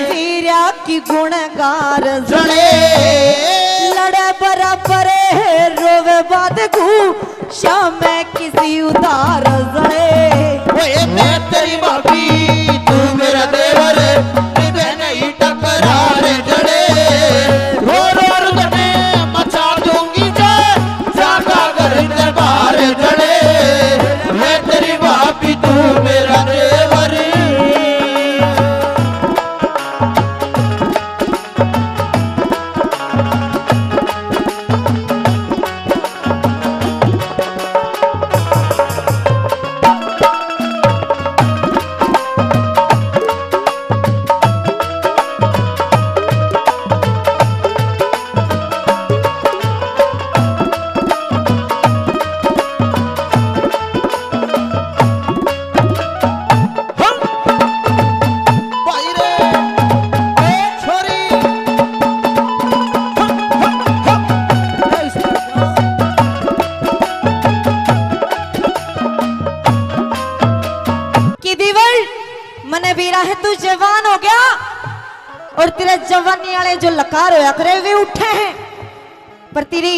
तेरा की गुणगार जड़े। लड़े बराबर है रोवे बाद गू, शाम में किसी उधार जड़े। ओए मैं तेरी भाभी, तू मेरा देवर, इबे नहीं टकरार जड़े। रो रो रुदने मचा दूंगी जे, जागा घर ते बाहर जड़े। मैं तेरी भाभी, तू मेरा देवर। भाई रे, ए छोरी। कि देवर, मने बेरा है तू जवान हो गया और तेरे जवानी वाले जो लकार होया करे वे उठे हैं, पर तेरी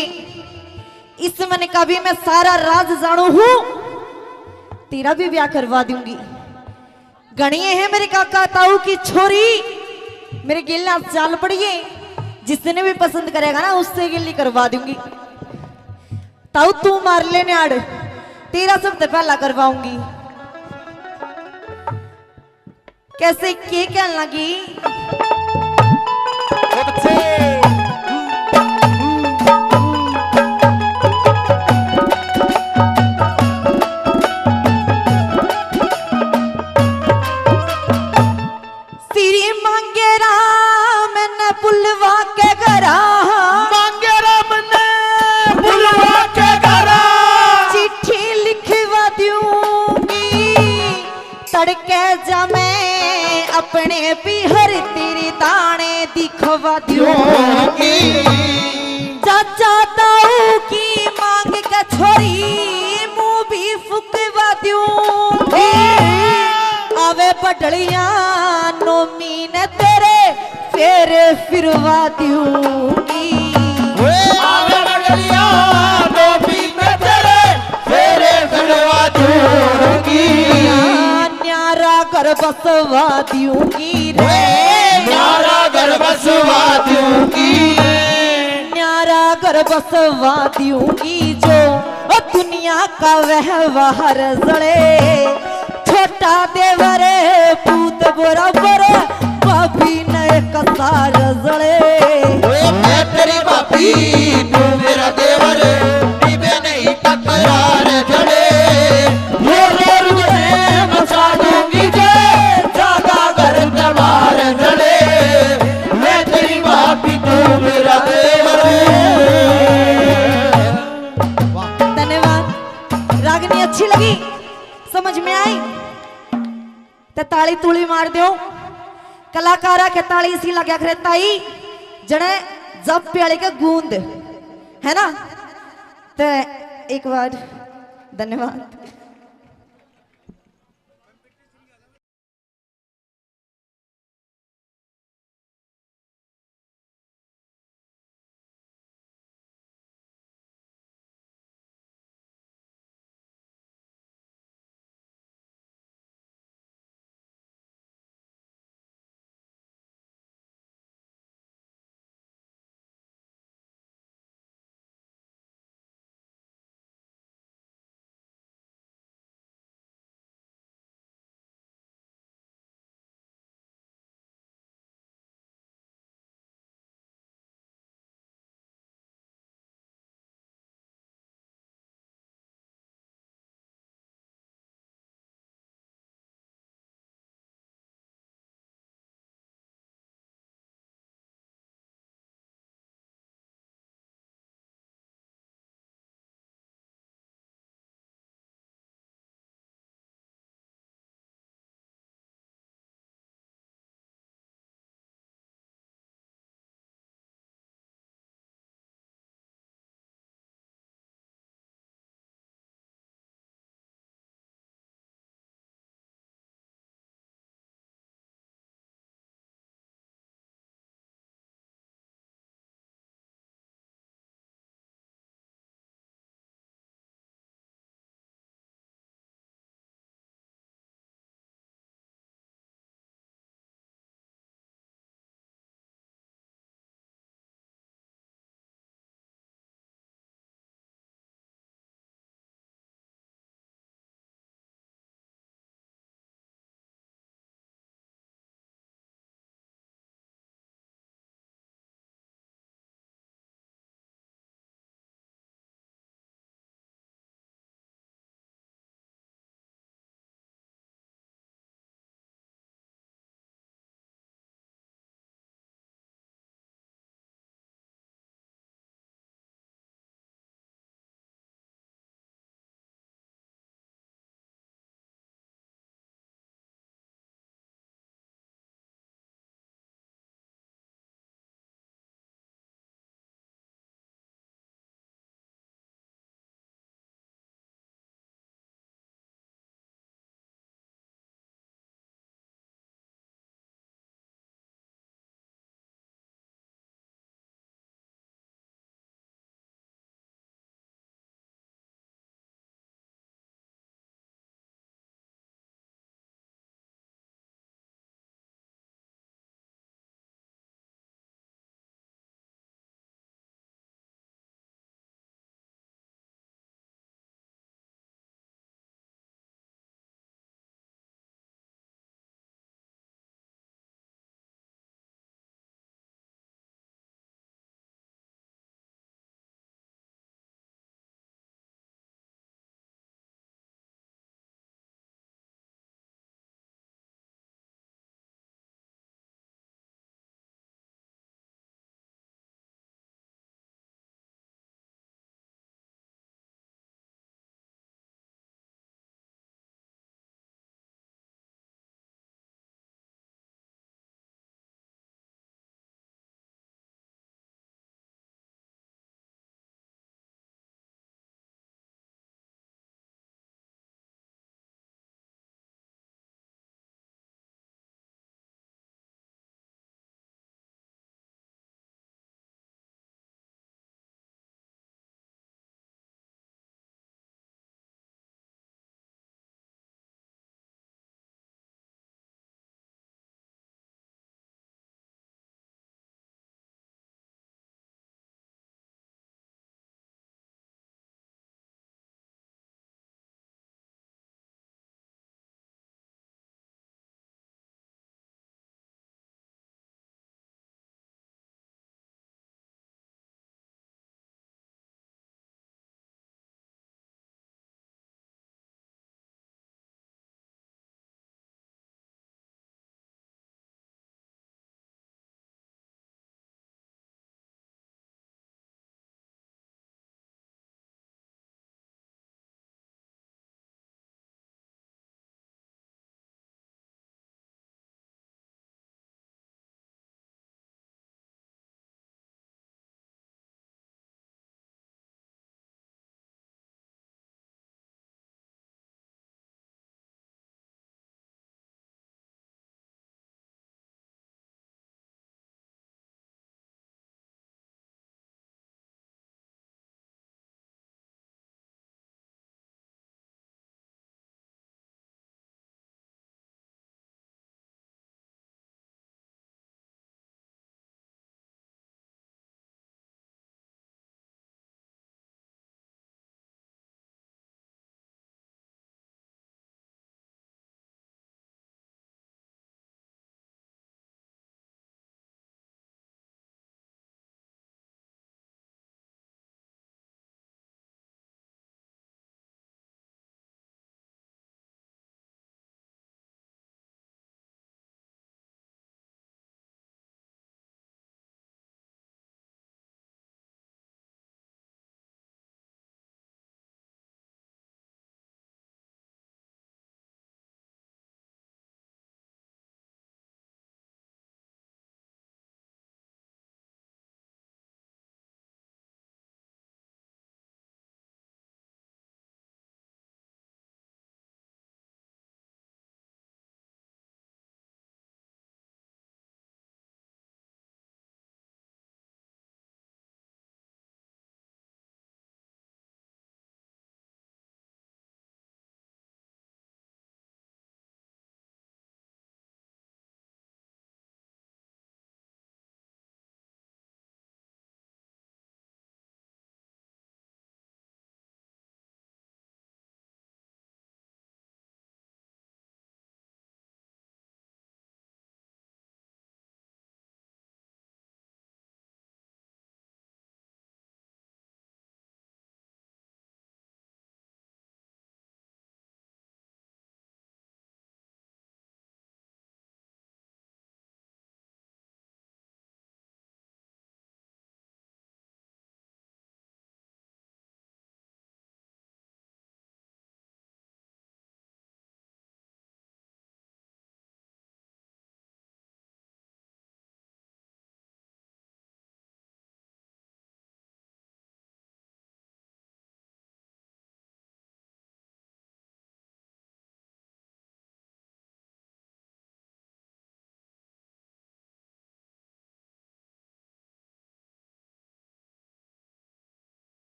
इस मन का भी मैं सारा राज जानू हूँ। तेरा भी ब्याह करवा दूंगी। घणी है मेरे काका ताऊ की छोरी, मेरे गेला चाल पड़िए, जिसने भी पसंद करेगा ना उससे गेली करवा दूंगी। ताऊ तू मार ले न्याड़, तेरा सबसे पहला करवाऊंगी। कैसे के कहने लगी? बहुत अच्छे। श्री मांगे राम ने बुलवा के घरा, मांगे राम ने बुलवा के घरा, चिट्ठी लिखवा दूंगी। तड़के जा मैं अपने पीहर तेरे दाने दिखवा दूंगी। चाचा ताऊ की मांग के छोरी मुंह भी फुकवा दूंगी। आवे बडलिया नोमी ने तेरे फेरे फिरवा दूंगी। ओए आवे बडलिया नोमी ने तेरे फेरे फिरवा दूंगी। न्यारा घर बसवा दूंगी रे। ओए न्यारा घर बसवा दूंगी। न्यारा घर बसवा दूंगी जो ओ दुनिया का व्यवहार जले। छोटा देवर पूत बराबर, भाभी ने कसार जले। ओए मैं तेरी भाभी, तू मेरा देवर, इबे नहीं तकरार जले। रो रो रुदने मचा दूंगी जे, जागा घर तबार ते ताली तुली मार दो। कलाकारा के ताली इसी लग्या करे ताई, जने जब प्याले के गूंद, है ना? ते एक बार धन्यवाद।